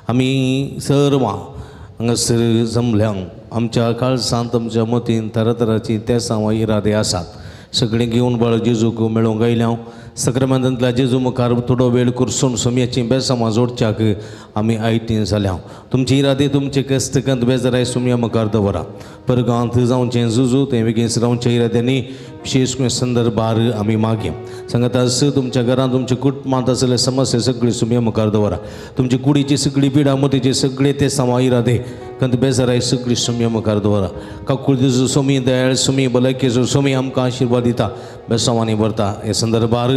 आमी सर्वां हांगासर जमल्या आमच्या काळसांत आमच्या मतीन तरातराची तेसां वा इरादे आसात सगळीं घेवन बाळ जेजूक मेळोवंक आयल्या सक्रामेंतांतल्या जेजू मुखार थोडो वेळ कुरसून सोमयाची बेसांवां जोडच्याक आमी आयटीन जाल्या तुमचे इरादे तुमचे कश्ट कंत बेजाराय सोमया मुखार दवरा परगांत जावचें जुजू तें बेगीन रावच्या इराद्यांनी विशेश करून संदर्भार आमी मागया सांगता तुमच्या घरांत तुमच्या कुटुंबांत आसले समस्या सगळी सोमया मुखार दवरा तुमची कुडीची सगळी पिडा मतीची सगळे ते सामा इरादे कंत बेजाराय सगळी सोमया मुखार दवरा काकुळतीचो सोमी दयाळ सोमी भलायकेचो सोमी आमकां आशिर्वाद दिता बेसांवांनी भरता हे संदर्भार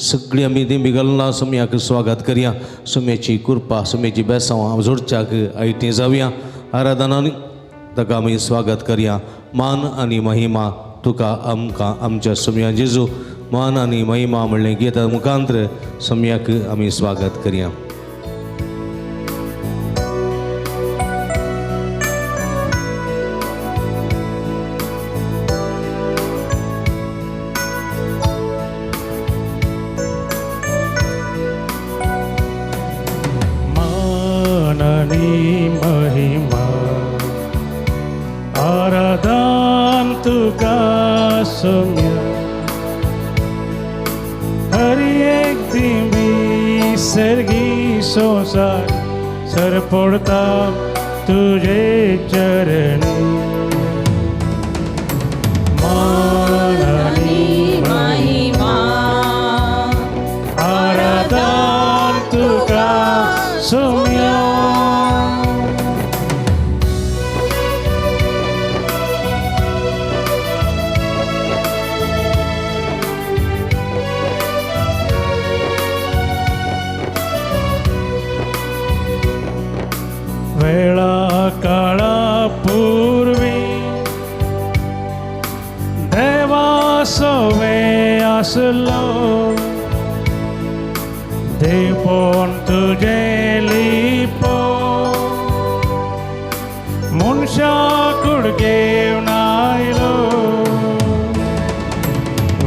सगळी आमी दिंबी घालना सोमयाक स्वागत करया सोम्याची कृपा सोम्याची बेसांवां जोडच्याक आयटी जावया आराधनान ताका आमी स्वागत करया मान आनी महिमा तुका आमकां आमच्या सोमया जेजू मान आनी महिमा म्हणलें गीता मुखांत्र सोमयाक आमी स्वागत करया. सरपडता तुझे चरणी मान आनी महिमा आराधन तुका सोम्या. वेळा काळा पूर्वी देवा सोवे आसलो देवपण तुझे लिपो मनशा कुडगेवन आयलो.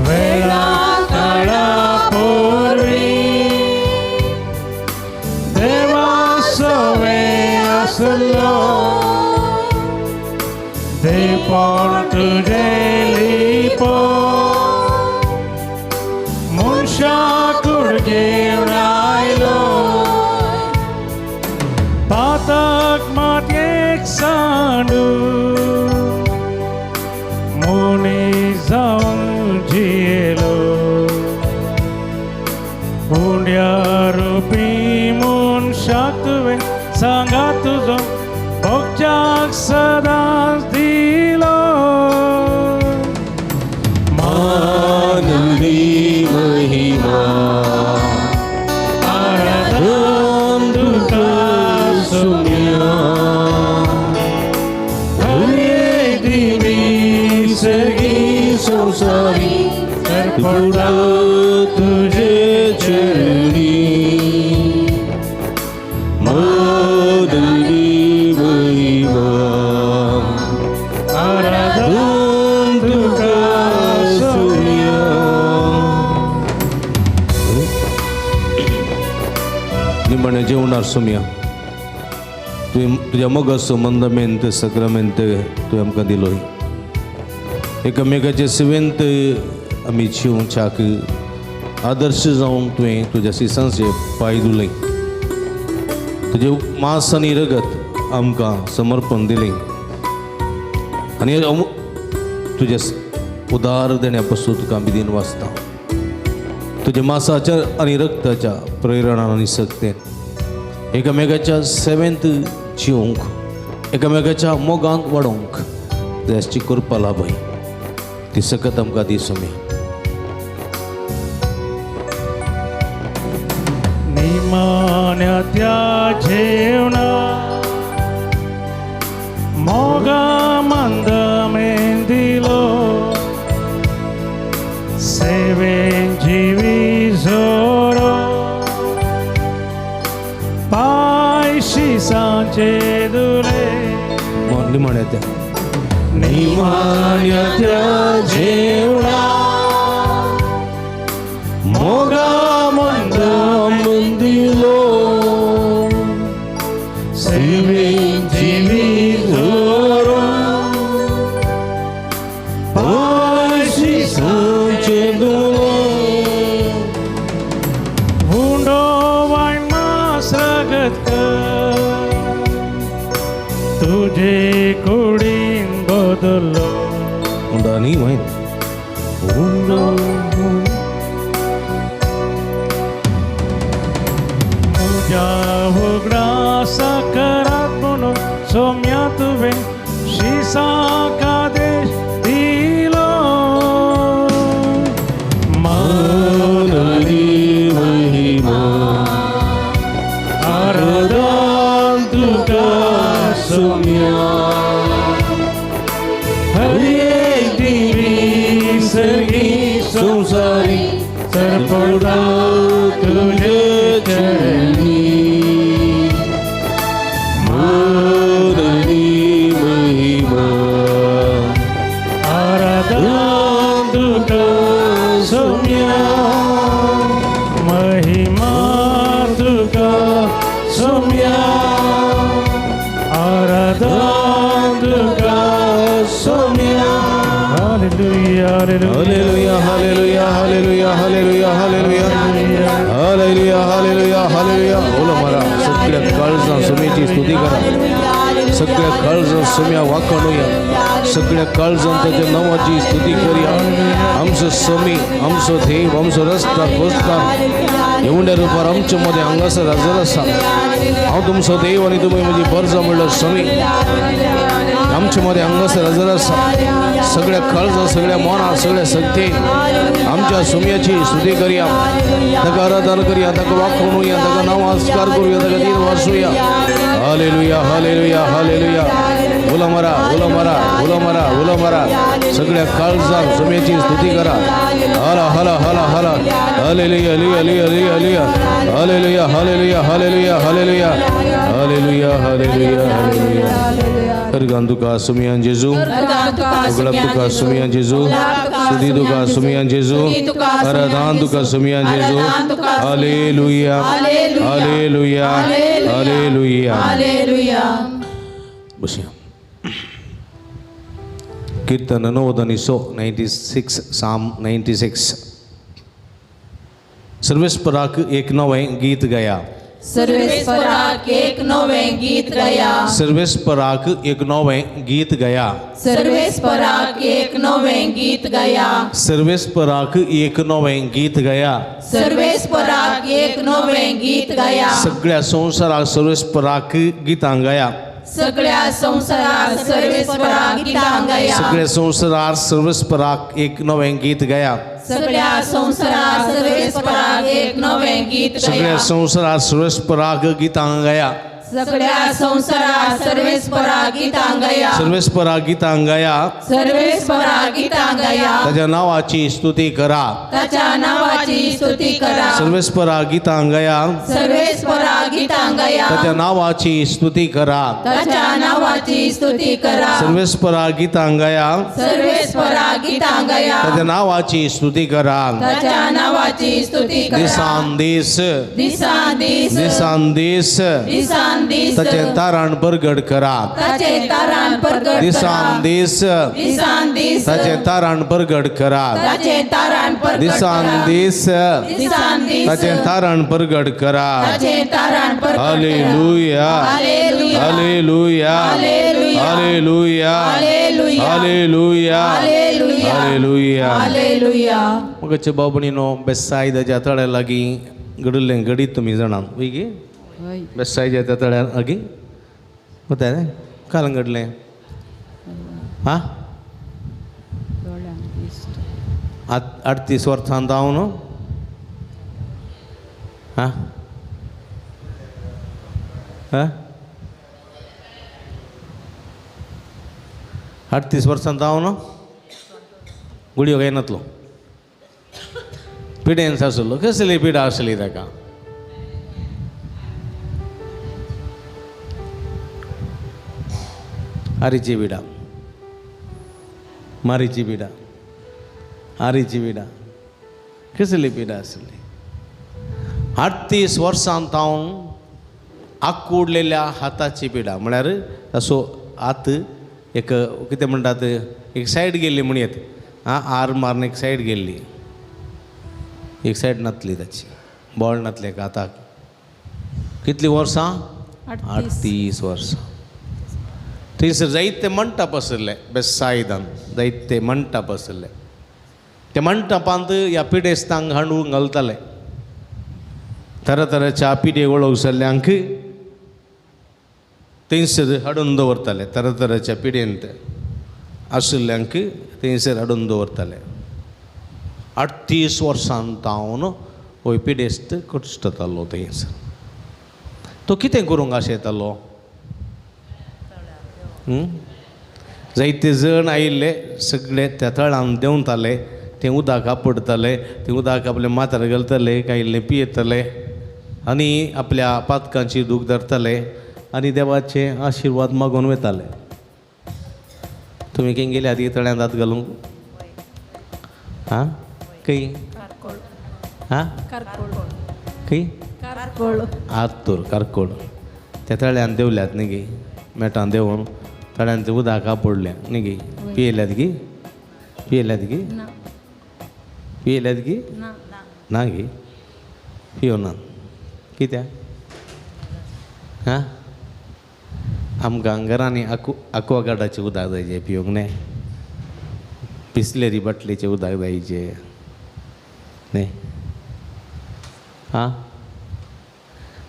वेळा काळा पूर्वी देवा सोवे आसलो देवपण तुझे लिपो मनशा कुडगेवन आयलो. पातक मातयेक सांडू मनीस जावन जियेलो उंड्या रुपी मनशाक तुवें सांगा तुजो भोगच्याक सदांच दिलो. मानली महिमा आराधन तुका सोम्या हरे दिवी सर्गी संसारी सरपडा तुझे चरणी मानली महिमा आराधन तुका सोम्या. निमणे जेवणार सोमया तुवें तुज्या मोगाचो मंदमेंत सक्रामेंत तुवें आमकां दिलोय एकामेकाचे सेवेंत आमी जिवच्याक आदर्श जावन तुवें तुज्या सिसांचे पांय धुले तुजें मांस आनी रगत आमकां समर्पण दिलें आनी तुज्या उदार देण्या पासून तुका आमी दिन वाचता तुज्या मांसाच्या आनी रक्ताच्या प्रेरणान आनी सक्तेन एकामेकाच्या सेवेंत जिवंक एकामेकाच्या मोगांत वाडोवंक देशाची कृपा लाभय ती सकत आमकां दी सोम्या. निमाण्या त्या जेवणा मोगा मंद दिलो सेवेन जिवी जोरो पायशी सांचे दुले. निमाण्या त्या निमाण्या त्या जेवणा मोगा मंद दिलो सेवेन जिवीत दवरून पांयशी सांचे दुले उंडो वायन मास रगत कर तुझे कुडीन बदलो उंडो न्ही वायन उंडो तुज्या उगडासा करात म्हणून सोम्या तुवें शिसाक आदेश दिलो मानली महिमा आराधन तुका सोम्या हर एक दिवी सर्गी संसारी सरपडा तुझे चरणी मानली महिमा आराधन तुका सोम्या महिमा तुका सोम्या आराधन तुका Saumya hallelujah hallelujah hallelujah hallelujah hallelujah hallelujah hallelujah hallelujah hallelujah. बोला मारा सगळ्या काळजान सुम्याची स्तुती करा. सगळ्या काळजान सुम्या वाखाणूया. सगळ्या काळजान त्याच्या नावाची स्तुती करूया. आमचो समी, आमचो देव, आमचो रस्ता कोसता एवढ्या रुपार आमच्या मध्ये हांगासर हजर आसा. हांव तुमचो देव आनी तुमी म्हजी बर्जा म्हणल्यार समी आमच्या मध्ये हांगासर हजर आसा. सगळ्या काळजां, सगळ्या मनां, सगळ्या शक्तीन आमच्या सुम्याची स्तुती करूया. ताका आराधन करूया, ताका वाखणुया, ताका नमस्कार करूया, ताका दीन वाचूया. Hallelujah hallelujah hallelujah. बोला मारा बोला मारा बोला मारा बोला मारा. सगळ्या काळजान सुम्याची स्तुती करा. हाला हाला हाला हाला. Hallelujah hallelujah hallelujah hallelujah hallelujah hallelujah hallelujah hallelujah hallelujah hallelujah. Organ तुका सुमियान जेजू, उगडाप तुका सुमियान जेजू, स्तुती तुका सुमियान जेजू, आराधन तुका सुमियान जेजू. Hallelujah hallelujah hallelujah. बसया. कीर्तन 96, 96, साम 96. सर्वेस्पराक एक नवें गीत गया. सर्वेस्पराक एक नवें गीत गया. सर्वेस्पराक एक नवें गीत गया. सर्वेस्पराक एक नवें गीत गया. सर्वेस्पराक एक नवें गीत गया. सर्वेस्पराक एक नवें गीत गया. सगळ्या संवसाराक सर्वेस्पराक गितां गया. सगळ्या संवसाराक सर्वेस्पराक गितां गया. सगळ्या संवसाराक सर्वेस्पराक एक नवें गीत गया. सगळ्या संवसाराक सर्वेस्पराक एक नवें गीत गया. सगळ्या संवसाराक सर्वेस्पराक गितां गया. सगळ्या संवसाराक सर्वेस्पराक गितां गया. सर्वेस्पराक गितां गया. सर्वेस्पराक गितां गया. ताच्या नावाची स्तुती करा. ताच्या नावाची स्तुती करा. सर्वेस्पराक गितां गया. सर्वेस्पराक गितां गया. ताच्या नावाची स्तुती करा. ताच्या नावाची स्तुती करा. सर्वेस्पराक गितां गया. सर्वेस्पराक गितां गया. ताच्या नावाची स्तुती करा. ताच्या नावाची स्तुती करा. दिसान दीस, दिसान दीस, दिसान दीस, दिसान दीस, ताचें तारण परगट करा. ताचें तारण परगट करा. दिसान दीस, दिसान दीस, ताचें तारण परगट करा. ताचें तारण परगट करा. दिसान दीस, दिसान दीस, ताचें तारण परगट करा. ताचें तारण परगट करा. Hallelujah hallelujah hallelujah hallelujah hallelujah hallelujah hallelujah hallelujah hallelujah. Hallelujah. मगाच्या बाबणीनो बेसायदाच्या तळ्या लागीं घडिल्लें घडीत तुमी जाणात वय गे. बेसायदाच्या तळ्या लागीं कोता रे काल घडलें हां 38 वर्सां जावन न्हू हां हां 38 वर्सां जावन गुळयो घेयनातलो पिडेन्स आसलो. कसली पिडा आसली ताका? आरीची पिडा, मारीची पिडा, आरीची पिडा, कसली पिडा आसली? 38 वर्सां तावन आकुडलेल्या हाताची पिडा म्हळ्यार ताचो हात एक कितें म्हणटात एक सायड गेल्ली म्हणयेत आं आर मारून एक सायड गेल्ली, एक सायड नातली ताची, बॉल नातलें एका हाताक. कितलीं वर्सां? 38 वर्सां. थंयसर जायते मंटप आशिल्ले बेसायदान, जायते मंटप आशिल्ले. ते मंटपांत ह्या पिडेस्तांक हाडून घालताले. तरातराच्या पिडे वळख जाल्ल्यांक थंयसर हाडून दवरताले. तरातराच्या पिडेंत आशिल्ल्यांक थंयसर हाडून दवरताले. 38 वर्सां तावन हो पिडेस्त कश्टतालो थंयसर. तो कितें करूंक आशेतालो? जायते जण आयिल्ले सगळे त्या तळान देंवताले, तें उदक आपडताले, तें उदक आपल्या माथ्यार घालताले, कांय इल्लें पियेताले आनी आपल्या पातकांची दूख धरताले आनी देवाचे आशिर्वाद मागून वताले. तुमी खंय गेले आदी तळ्यांत हात घालूंक? आं खंय? आं खंय? आत्तूर कारकोळ त्या तळ्यान देंवल्यात न्ही गे, मेटान देंवून तळ्यान तें उदक आपडलें न्ही गे, पियेल्यात गी? पियेल्यात गी? पियेल्यात गी? ना गी, पियोना. कित्याक? आं आमकां घरांनी आक्वागार्डाचें उदक जायचें पिवंक न्हय, बिसलेरी बाटलेचें उदक जायचें न्हय. आं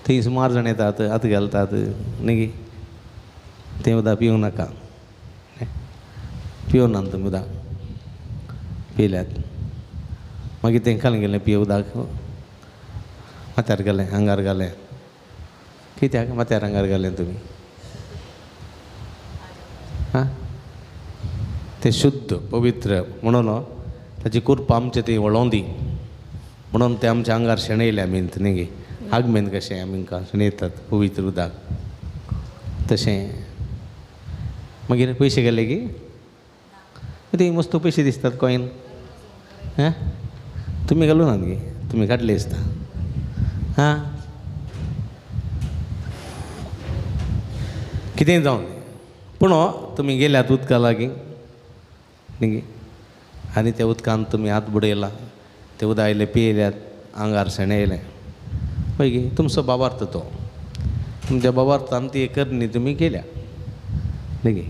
थंय सुमार जाण येतात, हात घालतात न्ही गे, तें उदक पिवंक नाका, पिवना तुमी उदक पियल्यात. मागीर तें खाल गेलें पिये उदक, माथ्यार घालें, आंगार घालें. कित्याक माथ्यार आंगार घालें तुमी? आं तें शुद्ध पवित्र म्हणून ताची कृपा आमचे ती वळोवन दी म्हणून तें आमच्या आंगार शेणयलें आमी न्ही गे, आगमेन कशें आमकां शेणयतात पवित्र उदक तशें. मागीर पयशे गेले की ते मस्त पयशे दिसतात कॉयन. हां तुमी घालूं नात गे, तुमी काडले दिसता. हां कितेंय जावं पूण तुमी गेल्यात उदका लागीं न्ही गे, आनी त्या उदकान तुमी हात बुडयला, तें उदक आयलें पियेल्यात, आंगार शेणयलें, पळय गे तुमचो बाबार्थ तो, तुमच्या बाबार्थान ती करणी तुमी केल्या न्ही गे.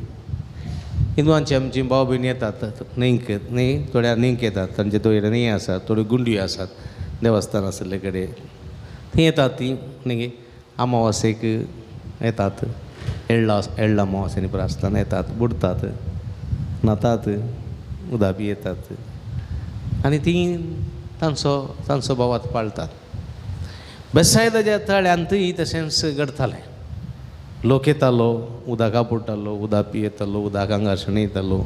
हिंदवांची आमची भाव भयणी येतात न्हंयक न्हय, थोड्या न्हंयक येतात, तांचे थोडे न्हंय आसात, थोड्यो गुंडयो आसात देवस्थान आशिल्ले कडेन, थंय येतात ती न्ही गे. अमावासेक येतात, एळ्ळा एळ्ळा अमावासेनी प्रास्तान येतात, बुडतात, न्हातात, उदक पियेतात आनी तीं तांचो तांचो भावात पाळतात. बेसायदाच्या तळ्यांतूय तशेंच घडतालें. लोक येतालो, उदक आपुडटालो, उदक पियेतालो, उदक आंगार शेणयतालो.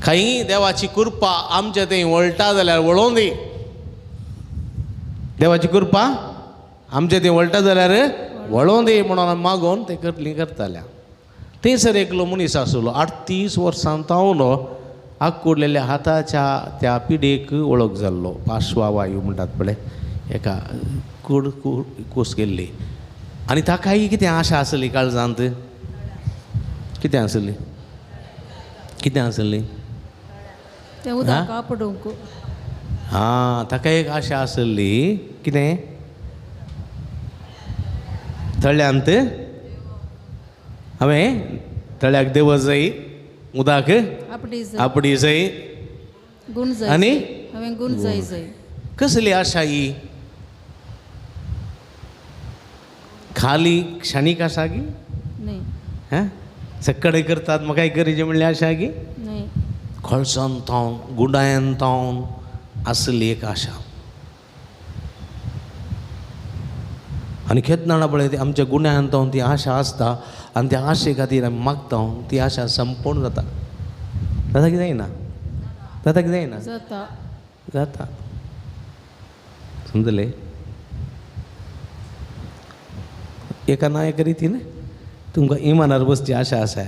खंय देवाची कृपा आमच्या थंय वळटा जाल्यार वळोवन दी. देवाची कृपा आमच्या थंय वळटा जाल्यार वळोवन दी म्हणून मागोवन ते करली करताल्या. थंयसर एकलो मनीस आसलो, 38 वर्सां तावलो, आकुडलेल्या हाताच्या त्या पिडेक वळख जाल्लो, पाशवा वायू म्हणटात पळय, एका कूड कूस गेल्ली. आनी ताकाय कितें आशा आसली काळजांत, कितें आसली, कितें आसली? हां ताका एक आशा आसली कितें? तळ्यांत हांवें तळ्याक देव जाय, उदक आपडी जाय, आनी कसली आशा ही? खाली क्षणीक आशा की? हां सकाळी करतात म्हाका गरजे म्हणल्यार आशा की? खळसान तावन गुडायन तावन आसली एक आशा. आनी केन्ना पळय ती आमच्या गुण्यान तावन ती आशा आसता आनी त्या आशे खातीर आमी मागता, ती आशा संपूर्ण जाता. जाता की जायना? जाता की जायना? जाता. समजलें? एका ना एका रितीन तुमकां इमानार बसची आशा आसा,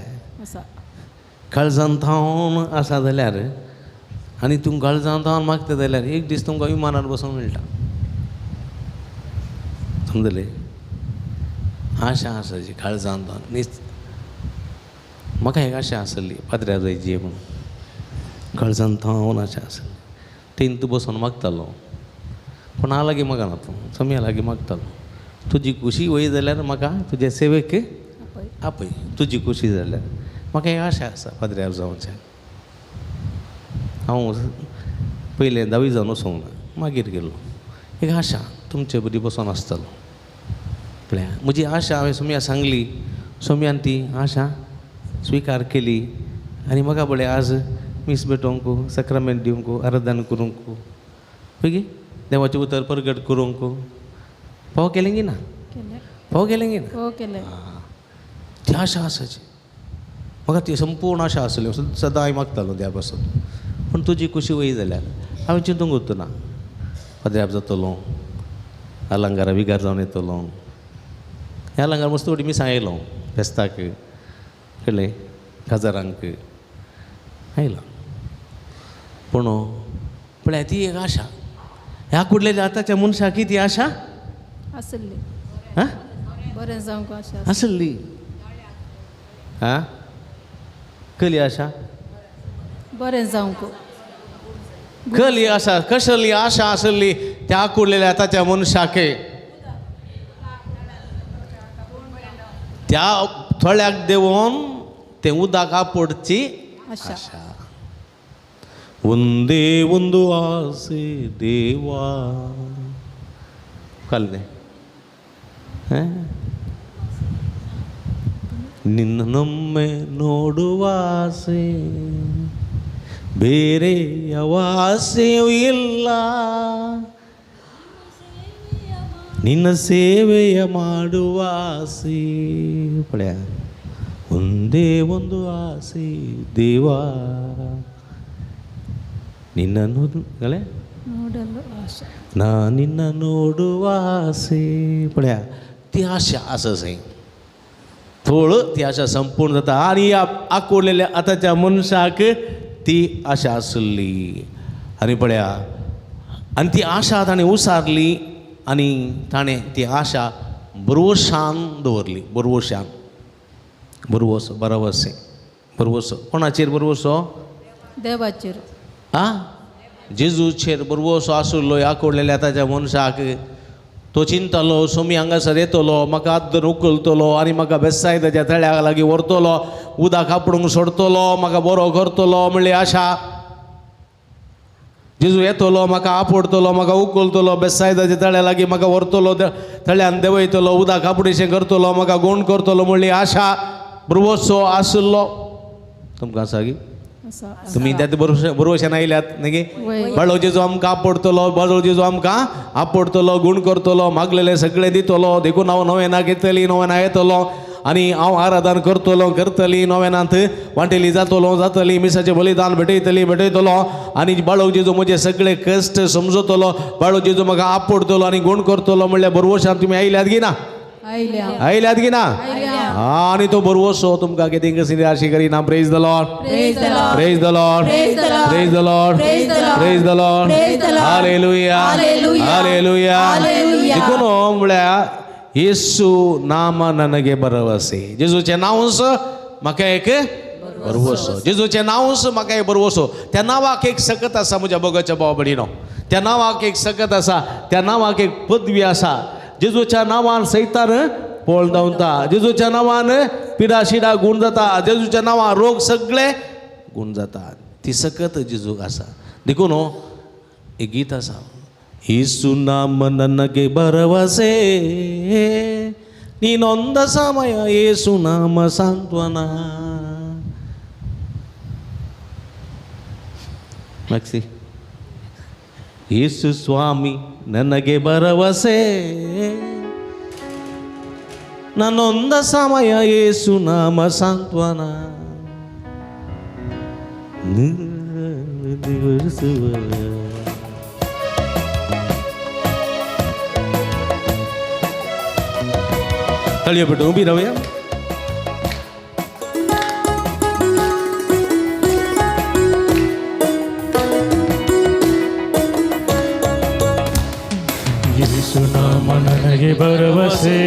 काळजान थावन आसा जाल्यार आनी तूं काळजान थावन मागता जाल्यार एक दीस तुमकां विमानार बसूंक मेळटा. समजलें? आशा आसाची काळजान न्हीच. म्हाका एक आशा आसली पाद्र्यार जायची म्हणून, काळजान थावन आशा आसली. तेंत बसून मागतालो, कोणा लागीं मागना तूं, सोम्या लागीं मागतालो, तुजी खुशी वय जाल्यार म्हाका तुजे सेवेक आपय, तुजी खुशी जाल्यार. म्हाका एक आशा आसा पाद्र्यार जावचें. हांव पयलें धावी जावन वचूंक ना, मागीर गेलो. एक आशा तुमचे बरी बसून आसतालो. पळया म्हजी आशा हांवें सोम्या सांगली, सोम्यान ती आशा स्विकार केली आनी म्हाका पळय आज मीस भेटोवंक, साक्रामेंत दिवंक, आराधन करूंक, पळय देवाचें उतर परगट करूंक पाव केलें की ना, पाव केलें की ना. ती आशा आसाची म्हाका, ती संपूर्ण आशा आसली, सदांय मागतालो त्या पासून. पूण तुजी खुशी वय जाल्यार हांवें चिंतूंक उरतना पाद्र्याब जातलो, अलंकारा विगार जावन येतलो. ह्या अलंकार मस्त फटी मिसां आयलो फेस्ताक, कळ्ळें, काजारांक आयलो. पूण पळय ती एक आशा ह्या कुडलेल्या आतांच्या मनशाक ती आशा आसली, हां बरें जावंक आशा आसली. हां कली आशा बरें जावंक, कली आशा, कसली आशा आसली त्या कुडलेल्या आतांच्या मनशाक. त्या थोड्याक देवोन तें उदक आपोडची आशा. ಒಂದೇ ಒಂದು ಆಸೆ ದೇವಾ ಕಲ್ದೆ ನಿನ್ನೊಮ್ಮೆ ನೋಡುವ ಆಸೆ, ಬೇರೆ ಯಾವ ಆಸೆಯೂ ಇಲ್ಲ, ನಿನ್ನ ಸೇವೆಯ ಮಾಡುವ ಆಸೆ. ಪಳೆಯ ಒಂದೇ ಒಂದು ಆಸೆ ದೇವಾ, ನಿನ್ನನ್ನು ನೋಡಲು ಆಸೆ, ನಾ ನಿನ್ನ ನೋಡುವ ಆಸೆ. पळया ती आशा आसा थंय थोड ती आशा संपूर्ण जाता. आनी आकुडलेल्या आतांच्या मनशाक ती आशा आसली. आनी पळया आनी ती आशा ताणें उसारली आनी ताणें ती आशा बरवशान दवरली. बरवशान, बरवसो, बरवसे, बरवसो. कोणाचेर बरवसो? देवाचेर. आं, जेजूचेर बरवसो आसुल्लो आकुडलेल्या ताच्या मनशाक. तो चिंतलो सोमी हांगासर येतलो, म्हाका हात धरून उखलतलो आनी म्हाका बेसायदाच्या तळ्या लागीं व्हरतलो, उदक आपडूंक सोडतलो, म्हाका बरो करतलो म्हणली आशा. जेजू येतलो, म्हाका आपडतलो, म्हाका उखलतलो, बेसायदाच्या तळ्या लागीं म्हाका व्हरतलो, तळ्यान देंवयतलो, उदक आपडीशें करतलो, म्हाका गोण करतलो म्हणली आशा. बरवसो आसुल्लो. तुमकां आसा की तुमी त्यात बरोवशेन आयल्यात न्ही. बाळो जेजू आमकां आपडतलो, बाळो जेजू आमकां आपडतलो, गूण करतलो, मागलेले सगळें दितलो, देखून हांव नवेनाक येतली, नवेना येतलो आनी हांव आराधन करतलो, करतली, नवेनांत वांटेली जातलो, जातली, मिसाचें बलिदान भेटयतली, भेटयतलो आनी बाळो जेजू म्हजे सगळे कश्ट समजतलो, बाळो जेजू म्हाका आपडतलो आनी गूण करतलो म्हणल्यार बरवशान तुमी आयल्यात की ना, आयल्यात की ना. आनी तो बरवसो तुमकां कितें कशी निराशी करिना. Praise the Lord, praise the Lord, praise the Lord, praise the Lord. Hallelujah, hallelujah. देखून म्हळ्यार येसू नाम ನನಗೆ भरवसे. जेजूचें नांवच म्हाका एक भरवसो, जेजूचें नांवच म्हाका एक भरवसो. त्या नांवाक एक सकत आसा म्हज्या भोगाच्या भाव भयणीनो, त्या नांवाक एक सकत आसा, त्या नांवाक एक पदवी आसा. जेजूच्या नांवान सैतान पळ धांवता, जेजूच्या नांवान पिडा शिडा गूण जाता, जेजूच्या नांवान रोग सगळे गूण जाता. ती सकत जेजूक आसा. देखून एक गीत आसा, ಯೇಸು ನಾಮ ನನಗೆ ಭರವಸೆ, ನೀನೊಂದ ಸಮಯ ಯೇಸು ನಾಮ ಸಾಂತ್ವನ. ಮ್ಯಾಕ್ಸಿ ಯೇಸು ಸ್ವಾಮಿ ನನಗೆ ಭರವಸೆ, ನನ್ನೊಂದ ಸಮಯ ಯೇಸು ನಾಮ ಸಾಂತ್ವನ. ತಳಿಯಬಿಟ್ಟು ಉಬಿ ರವಯ್ಯ. ಯೇಸು ನಾಮ ನನಗೆ ಭರವಸೆ,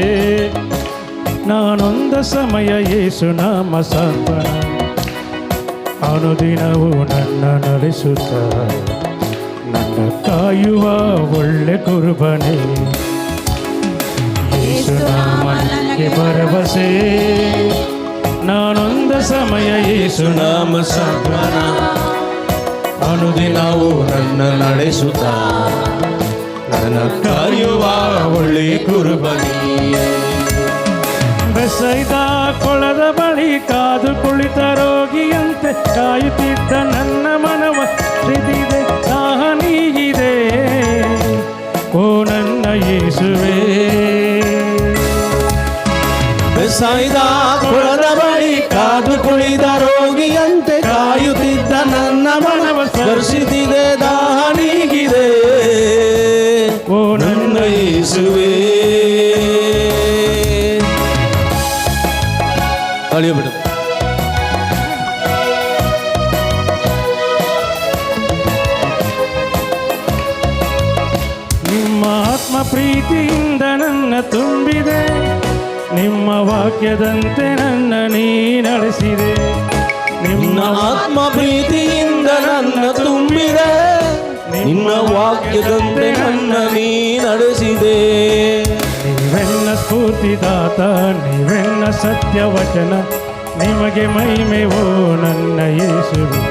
ನಾನೊಂದ ಸಮಯ ಯೇಸು ನಾಮ ಸಾಂತ್ವನ. ಅನುದಿನವೂ ನನ್ನ ನಡೆಸುತ್ತ ನನ್ನ ಕಾಯುವ ಒಳ್ಳೆ ಕುರುಬನೇ. ಯೇಸು ನಾಮ ನನಗೆ ಭರವಸೆ, ನಾನೊಂದ ಸಮಯ ಯೇಸು ನಾಮ ಸಾಂತ್ವನ. ಅನುದಿನವೂ ನನ್ನ ನಡೆಸುತ್ತ ನನ್ನ ಕಾಯುವ ಒಳ್ಳೆ ಕುರುಬನೇ. ಬೆಸೈದ ಕೊಳದ ಬಳಿ ಕಾದು ಕುಳಿತ ರೋಗಿಯಂತೆ ಕಾಯುತ್ತಿದ್ದ ನನ್ನ ಮನವ ಹರಿದಿದೆ, ದಾಹ ನೀಗಿದೆ, ಓ ನನ್ನ ಯೇಸುವೆ. ಬೆಸಾಯ್ದ ಕೊಳದ ಬಳಿ ಕಾದು ಕುಳಿದ ರೋಗಿಯಂತೆ ಕಾಯುತ್ತಿದ್ದ ನನ್ನ ಮನವ ಸ್ಪರ್ಶಿಸಿದೆ, ದಾಹ ನೀಗಿದೆ, ಓ ನನ್ನ ನನ್ನ ಯೇಸುವೆ. ತಾಳಿಯೋ ಬಿಡು. ನಿಮ್ಮ ಆತ್ಮ ಪ್ರೀತಿಯಿಂದ ನನ್ನ ತುಂಬಿದೆ, ನಿಮ್ಮ ವಾಕ್ಯದಂತೆ ನನ್ನ ನೀ ನಡೆಸಿದೆ. ನಿನ್ನ ನಿಮ್ಮ ಆತ್ಮ ಪ್ರೀತಿಯಿಂದ ನನ್ನ ತುಂಬಿದೆ, ನಿನ್ನ ವಾಕ್ಯದಂತೆ ನನ್ನ ನೀ ನಡೆಸಿದೆ. ನೀವೆನ್ನ ಸ್ಫೂರ್ತಿದಾತ, ನೀವೆನ್ನ ಸತ್ಯ ವಚನ, ನಿಮಗೆ ಮಹಿಮೆ ಓ ನನ್ನ ಯೇಸುವೆ.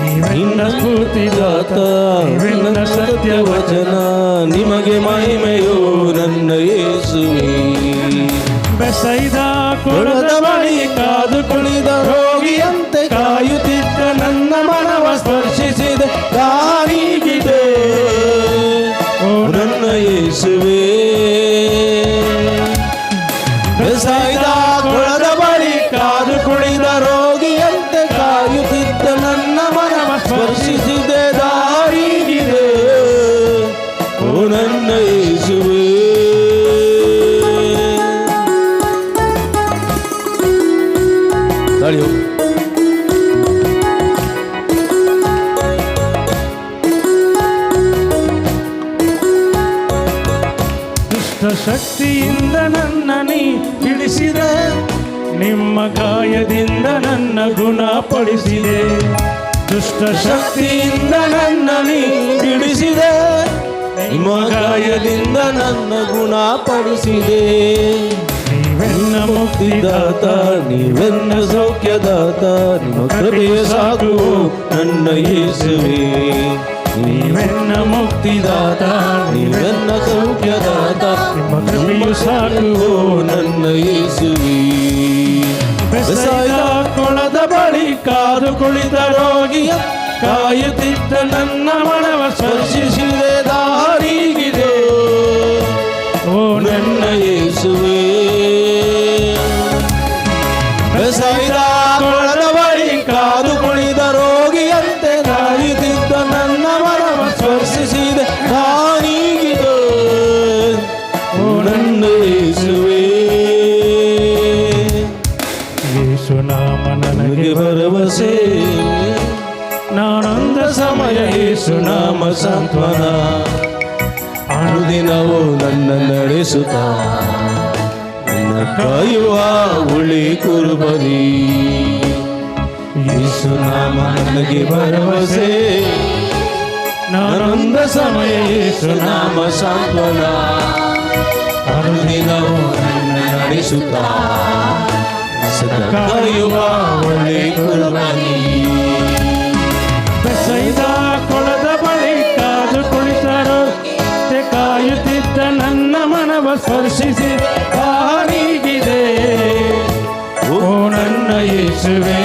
ನೀವೆನ್ನ ಸ್ಫೂರ್ತಿದಾತ, ನೀವೆನ್ನ ಸತ್ಯ ವಚನ, ವಚನ, ನಿಮಗೆ ಮಹಿಮೆಯು ನನ್ನ ಯೇಸುವೆ. ಬೆಸೈದ ಕೊಳದ ಕೊಳದ ಬಳಿ ಕಾದು ಕುಳಿದ ರೋಗಿಯಂತೆ ಕಾಯುತ್ತಿದ್ದ ನನ್ನ ಮನವ ಸ್ಪರ್ಶಿಸಿದೆ, ದಾರಿಗಿದೆ, ಓ ನನ್ನ ಯೇಸುವೆ. ಬೆಸಾಯ್ದ ಕೊಳದ ಬಳಿ ಕಾದು ಕುಳಿದ ರೋಗಿಯಂತೆ ಕಾಯುತ್ತಿದ್ದ ನನ್ನ ಮನವ ಸ್ಪರ್ಶಿಸಿದೆ, ದಾರಿಗಿದೆ, ಓ ನನ್ನ ಯೇಸುವೆ. ತಾಳಿಯೋ. ದುಷ್ಟ ಶಕ್ತಿಯಿಂದ ನನ್ನ ನೀ ಬಿಡಿಸಿದೆ, ನಿಮ್ಮ ಗಾಯದಿಂದ ನನ್ನ ಗುಣಪಡಿಸಿದೆ. ದುಷ್ಟ ಶಕ್ತಿಯಿಂದ ನನ್ನ ನೀ ಬಿಡಿಸಿದೆ, ನಿಮ್ಮ ಗಾಯದಿಂದ ನನ್ನ ಗುಣಪಡಿಸಿದೆ. ನೀವೆನ್ನ ಮುಕ್ತಿದಾತ, ಮುಕ್ತಿದಾತ, ನೀವೆನ್ನ ಸೌಖ್ಯದಾತ, ನಿಮ್ಮ ಕೃಪೆಯ ಸಾಕು ನನ್ನ ಯೇಸುವೆ. ನೀವೆನ್ನ ಮುಕ್ತಿದಾತ, ನೀವೆನ್ನ ಸೌಖ್ಯದಾತ, ನಿಮ್ಮ ಕೃಪೆಯು ಸಾಕು ನನ್ನ ಯೇಸುವೆ. ಬೆಸೈದ ಕೊಳದ ಬಳಿ ಕಾದು ಕುಳಿತ ರೋಗಿಯ ಕಾಯುತ್ತಿದ್ದ ನನ್ನ ಮನವ ಸ್ಪರ್ಶಿಸಿದೆ, ದಾರಿಗಿದೆ, ಓ ನನ್ನ ನನ್ನ ಯೇಸುವೆ. ಬೆಸೈದ ಕೊಳದ ಬಳಿ ಕಾದು ಕುಳಿದ ರೋಗಿಯಂತೆ ಕಾಯುತ್ತಿದ್ದ ನನ್ನ ಮನವ ಸ್ಪರ್ಶಿಸಿದೆ, ದಾರಿಗಿದೆ, ಓ ನನ್ನ ಯೇಸುವೆ. ಯೇಸು ನಾಮ ನನಗೆ ನನಗೆ ಭರವಸೆ, ನಾನೊಂದ ಸಮಯ ಸಮಯ ಯೇಸು ನಾಮ ಸಾಂತ್ವನ. ಅನುದಿನವೂ ನನ್ನ ನಡೆಸುತ್ತ ನನ್ನ ಕಾಯುವ ಉಳಿ ಕುರುಬನಿ. ಯೇಸು ನಾಮ ನನಗೆ ಭರವಸೆ, ನಾನೊಂದ ನಾನೊಂದ ಸಮಯ ಸಮಯ ಯೇಸು ಯೇಸು ನಾಮ ನಾಮ ಸಾಂತ್ವನ. ಅನುದಿನವೂ ನನ್ನ ನಡೆಸುತ್ತ ಸದಾ ಕಾಯುವ ಒಳ್ಳೆ ಕುರುಬನಿ. ಬೆಸೈದ ಕೊಳದ ಬಳಿ ಕಾದು ಕುಳಿತರು ಕಾಯುತ್ತಿದ್ದ ನನ್ನ ಮನವ ಸ್ಪರ್ಶಿಸಿ ದಾರಿಗಿದೆ, ಓ ನನ್ನ ಯೇಸುವೆ.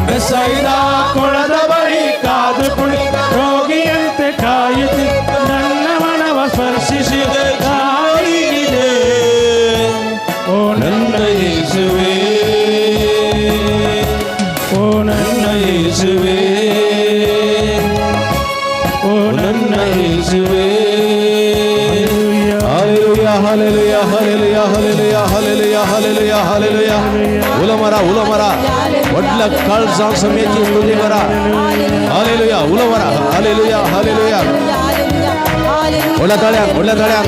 ಬೆಸೈದ ಕೊಳದ ಬಳಿ ಕಾದು ಕುಳಿತ ರೋಗಿಯಂತೆ ಕಾಯುತ್ತಿದ್ದ ನನ್ನ ಮನವ ಸ್ಪರ್ಶಿಸಿದ ದಾರಿಗಿದೆ, ಓ ನನ್ನ ನನ್ನ ಯೇಸುವೆ, ಓ ನನ್ನ ನನ್ನ ಯೇಸುವೆ, ಓ ನನ್ನ ನನ್ನ ಯೇಸುವೆ. Hallelujah. Hallelujah, hallelujah, hallelujah, hallelujah, hallelujah, hallelujah, hallelujah. उलो मारा, उलो मारा. वडला काळ जाव समयाची स्तुती करा. हालेलुया, उलो मारा. Hallelujah, hallelujah. व्हडल्या ताळ्यांक, व्हडल्या ताळ्यांक.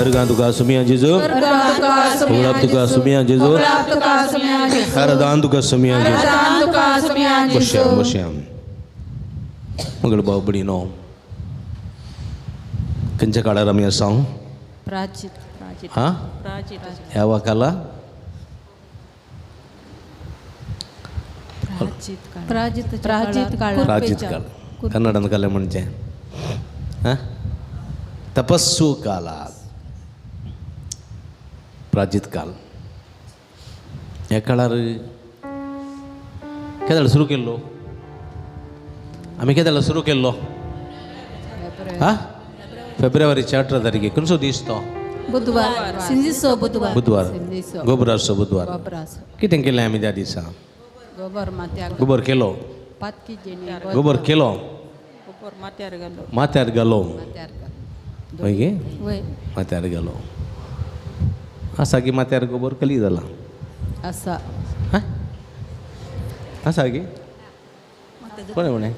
अर्गां तुका सुमिया जेजू, उगडाप तुका सुमिया जेजू, हरदान तुका सुमिया जेजू. बसया बसया. मंगळ भाव भयणीनो, खंयच्या काळार आमी आसा? हां, ह्या वाकाला प्राजित काळ. प्राजित काळ कन्नडान काले म्हणजे हां तपस्सू कालात प्राजित काल. ह्या काळार केदळ सुरू केल्लो आमी? केदळ सुरू केल्लो? हां, फेब्रुवारीच्या 18 तारखे. खंयचो दीस तो? बुधवार. सिंजीसो बुधवार. बुधवार, गोबराचो बुधवार. कितें केलें आमी त्या दिसा? गोबर केलो, गोबर केलो, माथ्यार घालो, मागीर माथ्यार घालो. आसा की माथ्यार गोबर कली जाला आसा? आसा की? कोणें म्हणें?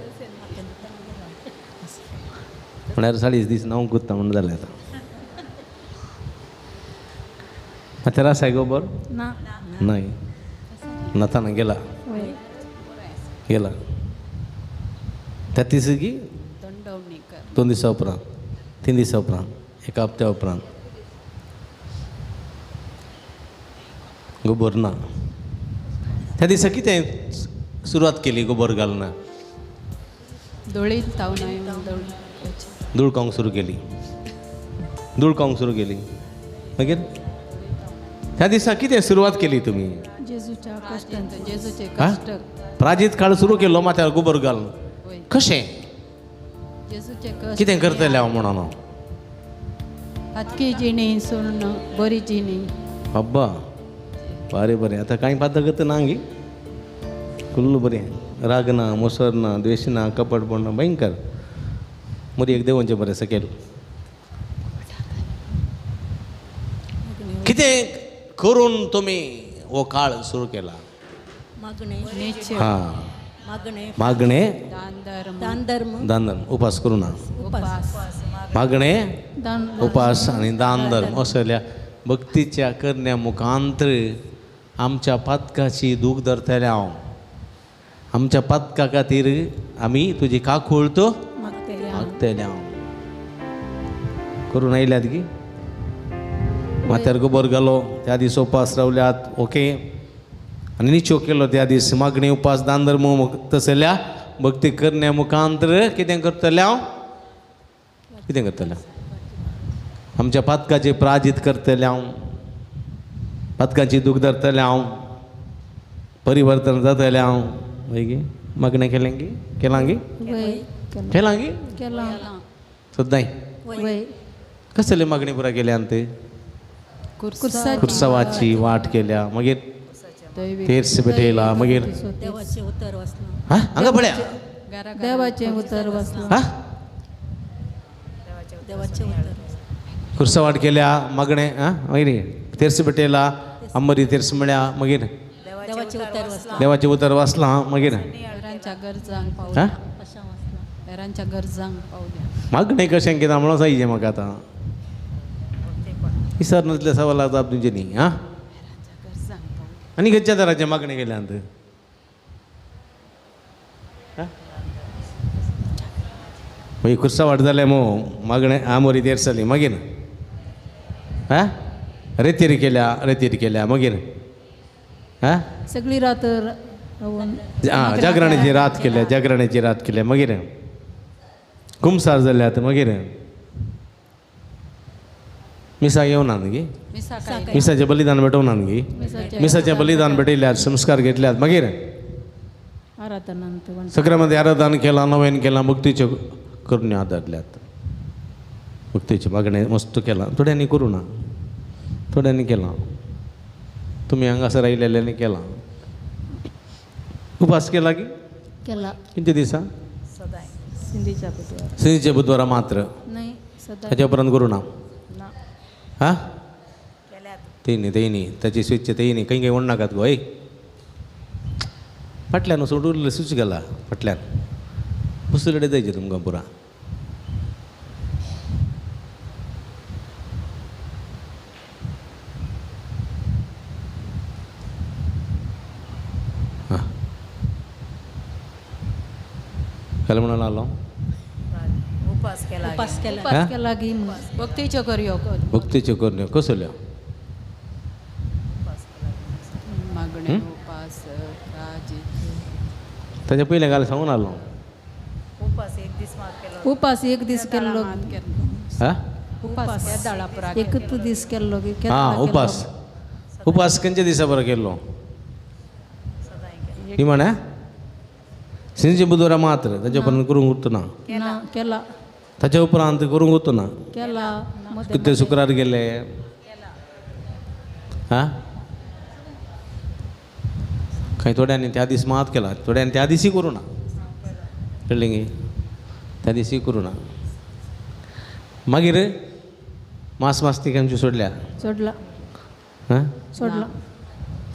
म्हळ्यार 40 दीस नांव गुत्ता म्हूण जालें आतां. माथ्यार आसा गोबर? न्हय, नाताना गेला गेला. त्या दीस की 2 दिसां उपरांत, 3 दिसां उपरांत, एका हप्त्या उपरांत गोबर ना. त्या दिसा कितें सुरवात केली गोबर घालना? धूळ खावंक सुरू केली, धूळ खावंक सुरू केली. मागीर त्या दिसा कितें सुरवात केली तुमी? प्राजीत काळ सुरू केलो माथ्यार गोबर घालून. कशें कितें करतलें हांव म्हणून? पातकी जिणी सोडून बरी जिणी. अब्बा बरें बरें. आतां कांय पातक ना गी? कुल्लू बरें, राग ना, मोसर ना, द्वेश ना, कपटपण ना, भयंकर मोरी एक देवांचें बरें सकेल. कितें करून तुमी हो काळ सुरू केला? हां, मागणे, दान धर्म, उपास करू ना, मागणे, उपास आनी दान धर्म असल्या भक्तीच्या करण्या मुखांतर आमच्या पातकाची दूख धरतले हांव. आमच्या पातका खातीर आमी तुजी काकूळत मागतले हांव. करून आयल्यात की माथ्यार गोबर घालो त्या दीस उपास रावल्यात, ओके. आनी निचो केलो त्या दीस मागणी, उपास, दान धर्म तसल्या भक्ती करण्या मुखांतर कितें करतलें हांव? कितें करतलें? आमच्या पातकाचे प्राजीत करतलें हांव, पातकाची दूख धरतलें हांव, परिवर्तन जातलें हांव. मागीर मागणें केलें की? केलां की? केलां की? सद्दांय कसले मागणी पुरा केल्या ते? कुर्सावाची वाट केल्या, मागीर तेर्स भेटयला, मागीर हांगा पळया देवाचें उतर वाचलां, कुर्सा वाट केल्या, मागणें, आं मागीर तेर्स भेटयला, अंबरी तेर्स म्हळ्या, मागीर देवाचें उतर वाचलां, मागीर मागणें कशें कितें म्हणून जायजें म्हाका आतां विसर नासल्या सवाला जाप दिवचें न्ही. आं, आनी खंयच्या तराचें मागणें केल्यात? मागीर कुर्सा वाट जालें मो मागणें आमोरी तेर्स जाली, मागीर आं रेतीर केल्या, रेतीर केल्या. मागीर हां सगळी रात रावन आं जागरणाची रात केल्या, जागरणाची रात केल्या. मागीर कुमसार जाल्यात. मागीर मिसाक येवना न्ही, मिसाचें बलिदान भेटोवना न्ही, मिसाचें बलिदान भेटयल्यात, संस्कार घेतल्यात. मागीर सक्रमध्ये आराधन केलां, नवेन केलां, भक्तीच्यो करण्यो आदारल्यात, भक्तीचें मागणें मस्त केलां. थोड्यांनी करूं ना, थोड्यांनी केलां, तुमी हांगासर आयिल्ल्यांनी केलां. उपास केला की केला? कितले दिसा? सिंधीच्या बुधवारा मात्र, ताच्या उपरांत करूं ना. हां ते न्ही, ते न्ही, ताची स्विच ते न्ही, खंय खंय ओडनाकात गो. फाटल्यान सोडून स्विच घाला, फाटल्यान पुसले जायचे तुमकां पुरा. हां काय म्हणून आलो? उपास केला की भक्तीच्यो करयो, भक्तीच्यो करण्यो कसल्यो? मागणे, उपास, राज. ताच्या पयलें काल सांगून आलो. उपास एक दीस केल्लो, उपास एकच दीस केल्लो. हां उपास, उपास खंयच्या दिसा बरो केल्लो? ही म्हणा सिंचे बुधवारा मात्र, ताच्या उपरांत करूंक उरता ना. केला ताच्या उपरांत करूंक उरता ना. केला कितें शुक्रार गेले? हां खंय थोड्यांनी त्या दीस मात केला, थोड्यांनी त्या दिसी करूं ना. कळ्ळें गी? त्या दिसी करूं ना. मागीर मास मास्ती आमची सोडल्या, सोडला, हां सोडला,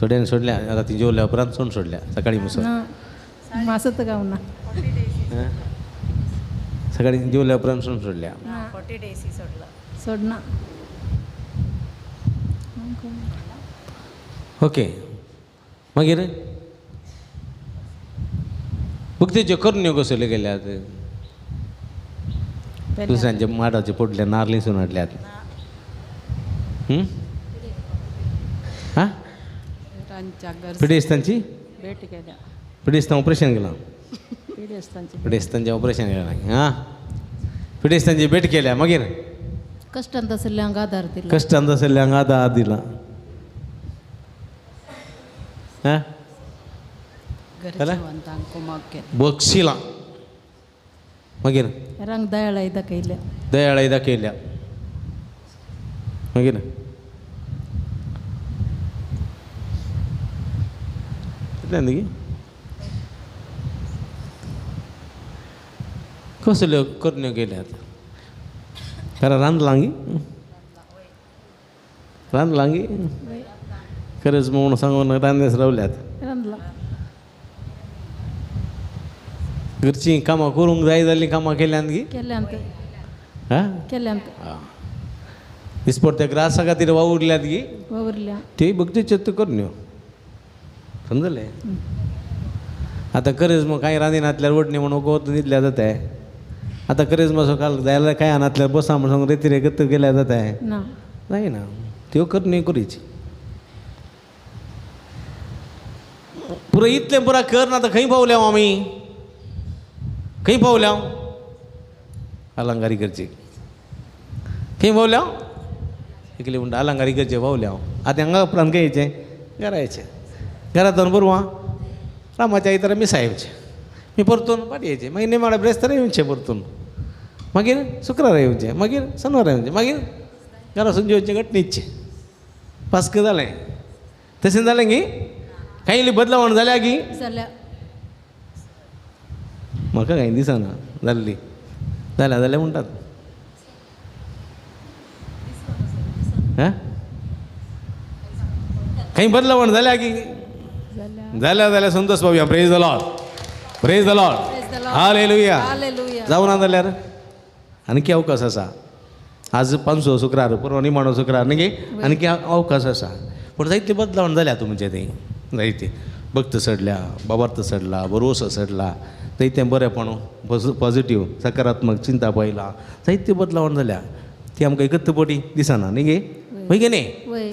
थोड्यांनी सोडल्या. आतां ती जेवल्या उपरांत सोडून सोडल्या सकाळी मुसळ मासत गावना, सकाळी जेवल्या उपरांत सोडून सोडल्या. सोडना. ओके. मागीर भक्तीच्यो करण्यो कसल्यो केल्यात? दुसऱ्यांच्या माडाचे पोडले, नारली सून हाडल्यात. हां पिडेस्तांची भेट केल्या, पिडेस्तां ऑपरेशन केलां, पिडेस्तांचें ऑपरेशन केलां. हां पिडेस्तांची भेट केल्या. मागीर कश्टांत आशिल्ल्यांक आदार दिला, कश्टांत आशिल्ल्यांक आदार दिला. हां बक्षिलां. मागीर रंग दयाळाय दाखयल्या, दयाळाय दाखयल्या. मागीर कितल्यान न्ही कसल्यो करण्यो केल्यात? कारण रांदलां गी, रांदलां गी, खरेंच म्हणून सांगून रांदेस रावल्यात. रांदलां घरचीं कामां करूंक जाय जाल्लीं कामां केल्यांत गी? केल्यांत, हां केल्यांत. दिसपट त्या ग्रासा खातीर वावुरल्यात गी? वावुरल्या. ती भक्तीच्यो करण्यो. समजलें? आतां करेज मग कांय रांदिनातल्यार वडणी म्हणून गोत न्हिदल्या जाताय. आतां करेज मातसो काल जाल्यार कांय नातल्यार बसा म्हण सांगून रेती रेगत गेल्यार जाताय ना, जायना. त्यो करण्यो करीची पुरो इतलें पुरा कर ना. आतां खंय पावल्या आमी? खंय पावल्या? अलंकारी करची. खंय पावल्या? एकली म्हणटा अलंकारी करचे पावल्या. आतां हांगा उपरांत खंय येयचें? घरा येयचें. घरांत बरवा रामाच्या आयतारा मिसा येवचें, मी परतून फाटीं येयचें, मागीर निमाणें ब्रेस्तारा येवचें परतून, मागीर शुक्रारा येवचें, मागीर शनवारा येवचें, मागीर घरा वचून जेवचें, घट न्हिदचें. पास्क जालें. तशें जालें गी? कांय इल्ली बदलावण जाल्या गी? जाल्या. म्हाका कांय दिसना जाल्ली. जाल्या जाल्यार म्हणटात. हां खंय बदलावण जाल्या की? जाल्या जाल्यार Santosh पावया. Praise the Lord, praise the Lord, hallelujah. जावना जाल्यार आणखी अवकाश आसा. आज पांचवो शुक्रार, परवा निमाणो शुक्रार न्ही, आणखी अवकाश आसा. पूण जायते बदलावण जाल्या तुमचें थंय. जायते भक्त सडल्या, बाबार्थ सडला, भरवसो सडला, जायतें बरेंपण पॉझिटीव सकारात्मक चिंता पळयला, जायते बदलावण जाल्या. ती आमकां एकच पटी दिसना न्ही गे. वय की न्ही?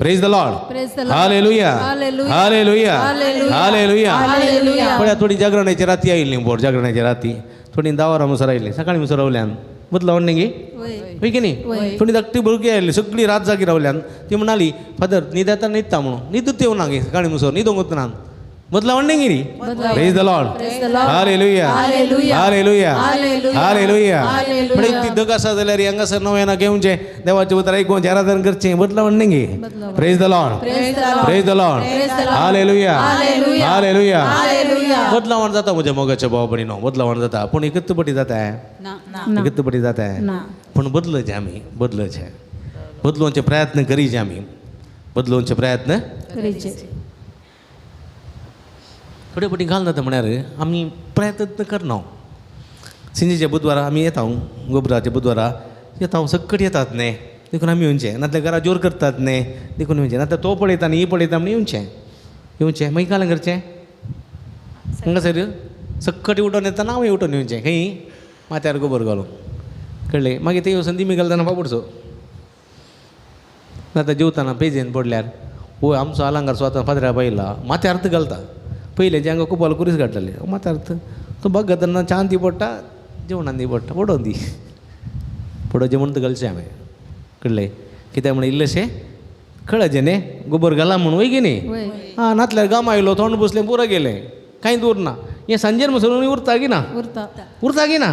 Praise the Lord. Hallelujah, hallelujah, hallelujah. पळया थोडी जागरणाची राती आयिल्ली बोर, जागरणाची राती थोडी 10 वरां मुसर आयिल्ली, सकाळी मुसर रावल्यान बदलावण न्ही वय की न्ही? थोडी धाकटी भुरगीं आयिल्ली, सगळी रात जागी रावल्यान. ती म्हणाली फादर न्हीद येता न्हिदता म्हणून, न्हिदूच येवना गे सकाळी मुसर न्हिदोंकूच ना. बदलावण न्ही Giri. Praise the Lord. Hallelujah, hallelujah, hallelujah. म्हणजे ती दग आसा जाल्यार हांगासर नव्याना घेवचें, देवाचें उतर आयकुचें, आराधन करचें, बदलावण न्ही गे. Praise the Lord, praise the Lord. Hallelujah, hallelujah. बदलावण जाता म्हज्या मोगाच्या भाव भयणीनो, बदलावण जाता. पूण एकच पटी जाता, एकच पटी जाता, पूण बदलचें आमी, बदलचें, बदलोवचे प्रयत्न करीचे आमी, बदलोवचे प्रयत्न करीचे. थोडे पटी घाल जाता म्हळ्यार आमी प्रयत्न करना. सिंजीच्या बुधवारा आमी येता, गोबराच्या बुधवारा येता, सकट येतात न्ही देखून आमी येवचें, नातल्यार घरा जोर करतात न्ही देखून येवचें, नातल्यार तो पळयता आनी ही पळयता म्हण येवचें येवचें. मागीर कालें करचें हांगासर सक्कट उठोन येतना हांव उठोन येवचें खंय माथ्यार गोबर घालून, कळ्ळें? मागीर ते वचून दिमी घालतना बाबुडचो, नातर जेवतना पेजेन पडल्यार वय आमचो आलांगार स्वता फादरा पयला माथ्यार अर्थ घालता. पयलें जे हांगा कुपाल कुरीस काडटाले माथ्यार अर्थ तो बघ च्यान दी पडटा, जेवणान दी पडटा, पडोवन दी पडोवचें म्हणून घालचें हांवें, कळ्ळें? कित्याक म्हण इल्लेशें कळचें न्ही गोबर घाला म्हूण, वय की न्ही? आं, नातल्यार गाम आयलो तोंड बसलें पुरो गेलें, कांय दूर ना. हें सांजेर म्हणसर उरता की ना? उरता की ना?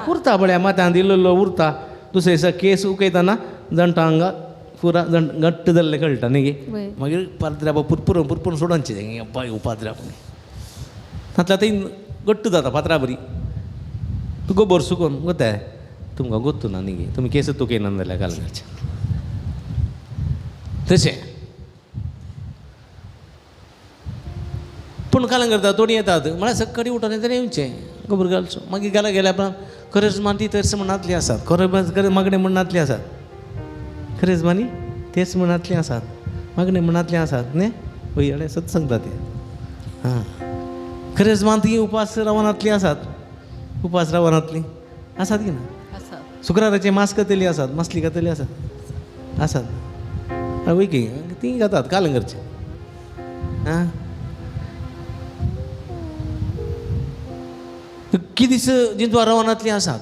उरता. पळया माथ्यान दिल्लो उरता. दुसरे दिसा केस उकयतना जंटा हांगा पुरा जण घट्ट जाल्लें कळटा न्ही गे. मागीर पाद्र्या पुरपुरून पुरपुरून सोडोवचें बाय पाद्र्या, नातल्यार थंय घट्ट जाता फातरा बरी. तूं गोबर सुकोवन गोताय तुमकां गोत्तू ना न्ही गे, तुमी केस तुकयना जाल्यार घालण्याचें तशें. पूण काल्यां करता थोडीं येतात म्हळ्यार सकाळीं उठोन येतना येवचें गोबर घालचो. मागीर घाला गेल्या उपरांत खरेंच माती तर्स म्हणांतली आसात, खरें मागणें म्हणांतली आसात, खरेंच मानी तेच म्हणांतली आसात, मागणें म्हणांतली आसात न्ही. वय सत सांगता ते. हां, खरेंच माती उपास रावनांतली आसात, उपास रावनांतली आसात की ना? शुक्राराचे मास करतली आसात, मासली करतली आसात, आसात वय की ती जातात काल करचें. आं, कितें दीस जिंतवा रावनांतली आसात.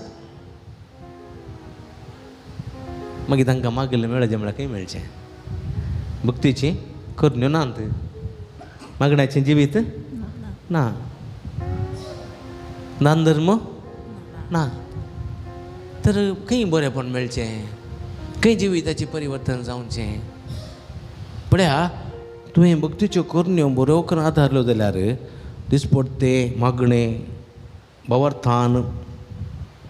मागीर तांकां मागिल्लें मेळचें म्हळ्यार खंय मेळचें? भक्तीची करण्यो नात, मागण्याचें जिवीत ना, दान धर्म ना, तर खंय बरेंपण मेळचें? खंय जिविताचें परिवर्तन जावचें? पळया तुवें भक्तीच्यो करण्यो बऱ्यो करून आदारल्यो जाल्यार दिसपडटे मागणें भावार्थान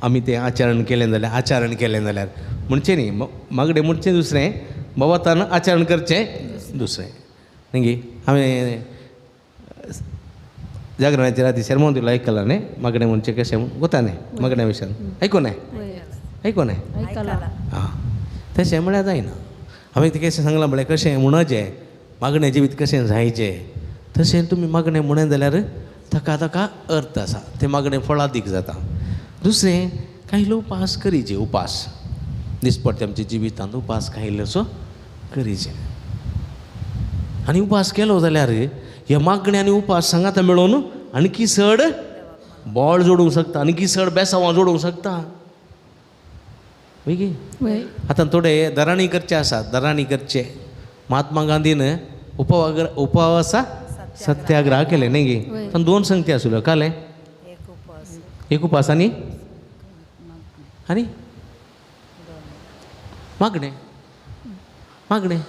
आमी तें आचरण केलें जाल्यार, आचरण केलें जाल्यार म्हणचें न्ही मागणें म्हणचें दुसरें, भावार्थान आचरण करचें दुसरें न्ही गे. हांवें जागरणाचे राती शेरमोन दिलो आयकलां न्ही, मागणें म्हणचें कशें म्हूण गोता न्ही, मागण्या विशयान आयकूं न्हय, आयकूं न्हय? आं, तशें म्हळ्यार जायना. हांवें तें कशें सांगलां म्हळ्यार कशें म्हणचें मागणें जिवीत कशें जायचें तशें तुमी मागणें म्हणें जाल्यार ताका ताका अर्थ आसा, तें मागणें फळादीक जाता. दुसरें कांय लोक उपास करीचे, उपास दिसपडटे आमच्या जिवितांत उपास कांय इल्लोसो करीचे. आनी उपास केलो जाल्यार हे मागणें आनी उपास सांगाता मेळोवन आणकी चड बळ जोडूंक शकता, आणकी चड बेसांवां जोडूंक शकता. वय आतां थोडे दराणी करचे आसात, दराणी करचे. महात्मा गांधीन उपवासा सत्याग्रह केले न्ही गे. पण दोन संगती आसल्यो कालें, एक उपास आनी आनी मागणें, मागणें,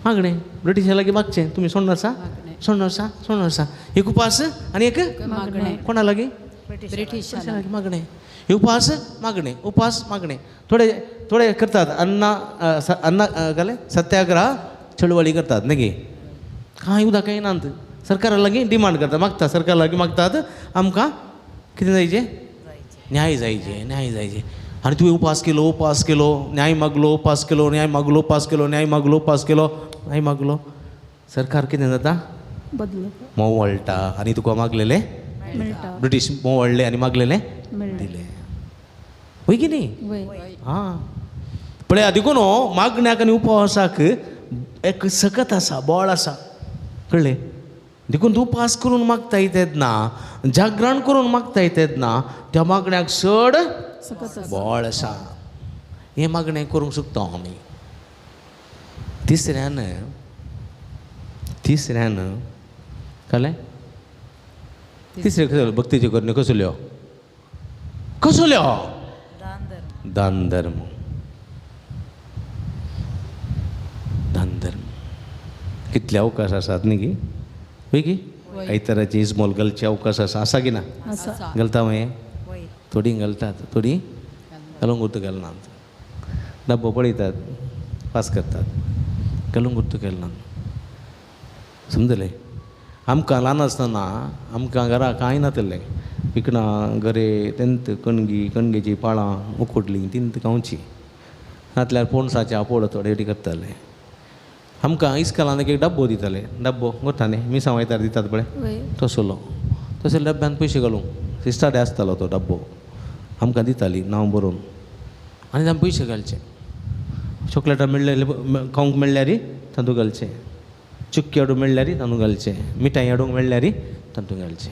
मागणें ब्रिटिशा लागीं मागचें तुमी सोडणार सा, सोडणार सा, सोडणार सा. एक उपास आनी एक मागणें. कोणा लागीं? ब्रिटिशा लागीं मागणें. उपास मागणें, उपास मागणें. थोडे थोडे करतात अन्ना अन्ना कालें सत्याग्रह चळवळी करतात न्ही गे. कांय उदक कांय नात, सरकारा लागीं डिमांड करतात, मागता सरकारा लागीं मागतात आमकां कितें जायचें? न्याय जायचें, न्याय जायचें. आनी तुवें उपास केलो, उपास केलो, न्याय मागलो, उपास केलो, न्याय मागलो, उपास केलो, न्याय मागलो, उपास केलो, न्याय मागलो, सरकार कितें जाता? मोवळटा आनी तुका मागलेलें ब्रिटीश मोवळ्ळे आनी मागलेलें दिलें. वय की न्ही? आं, पळया देखून मागण्याक आनी उपवासाक एक सकत आसा, बळ आसा, कळ्ळें? देखून तूं उपास करून मागताय तेन्ना, जागरण करून मागताय तेन्ना त्या मागण्याक चड बळ आसा. हें मागणें करूंक शकता आमी. तिसऱ्यान तिसऱ्यान कळ्ळें? तिसरें कसल्यो भक्तीच्यो करण्यो कसल्यो कसल्यो? दान धर्म. दान धर्म कितले अवकाश आसात न्ही गी? वय की आयताराची इजमोल घालचे अवकाश आसा, आसा की ना? घालता मागीर थोडीं घालतात, थोडीं घालूंक गुर्त घालनात, डब्बो पळयतात, पास करतात, घालूंक गुर्त घालनात. समजलें? आमकां ल्हान आसतना आमकां घरा कांय नातलें, पिकणां गरे तेंत कणगी कणगेची पाळां उकडलीं तिंत खावची, नातल्यार पणसाचे आपोड थोडे थोडी करताले. आमकां इस्कॉलान एक डब्बो दिताले, डब्बो करता न्ही मिसां वयतार दितात पळय तसलो, तसले डब्यान पयशे घालूंक सिस्टाडे आसतालो तो डब्बो, आमकां दिताली नांव बरोवन आनी तांकां पयशे घालचे. चॉकलेटां मेळ्ळें खावंक मेळ्ळ्यार तातूंत घालचें, चुक्की हाडूंक मेळ्ळ्यार तातूंत घालचें, मिठाई हाडूंक मेळ्ळ्यार तातूंत घालचें.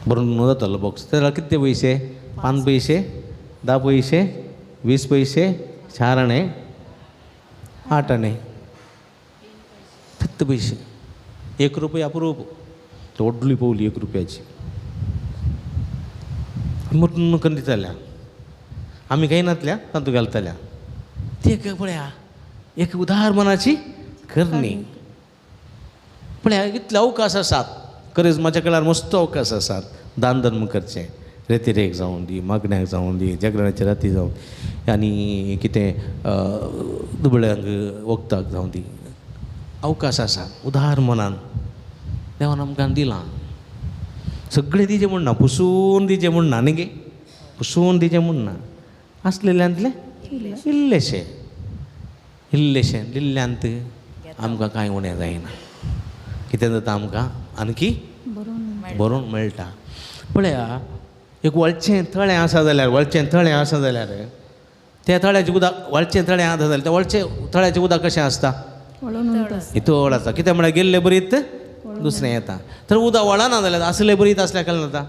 भरून जातालो बॉक्स. तेन्ना कितले पयशे? 5 पयशे, 10 पयशे, 20 पयशे, 4 आणे, 8 आणे, फक्त पयशे. 1 रुपया अप्रूप, व्हडली पावली 1 रुपयाची मोठून करून दिताल्या. आमी घेयनातल्या तातूंत घालताल्या. ती एक पळया एक उदार मनाची करणी. पळया कितले अवकाश आसात, करिज्माच्या कळार मस्त अवकाश आसात. दान धर्म करचें, रेतिरेक जावं दी, मागण्याक जावं दी, जागरणाच्या राती जावं आनी कितें दुबळ्यांक वखदाक जावं दी, अवकाश आसा. उदार मनान देवान आमकां दिलां. सगळें दिचें म्हूण ना, पुसून दिचें म्हूण ना न्ही गे, पुसून दिचें म्हूण ना, आसलेल्यांतलें इल्लेशें इल्लेशें दिल्ल्यांत आमकां कांय उणें जायना. कितें जाता आमकां आणकी बरोवन मेळटा. पळया एक वळचें तळें आसा जाल्यार, वळचें तळें आसा जाल्यार त्या तळ्याचें उदक, वळचें तळें आसा जाल्यार त्या वळचें तळ्याचें उदक कशें आसता? इतोड आसता. कितें म्हळ्यार गेल्ले बरीत दुसरें येता. तर उदक वळना जाल्यार आसले बरीत आसल्यार केन्ना जाता?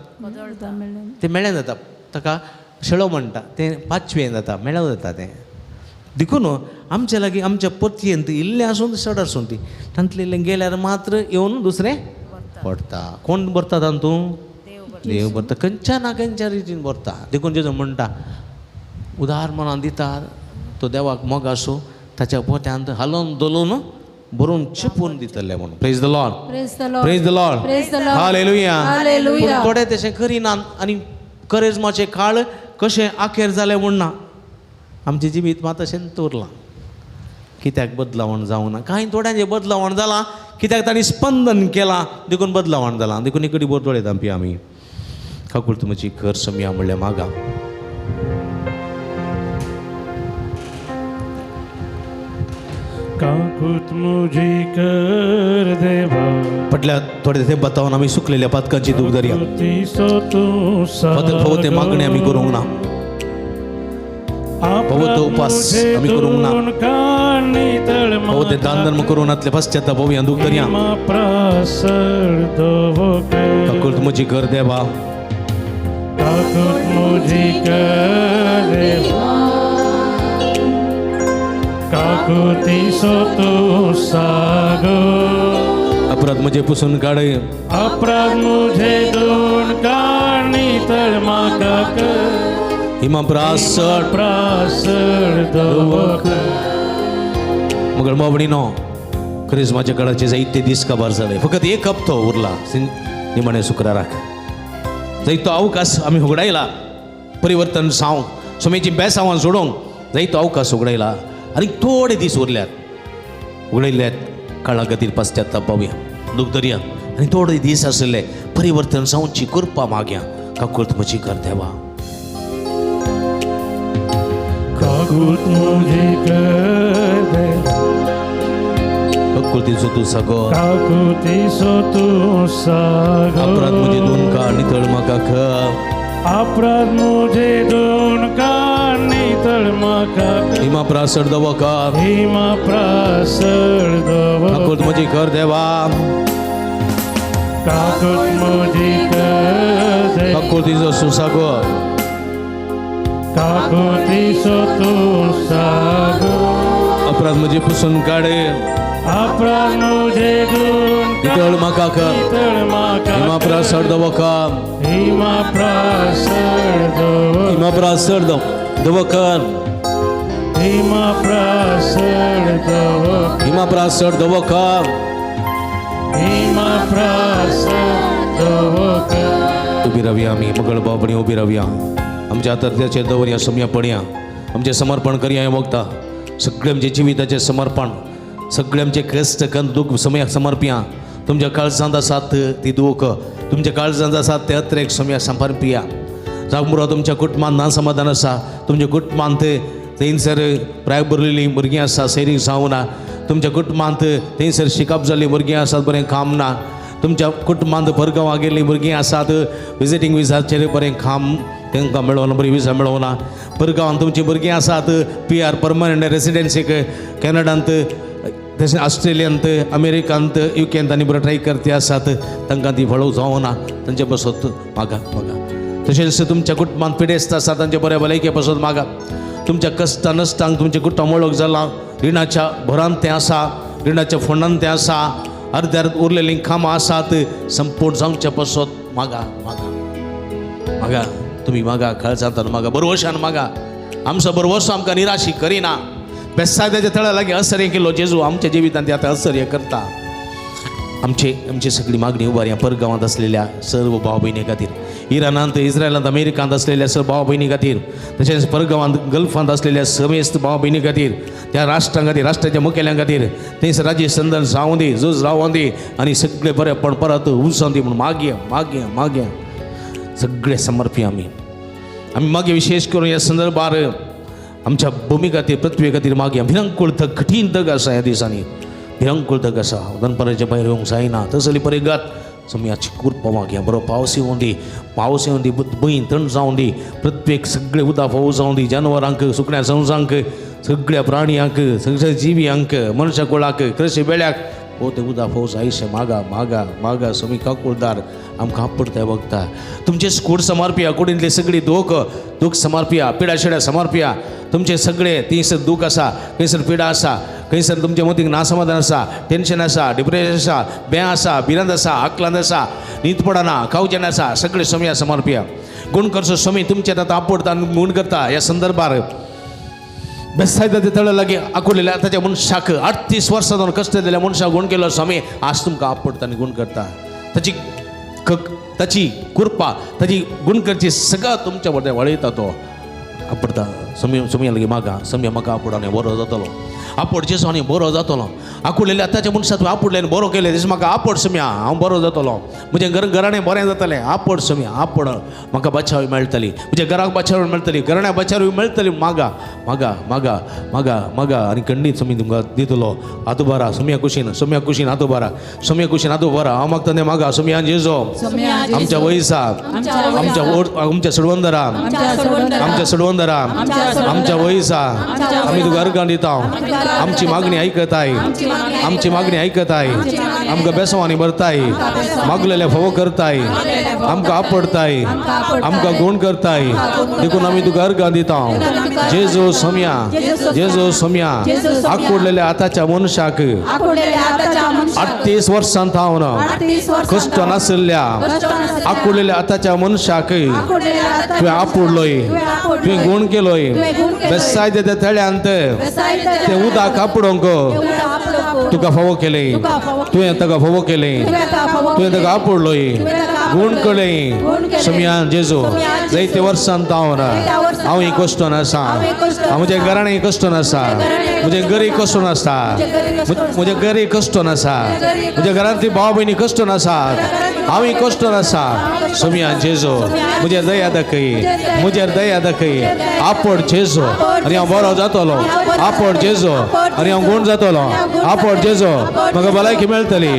तें मेळ्ळें जाता, ताका शेळो म्हणटा, तें पाचवें जाता, मेळो जाता तें. देखून आमच्या लागीं आमच्या पोतयेंत इल्लें आसूं चड आसूं ती तांतलें इल्लें गेल्यार मात्र येवन दुसरें पडटा. कोण भरता तातूंत? देव भरता. खंयच्या ना खंयच्या रितीन भरता. देखून जेजू म्हणटा उदार मनान दिता तो देवाक मोग आसूं, ताच्या पोत्यांत हालोवन धोलून भरून चिपून दितले म्हणून. Praise the Lord, praise the Lord, hallelujah. पूण थोडे तशें करिनात आनी करेजमाचें काळ कशें आखेर जालें म्हूण ना. आमचें जिवीत मात तशेंच उरलां. कित्याक बदलावण जावंक ना? कांय थोड्यांचें बदलावण जालां, कित्याक तांणी स्पंदन केलां देखून बदलावण जालां. देखून इकडे बोर दोळे आमपी आमी काकूळ तुमची कर समया म्हणल्यार मागा. काकूत मुझी कर देवा. पटल्या थोडे थेंब बतावन आमी सुकलेल्या पातकांची दूख धरया. फक्त मागणे आमी करूंक ना, भोवते उपास आमी करूंक ना, भोवते दान धर्म करूंक नातले पश्चाताप भोवया दूख धरया. काकूत मुझी कर देवा, काकूत मुझी कर देवा, काकुती सो तू सागो. अपराध मुझे पुसून काड, अपराध मुझे दोन काणी तळमाका कर, हिमा प्रासळ प्रासळ दवक. मगर मोबणीनो क्रिस्माच्या काळाचे जायते दीस काबार जाले, फकत एक हप्तो उरला निमाणे शुक्राराक. जायतो अवकाश आमी उगडायला परिवर्तन जावंक, सुमेची बेसांवां सोडोवंक जायतो अवकाश उगडायला आनी थोडे दीस उरल्यात. उगडयल्यात काळा खातीर पश्चाताप पावया, दूख धरया आनी थोडे दीस आशिल्ले परिवर्तन जावची कृपा मागया. काकूत म्हजी कर देवा, काकूत मुझी कर देवा, काकुतीचो तूं सागर, काकुतीचो तूं सागर. अपराध म्हजे दोन का नितळ म्हाका कर, अपराध मुझे दोन का नितळ नितळ म्हाका कर. हिमा प्रासर दवो कर. हिमा प्रासर दव. काकूत म्हजी कर देवा. काकूत म्हजी कर देवा. काकुळतीचो सुसागो. काकुतीचो तूं सागो. अपराध म्हजी पुसून काडे. अपराध म्हजे गुण. नितळ म्हाका कर. नितळ म्हाका. हिमा प्रासर दवो कर. हिमा प्रासर दव. हिमा प्रासर दवो कर. हिमा प्रासर दव. हिमा प्रासर दवो कर. हिमा प्रासर दव कर. उबी रावया आमी मगळ बाबणी उबी रावया. आमच्या हातांतल्याचेर दवरया सोमया पडया. आमचें समर्पण करया. हें वखदां सगळें आमचें जिविताचें समर्पण, सगळें आमचें कश्ट कन दूख सोमयाक समर्पया. तुमच्या काळजांत आसात ती दूख, तुमच्या काळजांत आसात ते अत्रेक सोमया समर्पया. जावं पुरो तुमच्या कुटुंबांत ना समाधान आसा, तुमच्या कुटुंबांत थंयसर प्राय भरलेलीं भुरगीं आसा, सैरीक जावं ना. तुमच्या कुटुंबांत थंयसर शिकप जाल्लीं भुरगीं आसात, बरें काम ना. तुमच्या कुटुंबांत परगांवां गेल्लीं भुरगीं आसात, विजिटींग विजाचेर बरें काम तांकां मेळोना, बरी विजा मेळोना. परगांवांत तुमचीं भुरगीं आसात, पी आर परमनंट रेसिडेन्सीक कॅनडांत, तशें ऑस्ट्रेलियांत, अमेरिकांत, युकेंत आनी बरें ट्राय करती आसात, तांकां ती फळो जावना, तांचे पासत मागा मागा. तशेंच तुमच्या कुटुंबांत पिडेस्त आसा, तांचे बऱ्या भलायके पासत मागा. तुमच्या कश्टां नश्टांक तुमचें कुटुंब वळख जालां, रिणाच्या भरांत तें आसा, रिणाच्या फोंडांत तें आसा, अर्द्यार उरलेलीं कामां आसात, संपूर्ण जावचे पासत मागा मागा मागा. तुमी मागा, काळजांत मागा, बरवशान मागा. आमचो बरवसो आमकां निराशी करिना. बेसायदाच्या तळा लागीं असर्य केलो जेजू आमच्या जिवितांत ते आतां असर्य करता. आमचे आमची सगळी मागणी उबारया परगांवांत असलेल्या सर्व भाव भयणी खातीर, इराणांत, इस्रायलांत, अमेरिकांत असलेल्या सर्व भाव भयणी खातीर, तशेंच परगांवांत गल्फांत असलेल्या समेस्त भाव भयणी खातीर, त्या राष्ट्रां खातीर, राष्ट्राच्या मुखेल्यां खातीर, थंयसर राज्य संदन जावं दी, झूज रावों दी आनी सगळे बरें पण परत उजों दी म्हूण मागया मागया मागया. सगळे समर्पी आमी आमी मागीर विशेष करून ह्या संदर्भार आमच्या भुमी खातीर, पृथ्वी खातीर मागया. भिरंकूळ थग, कठीण थग आसा ह्या दिसांनी, भिरंकूळ थग आसा. दनपाराच्या भायर येवंक जायना तसली परिगत सोमयाची कृपा मागया. बरो पावस येवं दी, पावस येवं दी, भंय थंड जावं दी, पृथ्वेक सगळे उदक फावो जावं दी, जानवरांक, सुकण्या संवसांक, सगळ्या प्राणयांक, सगळ्या जिवियांक, मनशा कुळाक, कृषी बेळ्याक हो ते उदक फावो जायशें मागा मागा मागा. समी काकुळदार आमकां आपडताय वखता. तुमचे कूड समर्पया, कुडींतली सगळी दूख दूख समर्पया, पिडा शिड्या समर्पया. तुमचे सगळे थंयसर दूख आसा, खंयसर पिडा आसा, खंयसर तुमच्या मतीक नासमाधान आसा, टेन्शन आसा, डिप्रेशन आसा, बें आसा, भिरांत आसा, आकलांत आसा, न्हीद पडना, खावचें आसा, सगळे सोमया समर्पया. गुण करचो स्वामी तुमचे आतां आपडता आनी गुण करता. ह्या संदर्भार बेसायदा तळ लागीं आकुडलेल्या ताच्या मनशाक 38 वर्सां जावन कश्ट दिल्या मनशाक गुण केलो स्वामी आज तुमकां आपडता आनी गुण करता. ताची ताची कृपा, ताची गुण करची सगळं तुमच्या वटेन वळयता तो आपडता. समी सोमया लागीं मागा, सोमया म्हाका आपोड आनी बरो जातलो, आपोड जेजू आनी बरो जातलो. आकुडलेल्या आतांच्या मनशाक तुवें आपोडलें आनी बरो केलें, तशें म्हाका आपोड सोमया, हांव बरो जातलो, म्हजें घर घराणें बरें जातलें. आपोड सोमया, आपोड, म्हाका बचाव मेळटली, म्हज्या घराक बचाव मेळटली, घराण्याक बचाव मेळटली. मागा मागा मागा मागा मागा आनी खंडीत सोमी तुमकां दितलो. आतुबारा सोमया कुशीन, सोमया कुशीन आतुबारा, सोमया कुशीन आतुबारा. हांव मागता तें मागा. सोमया जेजो आमच्या वयसा, आमच्या आमच्या सोडवंदरा, आमच्या सोडवंदरा, आमच्या वयसा आमी तुका अर्गां दिता. आमची मागणी आयकताय, आमची मागणी आयकताय, आमकां बेसवानी भरताय, मागलेले फोव करताय, आमकां आपडताय, आमकां गुण करताय. देखून आमी तुका अर्गां दिता. जेजू सोमया, जेजू सोमया, आकुडलेल्या आताच्या मनशाक 38 वर्सां थावन कश्ट नाशिल्ल्या आकुडलेल्या आताच्या मनशाक तुवें आपुडलोय, तुवें गुण केलोय. बेसायदा त्या तळ्यांत तें उदक आपुडोंक तुका फावो केलें, तुवें ताका फावो केलें, तुवें ताका आपुडलोय, गुण केलें. सोमया जेजू जायते वर्सां थावन हांव कश्ट नासा, म्हज्या घराणें कश्ट नासा, म्हज्या घरी कश्ट नासता, म्हज्या घरी कश्ट नासा, म्हज्या घरांतली भाव भयणी कश्ट नासात, हांवूय कश्ट नासा. सोमया जेजू म्हजेर दया दाखय, म्हजेर दया दाखय. आपोड जेजू आनी हांव बरो जातलो. आपोड जेजू आनी हांव गुण जातलो. आपट जेजो, म्हाका भलायकी मेळटली.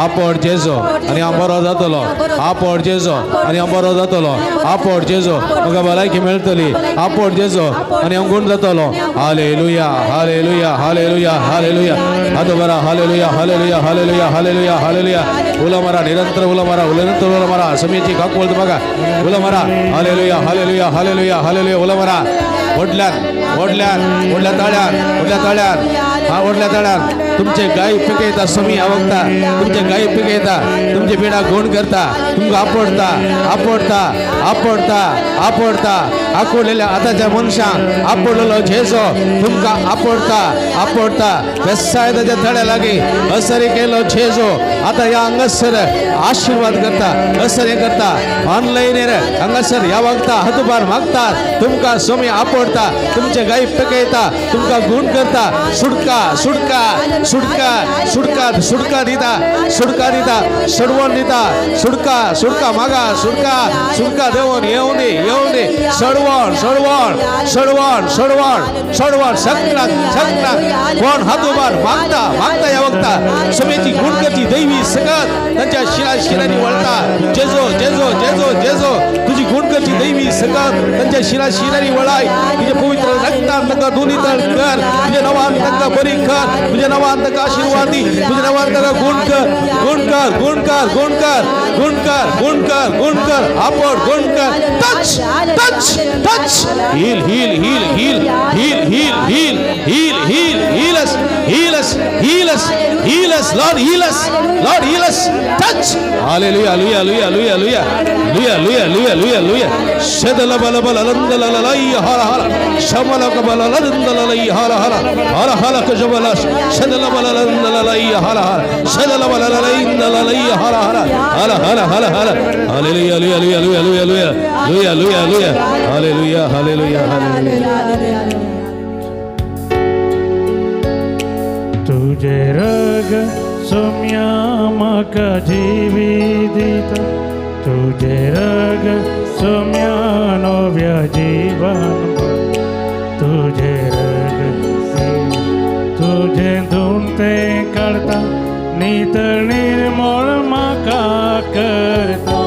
आपट जेजो आनी हांव बरो जातलो. आपट जेजो आनी हांव बरो जातलो. आपट जेजो, म्हाका भलायकी मेळटली. आपट जेजो आनी हांव गुण जातलो. Hallelujah, hallelujah, hallelujah, hallelujah. हातो बरा. Hallelujah, hallelujah, hallelujah, hallelujah, hallelujah. उलो मारा, निरंतर उलो मारा, निरंतर उलो मारा. समीची काकवळ बघा. उलो मारा. हालेलुया, हालेलुया, हालेलुया, हालेलुया. उलो मारा. व्हडल्यान, व्हडल्यान, व्हडल्या ताळ्यान, व्हडल्या ताळ्यान. हा, व्हडल्या ताळ्यान. तुमचे गाय पिकयता समी आवगता. तुमचे गाय पिकयता, तुमचे पिडा गुण करता. तुमकां आपडता, आपडता, आपडता, आपडता. आकुडलेल्या आताच्या मनशांक आपडलेलो जेजो तुमकां आपडता, आपडता. वेसायदाच्या थड्या लागीं असरी केलो जेजो आता ह्या हांगासर आशीर्वाद करता, असर हे करता. ऑनलायन हांगासर ह्या वागता, हातुबार मागता. तुमकां स्वामी आपडता, तुमचे गाय पिकयता, तुमकां गुण करता. सुटका, सुटका, सुटका, सुटका, सुटका दिता, सुटका दिता, सडवण दिता. सुटका, सुटका मागा. सुटका, सुटका देवन येवं दी, येवं दी. सडवण, सडवण, सडवण, सडवण, सडवण. सगळ्यांक, सगळ्यांक कोण हातुबार मागता, मागता ह्या वखता समेची गुण करची दैवी सकत तांच्या शिरा शिरांनी वळता. जेजो, जेजो, जेजो, जेजो, तुजी गुण करची दैवी सकत तांच्या शिरा शिरांनी वळाय. तुझ्या पवित्र रक्तान तांकां दोनी तळ कर. तुझ्या नावान तांकां बरी कर. तुझ्या नावान तांकां आशीर्वाद दी. तुझ्या नावान तांकां गुण कर, गुण कर, गुण कर, गुण कर, गुण कर, गुण कर, गुण कर. आपण गुण कर. Touch, touch, touch. Heal, heal, heal, heal, heal, heal, heal, heal, heal. Heal us, heal us, heal us, heal us, Lord, heal us, Lord, heal us. Touch. Hallelujah, hallelujah, hallelujah, hallelujah, hallelujah, hallelujah, hallelujah. शदल बल बल लंदल ललई हर हर शमल कबल लंदल ललई हर हर हर हर कजबल शदल बल लंदल ललई हर हर शदल बल ललई ललई हर हर हर हर हर हर. Hallelujah, hallelujah, hallelujah, hallelujah, hallelujah, hallelujah, hallelujah, hallelujah. तुझे रग सोम्या म्हाका जिवी दिता, तुझे रग सोम्या नव्या जीवन. तुझे रग तुझे धुवून काडता, नितळ निर्मळ म्हाका करता.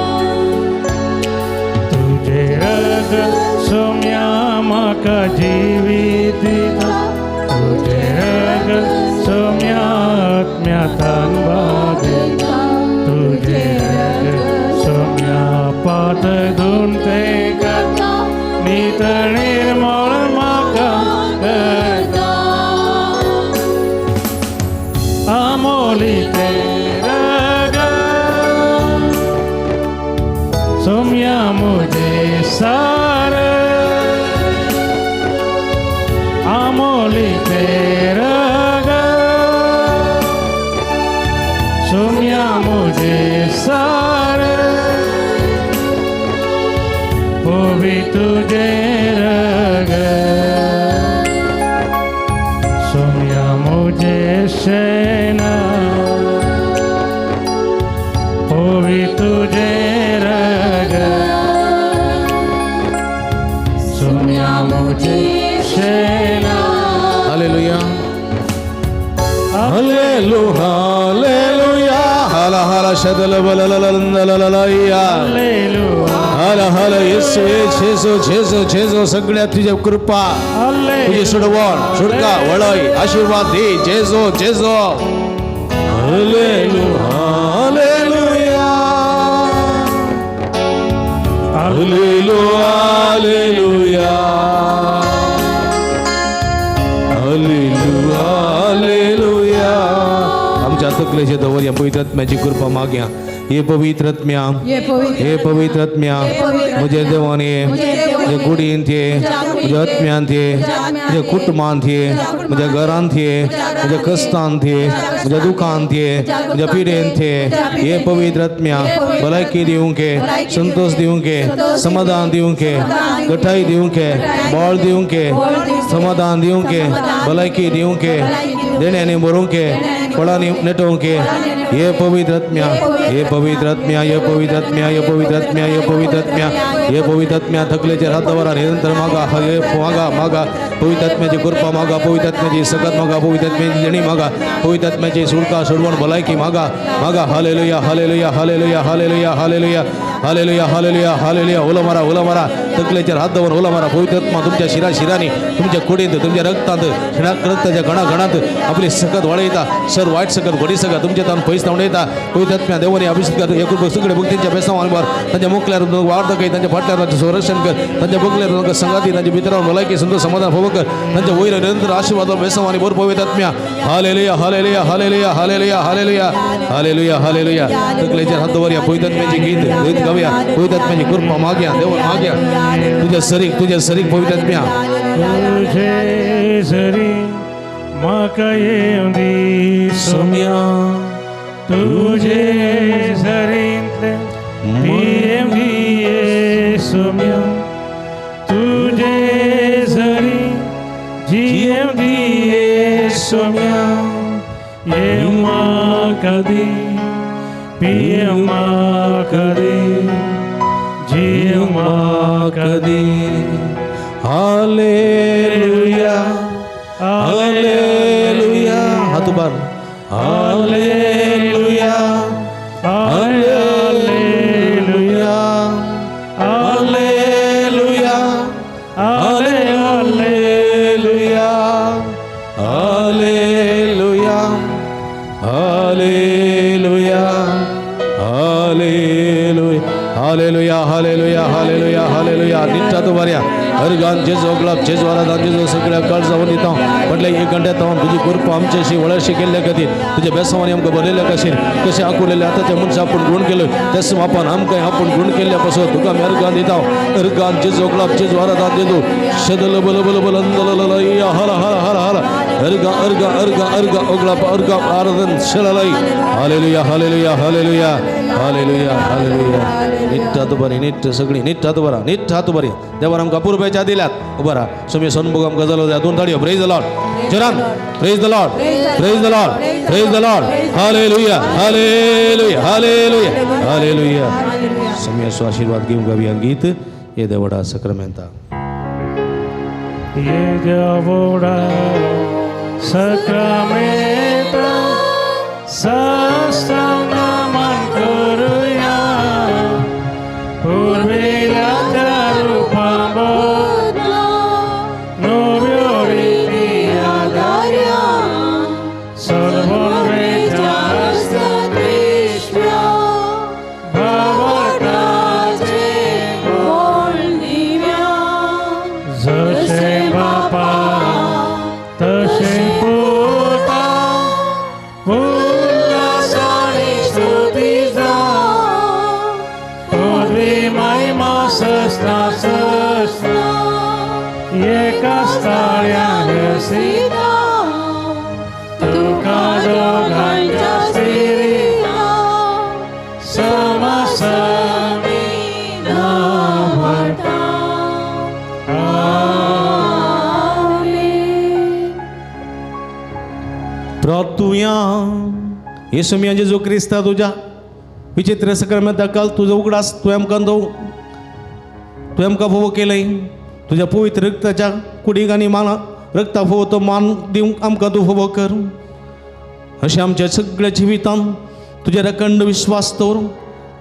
तुझे रग सोम्या म्हाका जिवी दिता, तुझे रग सोम्या आत्म्यातान भागयता. तुझे रग सोम्या पात धुवून काडता, नितळ निर्मळ म्हाका करता. आमोली ते रग सोम्या मुझे सार, आमोली ते रग सोम्या मुझे सार. ओवी तुझे रग सोम्या मुझे शेना, ओवी तुझे रग सोम्या मुझे शेना. हालेलुया, हालेलुया, हालेलुया. हाला हाला शदल बल लललललललया. हालेलुया. हाला हाला. येसू, जेजो, जेजो, जेजो. सगळ्या तुझ्या कृपा, तुझी सुडवण, सुटका, वळय, आशीर्वाद दे. जेजो, जेजो. हालेलुया, हालेलुया, हालेलुया, हालेलुया, हालेलुया, हालेलुया. आमच्या तकलेचे दवर या पवित्र आत्म्याची कृपा माग्या. हे पवित्र आत्म्या, ये पवित्र, हे पवित्र आत्म्या, म्हजे देवान ये, म्हज्या कुडींत ये, म्हज्या आत्म्यांत ये, म्हज्या कुटुंबांत ये, म्हज्या घरांत ये, म्हज्या कश्टांत ये, म्हज्या दुखांत ये, म्हज्या पिडेंत ये. हे पवित्र आत्म्या, भलायकी दिवंक, संतोष दिवंक, समाधान दिवंक, गठाई दिवंक, बळ दिवंक, समाधान दिवंक, भलायकी दिवंक. देण्यांनी भरूंक, फळांनी नेटोवंक। हे पवित्र आत्म्या, हे पवित्र आत्म्या, हे पवित्र आत्म्या, हे पवित्र आत्म्या, हे पवित्र आत्म्या, हे पवित्र आत्म्या थकलेचेर हात दवरा, निरंतर मागा, हे मागा मागा, पवित्र आत्म्याची कृपा मागा, पवित्र आत्म्याची सकत मागा, पवित्र आत्म्याची देणी मागा, पवित्र आत्म्याची सुटका सोडवण भलायकी मागा मागा। Hallelujah hallelujah hallelujah hallelujah hallelujah hallelujah hallelujah hallelujah. Ola मारा, ओला मारा, तकलेचेर हात दवर ओला मारा। पवित्र आत्मा तुमच्या शिरा शिरांनी, तुमच्या कुडींत, तुमच्या रक्तांत, रक्ताच्या घणा घणांत आपली सकत वाळयता, सर वायट सकत घोडी सकत तुमच्या तान पयस धांवड येता। पवित्र आत्म्या देवानी अभिषेक कर, एकूण सगळे भक्तींच्या बेसावांवर तांच्या मुखल्यार वाढ दाखय, तांच्या फाटल्यार तांचें संरक्षण कर, तांच्या बगल्यार तांकां संगाती, तांच्या भितरावर भलायकी संतोष समाधान फावो कर, तांच्या वयर निरंतर आशीर्वाद बेसावांनी भर पवित्र आत्म्या। Hallelujah hallelujah hallelujah hallelujah hallelujah hallelujah hallelujah. तकलेचेर हात दवरया, पवित्र आत्म्याची गीत गीत गावया, पवित्र आत्म्याची कृपा मागया, देव मागया। तुझ्या सरीक, तुझ्या सरीक पवित्र आत्म्या। तुझे सरी म्हाका येवं दी सोम्या, तुझे सरींतलें पियेवं दी सोम्या, तुझे सरी जियेवं दी सोम्या, येवं म्हाका दी, पियेवं म्हाका दी, जियेवं म्हाका दी। हालेलुया हालेलुया, हात उबार। Hallelujah hallelujah hallelujah hallelujah hallelujah hallelujah hallelujah hallelujah hallelujah hallelujah hallelujah. निट्टा तुबार्या हरगान Jeju गुलाब जेजो आराधन जेजो सगळ्या काळजावन दिता म्हटल्यार एक घंट्या तावन तुजी कृपा आमच्याशी वळशी केल्ल्या खातीर, तुज्या बेसावांनी आमकां बरयल्ल्या खातीर, कशें आकुलेले आतांच्या मनशा आपूण गुण केलो तेच मापान आमकां आपूण गुण केल्ल्या पासून तुका आमी अर्गान दिता। अर्गान जेजो गुलाब जेजो आराधन जेजो शदल बल बल बल अंदल हर हर हर हर अर्गा अर्गा अर्गा अर्गा ओगला अर्गा आराधन शललई। Hallelujah hallelujah hallelujah hallelujah hallelujah. नीट हात उबारी, नीट सगळी नीट हात उबारा, नीट हात उबारी। देवान आमकां पुरपेच्या दिल्यात उबारा। सुमी सनभोग आमकां जालो द्या दोन ताळयो। प्रेज the Lord जोरान, praise the Lord, praise the Lord, praise the Lord. Hallelujah hallelujah hallelujah hallelujah. Sumi आशीर्वाद घेवंक गावया गीत ये देवडा सक्रामेंता। ये देवडा सक्रामेंता साष्टांग नमन करूया, पुर्विल्या त्या रुपाबद्दल नव्यो रिती आदार्या, सर्ववेच्या हस्तांतरिष्व्या, भावार्थाचे बोल दिव्या, जशें बापा तशें पुता, उल्हासाने स्तुती जावं, पदवी महिमा सस्ना सस्ना, एकाच ताळ्यान सीता, तुका दोगांच्या स्पिरिता समसमी नांवता। आमेन। प्रार्थुया। येसुमिया जेजू क्रिस्ता तुज्या विचित्र सक्रामेंता काल तुजो उगडास तुवें आमकां दव, तुवें आमकां फोवो केलंय। तुज्या पवित्र रक्ताच्या कुडीक आनी माना रक्ता फोवो तो मान दिवंक आमकां तूं फोवो कर। अशें आमच्या सगळ्या जिवितान तुजेर अखंड विश्वास दवर,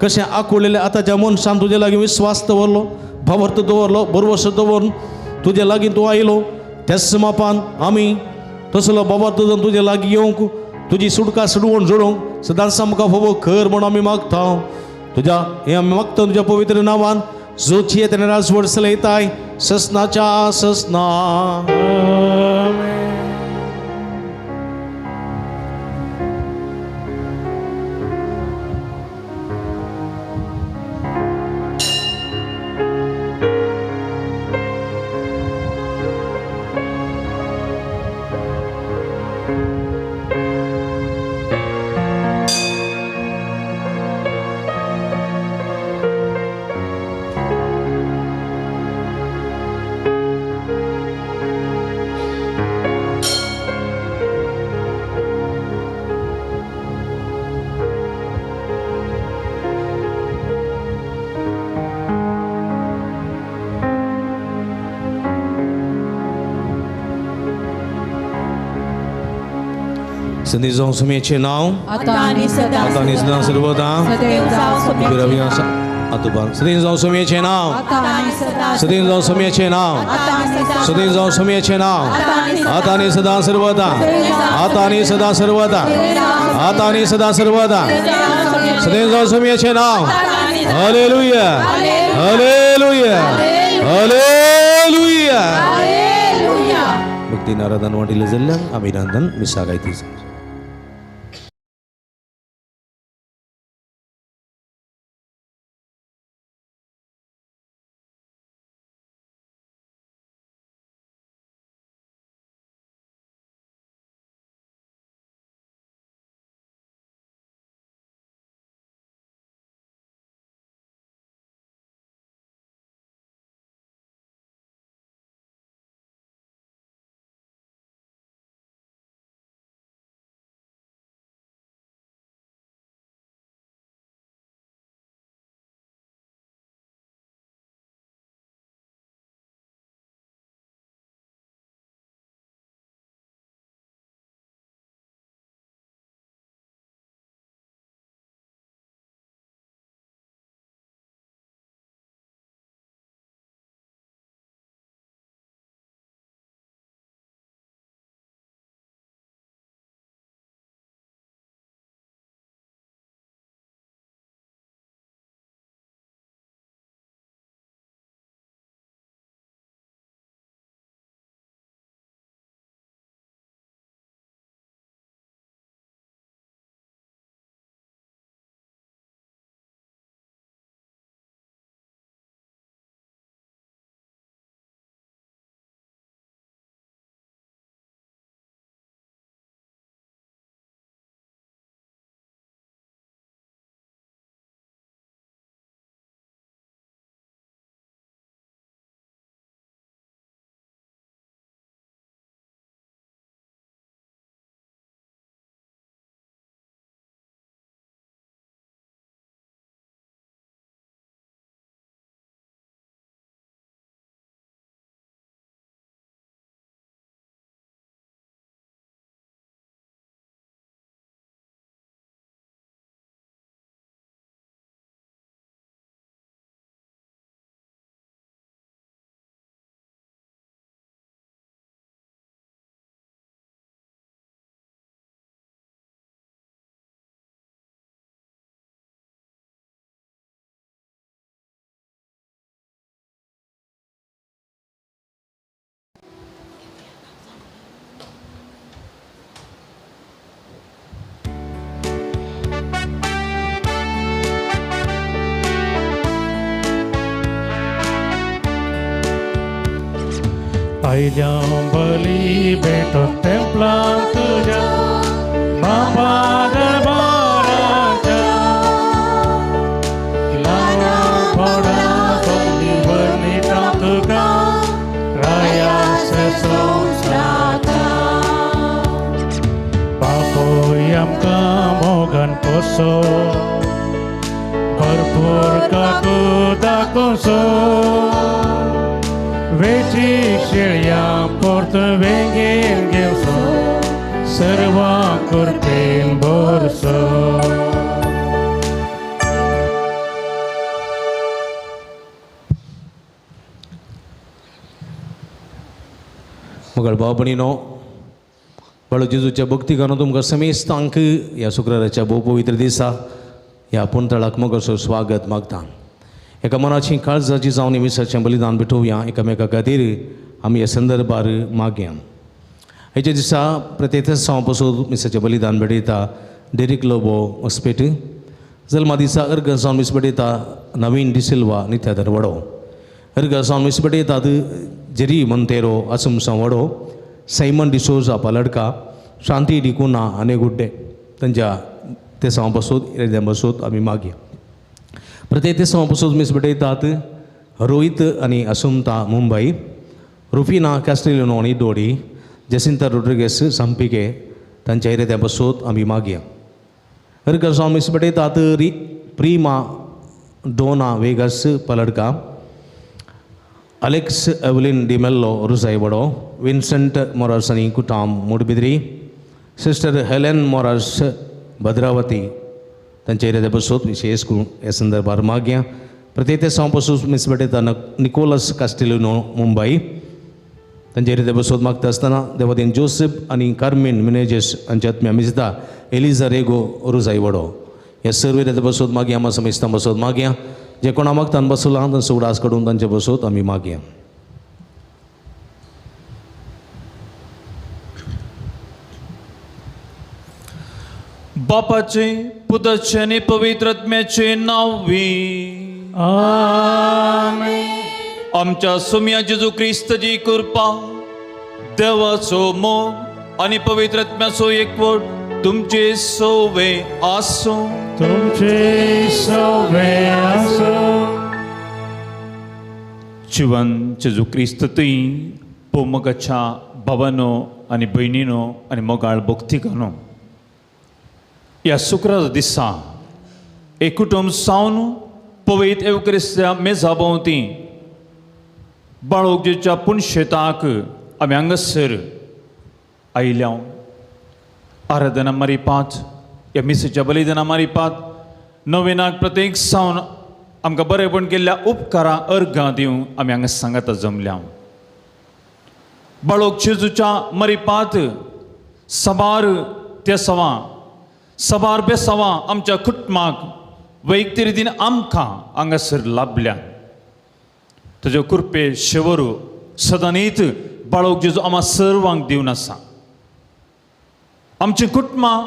कशें आकुळलेल्या आतांच्या मनशान तुजे लागीं विश्वास दवरलो, भावार्थ दवरलो, भरवसो दवरून तुजे लागीं तूं आयलो, त्याच मापान आमी तसलो भावार्थ जावन तुजे लागीं येवंक, तुजी सुटका सुडवण जोडूंक सदांच आमकां फोवो कर म्हूण आमी मागता। तुज्या हें आमी मागता तुज्या पवित्र नांवान, जो येत राजवड चलयताय ससनाच्या ससना। आमेन। संदी जावं सुमेचें नांव आतां आनी सदां आतां आनी सदां सर्वदा सदैव जावं सुमेचें आतुबान सदीं जावं सुमेचें नांव आतां आनी सदां सदीं जावं सुमेचें नांव आतां आनी सदां सदीं जावं सुमेचें नांव आतां आनी सदां सर्वदा आतां आनी सदां सर्वदा आतां आनी सदां सर्वदा सदीं जावं सुमेचें नांव. Hallelujah hallelujah hallelujah. भक्ती आराधन वाटिल्लें जाल्ल्यान अभिनंदन मिसा गायती. आयल्या बली भेटो तेंपलां तुज्या बापा दरबाराच्या ल्हाना व्हडा बली वर्णिता तुका राया संवसाराच्या. बापूय आमकां मोगान पोसो भरपूर काकू दाखोवचो वेची शेळया पोर्त वेंगेन घेवचो सर्वां कृपेन भरसो. मगळ भाव भयणीनो, बाळू जेजूच्या भक्ती करून तुमकां समेस्तांक ह्या शुक्राराच्या भोव पवित्र दिसा ह्या पुंतळाक मगसो स्वागत मागता. एका मनाची काळजाची जावन मिसाचें बलिदान भेटोवया एकामेका खातीर आमी ह्या संदर्भार मागया. हेच्या दिसा प्रत्येक दिसा पसून मिसाचें बलिदान भेटयता डेरिक लोबो हॉस्पेट, जल्मा दिसा अर्ग जावन मीस भेटयता नवीन डिसिल्वा नित्या दरवडो, अर्ग जावन मीस भेटयतात जेरी मोंतेरो आसुमसां वडो, सैमन डिसोजा पालडका, शांती डिकुना आनी गुड्डे तांच्या तेसांव पसून इराद्यां पसून आमी मागया. प्रत्येक दिसा पसून मीस भेटयतात रोहित आनी असुमता मुंबय, रुफिना कॅस्टेलिनो आनी डोडी, जेसिंता रोड्रिगेस संपिके तांच्या इराद्यां पसून आमी मागया. अर्ग जावन मीस भेटयतात Prima Dona Vegas Paladka, Alex Evelyn D'Mello Rusai Vado, Vincent Moras आनी कुटाम मुडबिद्री, सिस्टर हेलेन मोरास भद्रावती तांचे एरिया बसोत विशेष करून ह्या संदर्भार मागया. प्रत्येक ते पासून मिस भेटयता निकोलस कास्टेलिनो मुंबई तांचे एरिया बसोत मागता आसतना देवादीन जोसेफ आनी कार्मीन मिनेजेस हांच्या आत्म्या मिजता एलिजा रेगो रुजाई वडो ह्या सर्व एरिया बसोत मागया. आमा समेस्तां बसोत मागया. जे कोणा मागतान बसला तांचो उडास काडून तांचे बसोत आमी मागया. बापाचे पुताचे आनी पवित्र आत्म्याचे नांव आमेन. आमच्या सुम्या जेजू क्रिस्तची कृपा, देवाचो मोग आनी पवित्र आत्म्याचो एकवट तुमचे सोवे आसूं. तुमचे सोवे आसूं. जिवन जेजू क्रिस्त तुय पोमगाच्या भावानो आनी भयणीनो आनी मोगाळ भक्तिकानो, ह्या शुक्रार दिसा एक कुटुंब सावन पवित्र एवक्रिस्त्या मेजा भोंवती बाळोगजेच्या पुणशेताक आमी हांगासर आयल्या. आराधना मारिपात ह्या मिसेच्या बलिदाना मारिपात नवीनाक प्रत्येक सावन आमकां बरेपण केल्ल्या उपकारां अर्घां दिवंक आमी हांगा सांगाता जमल्या. बाळोग जेजूच्या मरिपात साबार तेसावां सबार बेसावां आमच्या कुटुंबाक वैयक्तीक रितीन आमकां हांगासर लाभल्या. तुज्या कृपे शेवरू सदांनीत बाळोग जेजू आमा सर्वांक दिवन आसा. आमची कुटुंबां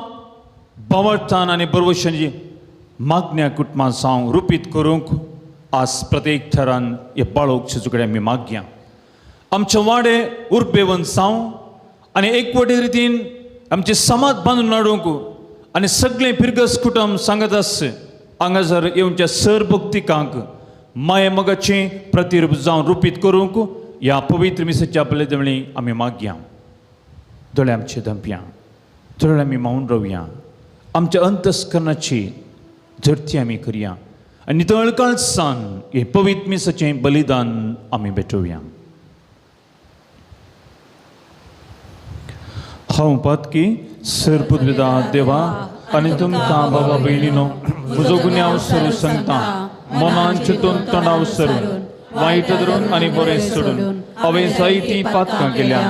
बावडटान आनी बरवशांची मागण्या कुटुंबां सावन रुपीत करूंक आज प्रत्येक थरान ह्या बाळोग जेजू कडेन आमी मागया. आमचे वाडे उर्बेवन जावं आनी एकवटी रितीन आमचे समाज बांदून हाडूंक आनी सगळें फिरगस कुटुंब सांगत आस हांगासर येवच्या सर भक्तिकांक माये मोगाचें प्रतिरूप जावन रुपीत करूंक ह्या पवित्र मिसाच्या बलिदानी आमी मागया. दोळे आमचे दंपया, दोळे आमी मावन रावया. आमच्या अंतस्करणाची झडती आमी करया आनी नितळ काळसान हें पवित्र मिसाचें बलिदान आमी भेटोवया. हांव पातकी सरपुदविदा देवा आनी तुमकां बाबा भयणीनो म्हजो गुन्यांव सरू सांगता. मनान चिंतून तणाव सरून वायट धरून आनी बरें सोडून हांवें जायतीं पातकां केल्या.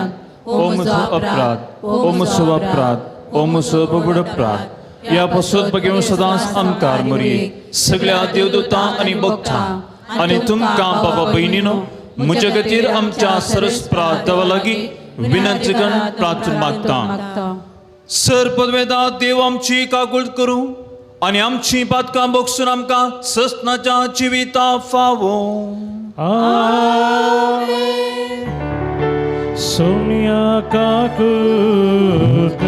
ओ म्हजो अपराध, ओ म्हजो अपराध, ओ म्हजो बबड अपराध. ह्या पासत बगेवन सदांच आमकार मरये सगळ्या देवदूतां आनी भक्तां आनी तुमकां बाबा भयणीनो म्हज्या खातीर आमच्या सरस्प्रात देवा लागीं विनंती करून प्रार्थना मागता. सर पदवेदा देव आमची काकुळ करूं आनी आमची पातकां बगसून आमकां ससनाच्या जिविता फावो. आमेन. सोम्या काकूत,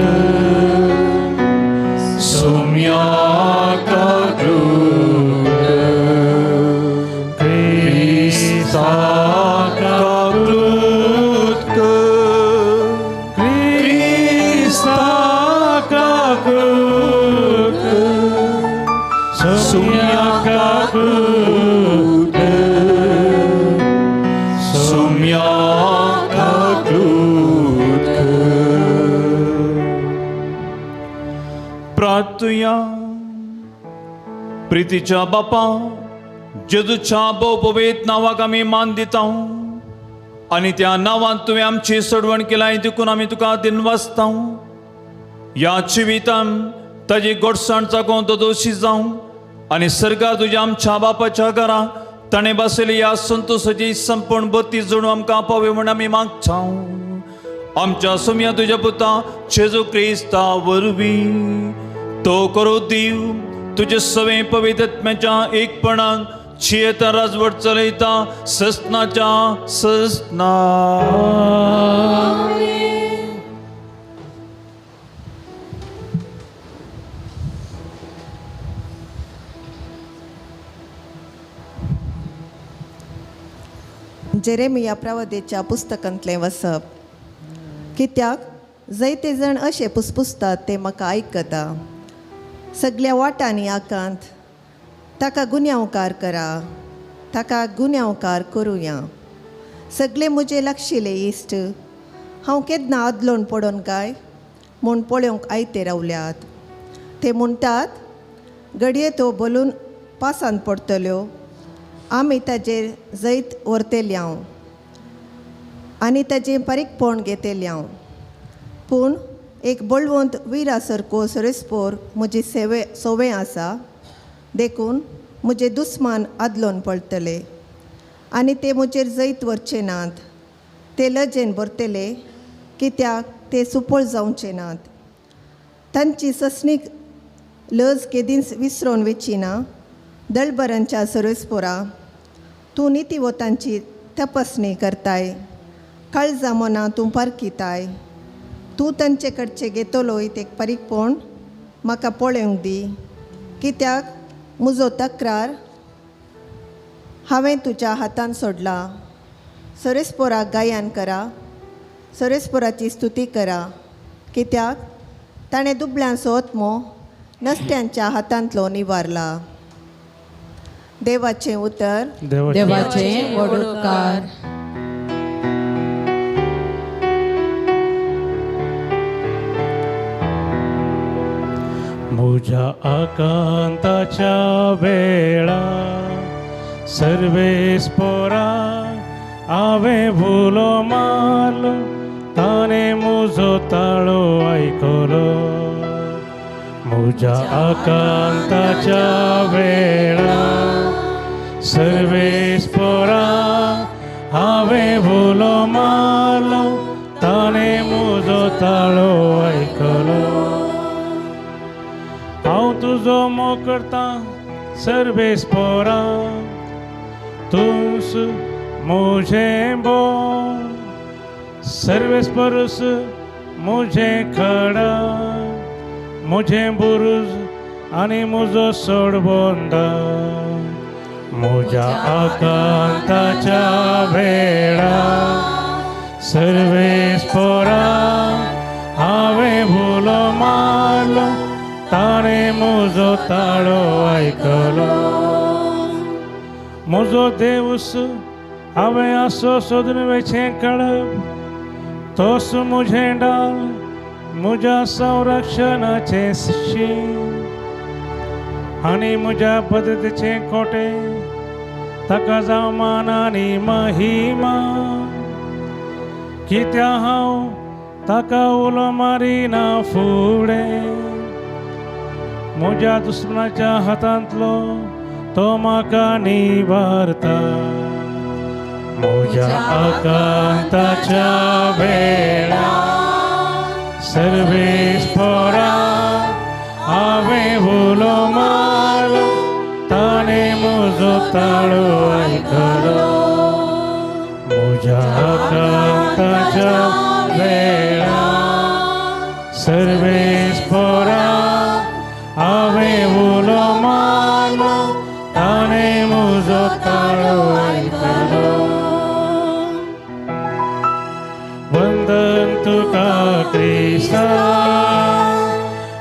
सोम्या काकूत, क्रिस्ता काकूत कर, क्रिस्ता काकूत, सोम्या काकूत, सोम्या काकूत कर. प्रार्थुया. प्रितीच्या बापा जेजूच्या भोव नांवाक आमी मान दिता आनी त्या नांवान तुवें आमची सोडवण केलाय देखून आमी तुका दिनवासता. ह्या जिवितान ताजी गोडसाण चाकोवन तो दोशी जावं आनी सर्गार तुज्या आमच्या बापाच्या घरा ताणें बसयली ह्या संतोशाची संपूर्ण बत्ती जोडून आमकां पावय म्हूण आमी मागता. आमच्या सोम्या तुज्या पुता जेजू क्रिस्ता वरवीं तो करो दिव तुजे सवे पवित्र आत्म्याच्या एकपणान जियेता राजवट चलयता ससनाच्या ससना. जेरेमिया प्रवदेच्या पुस्तकांतलें वसप. कित्याक जायते जाण अशें पुसपुसतात ते म्हाका आयकता. सगल्या वाटांनी आकांत ताका गुन्यांवकार करा, ताका गुन्यांवकार करुया. सगळे म्हजे लागशिल्ले इश्ट हांव केन्ना आदलोण पडोन काय म्हूण पळोवंक आयते रावल्यात. ते म्हणटात घडये तो बलून पासांत पडटल्यो, आमी ताजेर जैत व्हरतले हांव आनी ताजें बारीकपण घेतलें हांव. पूण एक बळवंत विरा सारको सरेस्पोर म्हजी सेवे सोवे आसा, देखून म्हजे दुस्मान आदलोन पळटले आनी ते म्हजेर जैत व्हरचे नात. ते लजेन भरतले कित्याक ते सुपळ जावचे नात. तांची ससणीक लज केदींच विसरोन वेची ना. दळबरांच्या सरेस्पोरा, तूं नितीवतांची तपासणी करताय, काळजा मनां तूं पारखिताय. तूं तांचे कडचे घेतलोय ते बारीकपण म्हाका पळोवंक दी, कित्याक म्हजो तक्रार हांवें तुज्या हातान सोडला. सरेस्पोराक गायन करा, सरेस्पोराची स्तुती करा, कित्याक ताणें दुबळ्यांचो आत्मो नसत्यांच्या हातांतलो निवारला. देवाचें उतर. देवाचे व्हड उपकार. म्हज्या आकांताच्या वेळा सर्वेस्पोरा हांवें उलो मारलो, ताणें म्हजो ताळो आयकलो. म्हज्या आकांताच्या वेळा सर्वेस्पोरा हांवें उलो मारलो, ताणें म्हजो ताळो आयकलो. हांव तुजो मोग करतां सर्वेस्पोरा, तूंच म्हजें बोल. सर्वेस्पोरूच म्हजें खडा, म्हजें बुरूज आनी म्हजो सोडबोंदा. म्हज्या आकांताच्या वेळा सर्वेस्पोरा हांवें उलो मारलो, ताणें म्हजो ताळो आयकलो. म्हजो देवूस हांवें आसो सोदून वेचें कळप, तोच म्हजें डाल म्हज्या संरक्षणाचें शीं आनी म्हज्या पद्दतीचें कोटें. ताका जावं मान आनी महिमा, कित्याक हांव ताका उलो मारिना फुडें. म्हज्या दुस्मनाच्या हातांतलो तो म्हाका निवारता. म्हज्या आकांताच्या वेळा सर्वेस्पोरा हांवें उलो मारलो, ताणें म्हजो ताळो आयकलो. म्हज्या आकांताच्या वेळा सर्वेस्पोरा हांवें उलो मारलो, ताणें म्हजो ताळो आयकलो. वंदन तुका क्रिस्ता,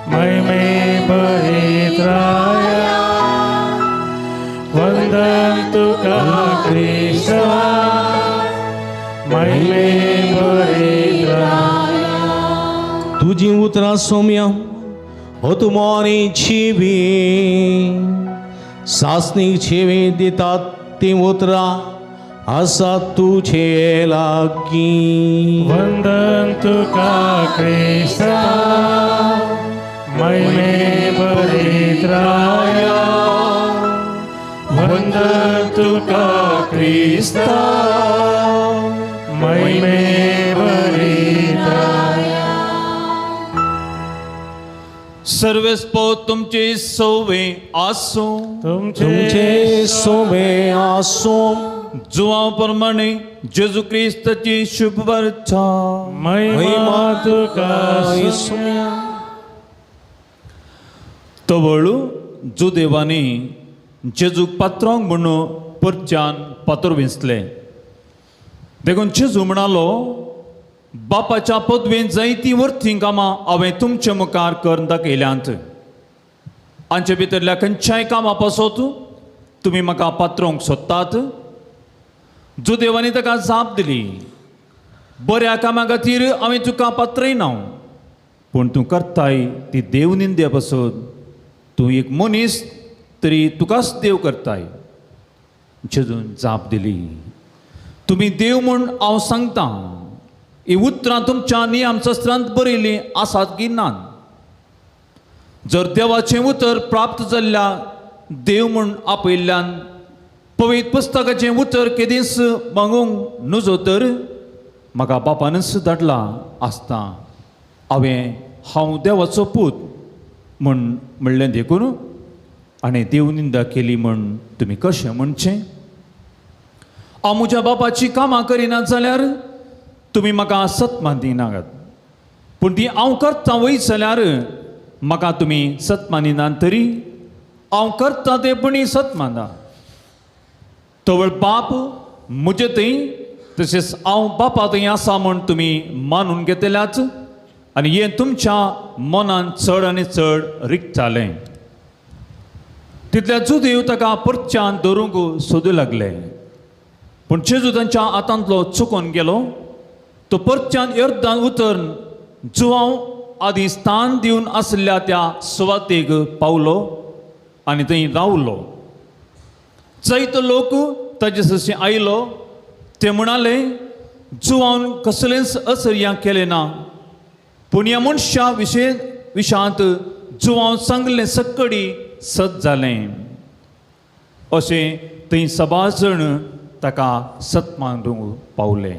महिमे परित्राया. वंदन तुका क्रिस्ता, महिमे परित्राया. तुजी उतरां सोम्या हो तुमोनी छिवी सासणीक छिवी दितात तीं उतरां आसा तुजे लागीं. वंदन तुका क्रिस्ता, महिमे परित्राया. वंदन तुका क्रिस्ता, महिमे परित्राया. सर्वेस्पो तुमचे सोवे आसूं. तुमचे सोबे आसूं. जुवां प्रमाणे जेजू क्रिस्ताची शुभवार्ता. महिमा तुका सोम्या. तवळ जुदेवांनी जेजूक पात्रांक म्हणून परच्यान पातोर विंचले. देखून जेजू म्हणालो, बापाच्या पदवेन जायतीं वर्थीं कामां हांवें तुमचे मुखार करून दाखयल्यांत. आमचे भितरल्या खंयच्याय कामां पासत तुमी म्हाका पात्रोंक सोदतात. जुदेवांनी ताका जाप दिली, बऱ्या कामां खातीर हांवें तुका पात्रयना, पूण तूं करताय ती देव निंद्या पासून तूं एक मनीस तरी तुकाच देव करताय. जेजून जाप दिली, तुमी देव म्हूण हांव सांगतां, ही उतरां तुमच्या नियमशास्त्रांत बरयलीं आसात की ना? जर देवाचें उतर प्राप्त जाल्ल्या देव म्हूण आपयल्ल्यान पवित्र पुस्तकाचें उतर केदींच मागूंक नुजो तर म्हाका बापानच धाडला आसता हांवें हांव देवाचो पूत म्हूण म्हणलें देखून आनी देव निंदा केली म्हूण तुमी कशें म्हणचें? हांव म्हज्या बापाची कामां करिना जाल्यार तुमी म्हाका सत्मान दिनात, पूण ती हांव करतां वयत जाल्यार म्हाका तुमी सत्मानिनात तरी हांव करतां तें पुणी सत्माना. तवळ बाप म्हजे थंय तशेंच हांव बापा थंय आसा म्हूण तुमी मानून घेतल्याच आनी हें तुमच्या मनान चड आनी चड रिगतालें. तितल्या जुदेव ताका परच्यान धरूंक सोदू लागले, पूण जेजू तांच्या हातांतलो चुकोन गेलो. तो परच्यान यर्दान उतरून जुवांव आदी स्थान दिवन आशिल्ल्या त्या सुवातेक पावलो आनी थंय रावलो. जायतो लोक ताजे सरशी आयलो. ते म्हणाले, जुवान कसलेंच असर्या केलें ना, पूण ह्या मनशा विशांत जुवान सांगलें सक्कडी सत जालें. अशें थंय सभा जण ताका सत मानूंक पावले.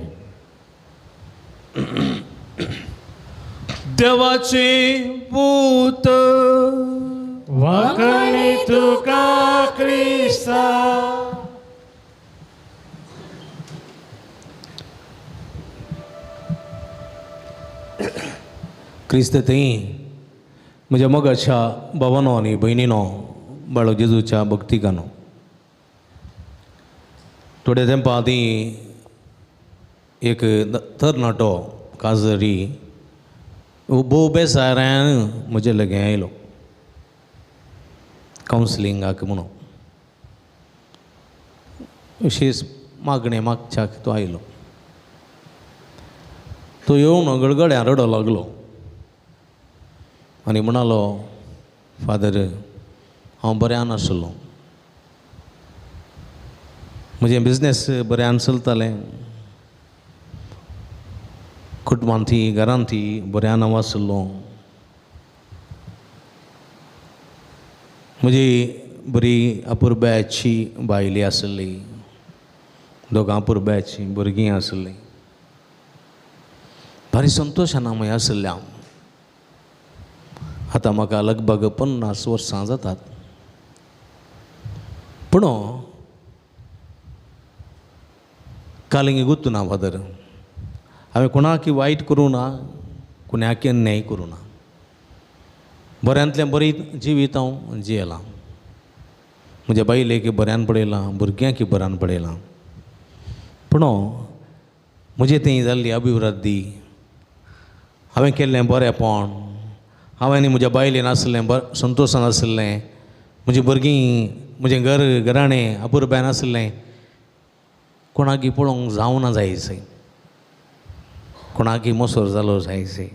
देवाचें पूत वाकणी तुका क्रिस्ता. क्रिस्त थंय म्हज्या मोगाच्या भावानो आनी भयणीनो, बाळो जेजूच्या भक्तिकानो, थोड्या तेंपा आदीं एक तरणाटो काजरी भोव बेजारान म्हजे लागीं आयलो कावन्सिलिंगाक म्हणून. अशीच मागणें मागच्याक तो आयलो. तो येवन गळगळ्यां रडो लागलो आनी म्हणालो, फादर हांव बऱ्यान आसलो, म्हजें बिजनेस बऱ्यान चलतालें, कुटुंबांत ती घरांत ती बऱ्यान हांव आसलो, म्हजी बरी अपुरबायेची बायली आसली, दोगां अपुरबायेची भुरगीं आसलीं, भारी संतोशान हांव आसलें. हांव आतां म्हाका लगभग 50 वर्सां जातात, पूण कालिंगी गुत्तू ना फादर, हांवें कोणाकी वायट करूं ना, कोणाकी अन्याय करूं ना, बऱ्यांतलें बरी जिवीत हांव जियेलां, म्हज्या बायलेक बऱ्यान पळयलां, भुरग्यांक बऱ्यान पळयलां, पूण म्हजें थंय जाल्ली अभिवृद्धी, हांवें केल्लें बरेंपण, हांवें आनी म्हज्या बायलेन आसलें संतोशान आसलें, म्हजी भुरगीं, म्हजें घर घराणें अपुरबायन आसलें, कोणाकी पळोवंक जावना जायचे, कोणाकी मोसोर जालो जायचे.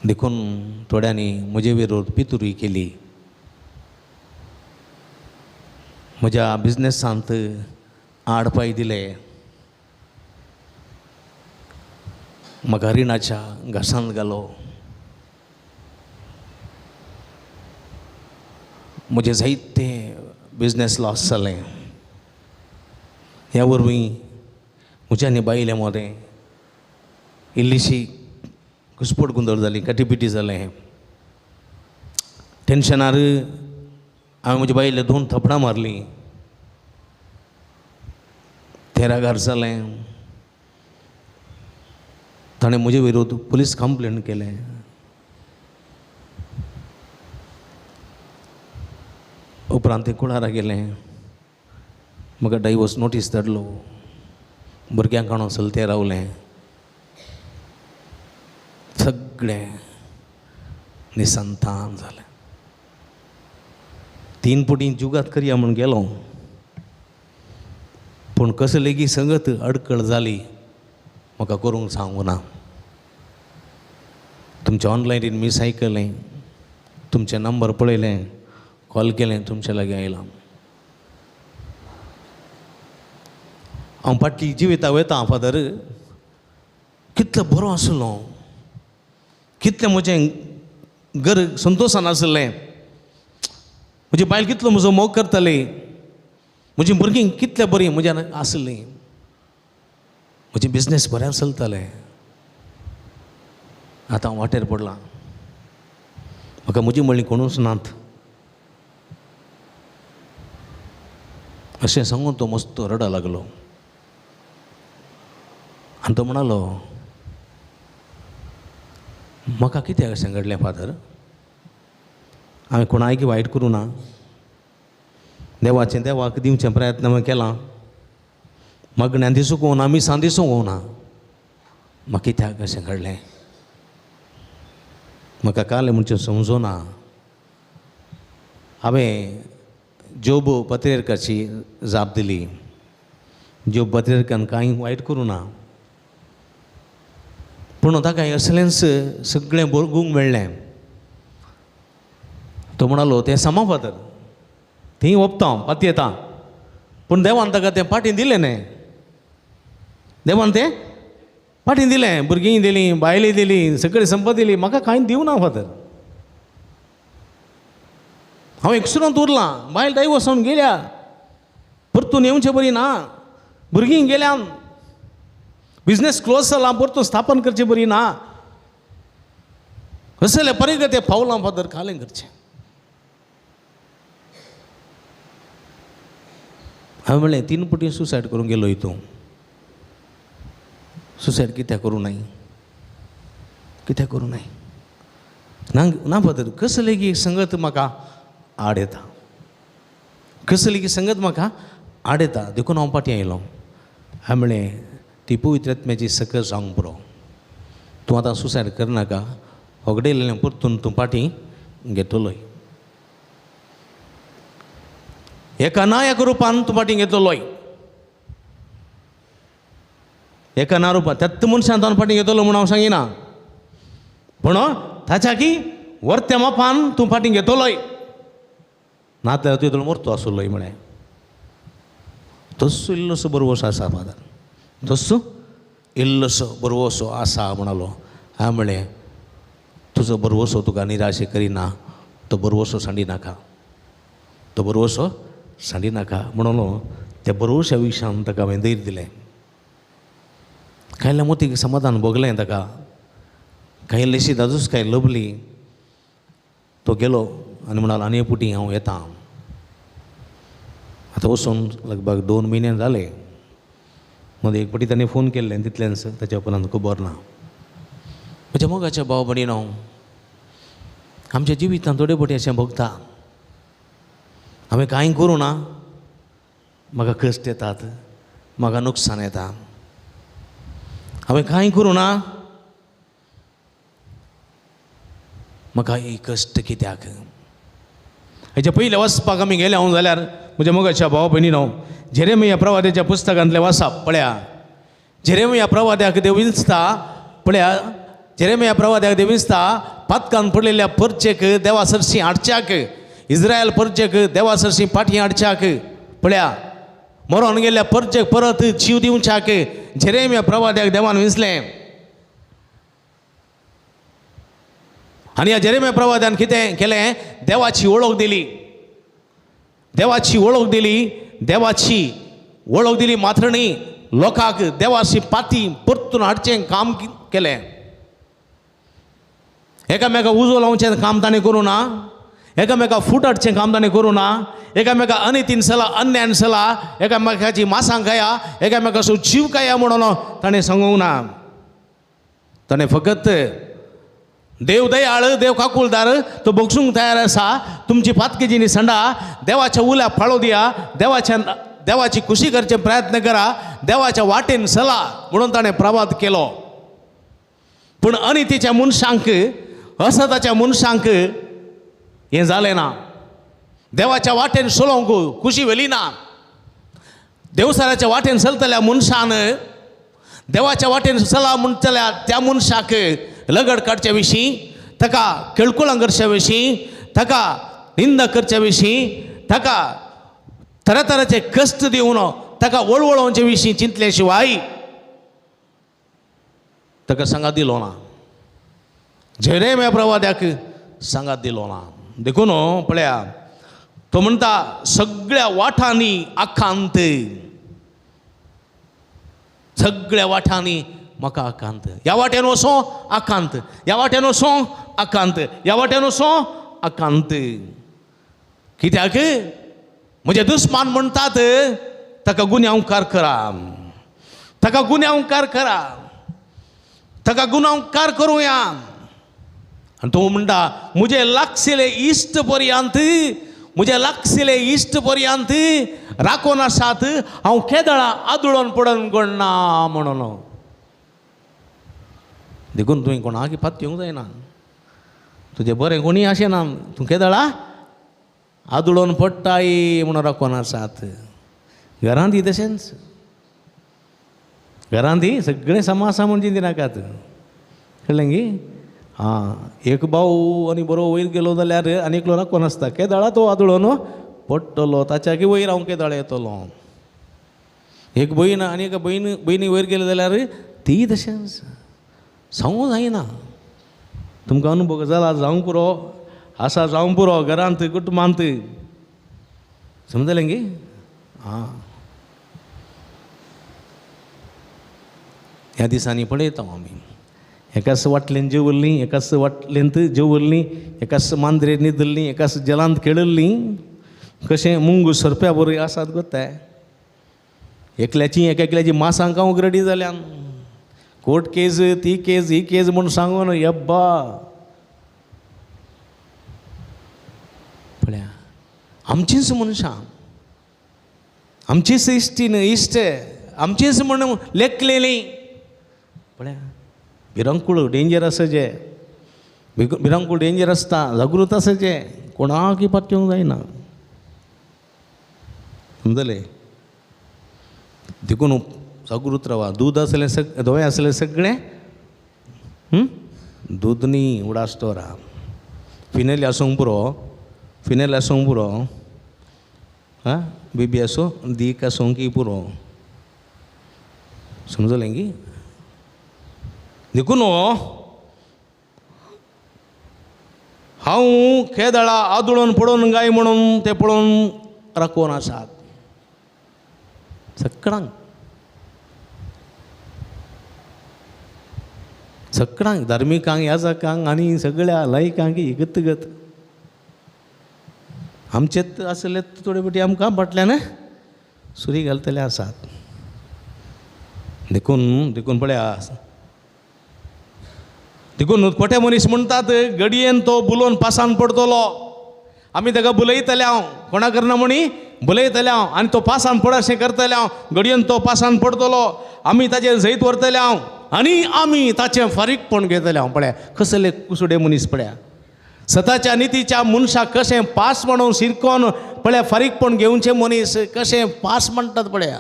देखून थोड्यांनी म्हजे विरोध पितुरी केली, म्हज्या बिजनेसांत आड पांय दिले, म्हाका रिणाच्या घासांत घालो, म्हजें जायते बिजनेस लॉस जालें. ह्या वरवीं म्हज्या आनी बायले मदें इल्लीशी घुसपट गोंदळ जाली, काटीपिटी जालें. टेंशनार हांवें म्हज्या बायले 2 थपडां मारलीं, तें रागार जालें, ताणें म्हजे विरोध पुलीस कंप्लेन केलें. उपरांत तें कुळारा गेलें, म्हाका डायवोर्स नोटीस धाडलो, भुरग्यांक हाडून चलतें रावलें, सगळें निसंतान जालें. 3 पुटी जुगात करया म्हूण गेलो, पूण कसो लेगीत संगत अडकळ जाली. म्हाका करूंक सांगूं ना. तुमचें ऑनलायनीन मीस आयकलें, तुमचें नंबर पळयलें, कॉल केलें, तुमचे लागीं आयलां. हांव फाटली जिविता वयता फादर, कितलो बरो आसलो, कितलें म्हजें घर संतोशान आसलें, म्हजी बायल कितलो म्हजो मोग करताली, म्हजी भुरगीं कितले बरीं म्हज्यान आसलीं, म्हजें बिजनेस बरें चलतालें. आतां हांव वाटेर पडलां, म्हाका म्हजी म्हणली कोणूच नात. अशें सांगून तो मस्त रडा लागलो आनी तो म्हणालो, म्हाका कित्याक अशें घडलें फादर? हांवें कोणायकी वायट करूं ना, देवाचें देवाक दिवचें प्रयत्न हांवें केलां, मागण्यान दिसूंक ना, मिसान दिसूंक ना, म्हाका कित्याक अशें घडलें? म्हाका काल म्हणचें समजूना. हांवें जोब पत्रेरकाची जाप दिली. जोब पत्रेरकान कांय वायट करूं ना, पूण ताका असलेंच सगळें भोगूंक मेळ्ळें. तो म्हणालो, तें समा फादर, थंय ओपता हांव, पातयेता, पूण देवान ताका तें फाटीं दिलें न्हय. देवान तें फाटीं दिलें, भुरगीं दिलीं, बायलीं दिली, सगळी संपत दिली, म्हाका कांय दिवना फादर. हांव एकसुरांत उरलां, बायल डायवोर्स जावन गेल्या, परतून येवचे बरी ना, भुरगीं गेल्यान, बिजनेस क्लोज जाला, परतून स्थापन करचे बरी ना. असले परिगते पावलां फादर खालें करचें. हांवें म्हणलें, 3 पटी सुसायड करूंक गेलो तूं, सुसायड कित्याक करूं नाय, कित्याक करूं नाय? ना ना फादर, कसली की संगत म्हाका आड येता, कसली की संगत म्हाका आड येता, देखून हांव फाटीं आयलो. हांवें म्हणलें, ती पवित्र आत्म्याची सकल जावंक पुरो, तूं आतां सुसायड करनाका, होगडयलें परतून तूं फाटीं घेतलोय, एका ना एका रुपान तूं फाटीं घेतलोय, एका ना रुपान त्याच मनशान तो फाटीं घेतलो म्हूण हांव सांगिना, पूण ताच्या की वर्त्या मापान तूं फाटीं घेतलोय, नातल्यार तुवें मरतो आसलोय. म्हळें तस्सो इल्लोसो बरवसो आसा फादर, तस्सो इल्लोसो बरवसो आसा म्हणालो. हांवें म्हणलें, तुजो बरवसो तुका निराशे करिना, तो बरवसो सांडी नाका, तो बरवसो सांडी नाका म्हणून त्या बरवश्या विशयान ताका हांवें धैर्य दिलें. कांय मोतीक समाधान भोगलें ताका, कांय इल्लीशी दादूस कांय लभली. तो गेलो आनी म्हणालो, आनी पुटी हांव येता. आतां वचून लगभग 2 म्हयने जाले. मदीं एक पटी ताणें फोन केल्लें, तितलेंच, ताच्या उपरांत खबर ना. म्हज्या मोगाच्या भाव भयणीनो, आमच्या जिवितांत थोडे पटी अशें भोगता, हांवें कांय करूं ना, म्हाका कश्ट येतात, म्हाका नुकसान येता, हांवें कांय करूं ना, म्हाका ही कश्ट कित्याक? हेच्या पयलें वचपाक आमी गेले हांव जाल्यार म्हज्या मोगाच्या भाव भयणीनो, जेरेमिया प्रवाद्याच्या पुस्तकांतलें वाचप पळया. जेरेमिया प्रवाद्याक देव विंचता पळया, जेरेमिया प्रवाद्याक देव विंचता पातकान पडलेल्या परचेक देवा सरशी हाडच्याक, इस्रायल परचेक देवा सरशी फाटीं हाडच्याक पळया, मरोन गेल्ल्या परचेक परत जीव दिवच्याक जेरेमिया प्रवाद्याक देवान विंचलें. आनी ह्या जेरेमिया प्रवाद्यान कितें केलें? देवाची वळख दिली, देवाची वळख दिली, देवाची वळख दिली मात्र न्ही, लोकांक देवाची पाती परतून हाडचें काम केलें. एकामेका उजो लावचें काम ताणें करूं ना, एकामेका फूट हाडचें काम ताणें करूं ना, एकामेका अनितीन सला अन्यान सला, एकामेकाची मासां खाया, एकामेकाचो जीव खाया म्हणून ताणें सांगूंक ना. ताणें फकत देव दयाळ, देव काकुलदार, तो बगसूंक तयार आसा, तुमची पातकेजी संडा, देवाच्या उल्या फाळो दिया, देवाच्या देवाची खुशी करचे प्रयत्न करा, देवाच्या वाटेन सला म्हणून ताणें प्रवाद केलो. पूण अनितीच्या मनशांक, असताच्या मनशांक हें जालें ना. देवाच्या वाटेन चलोवंक खुशी व्हेली ना. देवसाराच्या वाटेन चलतल्या मनशान, देवाच्या वाटेन चला म्हणटल्या त्या मनशाक लगड काडच्या विशीं, ताका केळकुळां करच्या विशीं, ताका निंदा करच्या विशीं, ताका तरातराचे कश्ट दिवन ताका वळवळोवचे विशीं चिंतले शिवाय ताका सांगात दिलो ना. जेरेम्या प्रवाद्याक सांगात दिलो ना. देखून पळया तो म्हणटा सगळ्या वाठांनी आकांत, सगळ्या वाठांनी म्हाका आकांत. ह्या वाट्यान वचो आकांत, ह्या वाट्यान वचो आकांत, ह्या वाट्यान वचो आकांत. कित्याक म्हजे दुस्मान म्हणटात ताका गुन्यांवकार करा, ताका गुन्यांवकार करा, ताका गुन्यांवकार करुया. आनी तो म्हणटा म्हजे लागशिले इश्ट पर्यंत, म्हजे लागशिले इश्ट पर्यंत राखून आसात, हांव केदळा आदळून पडून कोणना म्हणून. देखून तुवें कोणाक पातयेवंक जायना, तुजें बरें कोणी अशें ना, तूं केदळा आदळून पडटाय म्हणून राखून आसात. घरांत ही तशेंच, घरांत ही सगळें समा आसा म्हण चिंती नाकात, कळ्ळें गी? आं, एक भाव आनी बरो वयर गेलो जाल्यार आनी एकलो राखून आसता, केदळा तो आदळून पडटलो, ताच्याकी वयर हांव केदळा येतलो. एक भयण आनी एका भयणी वयर गेले जाल्यार ती तशेंच. सांगूं जायना, तुमकां अनुभव जाला जावंक पुरो, आसा जावंक पुरो घरांत कुटुंबांत, समजलें गी? आं, ह्या दिसांनी पळयता आमी एकाच वाटलेन जेवल्लीं, एकाच वाटलेंत जेवल्लीं, एकाच मांद्रेर न्हिदल्लीं, एकाच जलांत खेळिल्लीं, कशें मुंगू सरप्या बरी आसात गोताय. एकल्याची एक एकल्याची मासांकां उगरडी जाल्यान कोर्ट केज, ती केज, ही केज म्हूण सांगून यब्बा. पळया आमचींच मनशां, आमचीच इश्टीन इश्ट, आमचीच म्हण लेखलेलीं. पळया भिरांकूळ डेंजर आसा जे, भिरांकूळ डेंजर आसता, जागृत आसा जे, कोणाकय पातयेवंक जायना, समजलें? देखून जागृत रावा. दूद आसलें धवें आसलें सगळें दूद न्ही उडास दवरा. फिनेल आसूंक पुरो, फिनेल आसूंक पुरो, आं बेबी आसूं दीक आसूंक की पुरो, समजलें की? देखून हांव केदळा आदळून पडून गाय म्हणून ते पळोवन राखून आसात सगळ्यांक, सगळ्यांक धार्मिकांक, याजकांक आनी सगळ्या लायकांक गतगत. आमचेच आसले थोडे पटी आमकां फाटल्यान सुरी घालतले आसात. देखून देखून पळया, देखून खोटे मनीस म्हणटात गडयेन तो बुलोवन पासान पडटलो, आमी ताका बुलयतले हांव, कोणा करना म्हणी बुलयतले हांव, आनी तो पासान पड अशें करतले हांव, गडयेन तो पासान पडटलो, आमी ताचेर जैत व्हरतले हांव आनी आमी ताचें फारीकपण घेतले हांव. पळया कसले कुसुडे मनीस, पळया सताच्या नितीच्या मनशाक कशें पास म्हणून शिरकोन पळया फारीकपण घेवचें मनीस कशें पास म्हणटात पळया,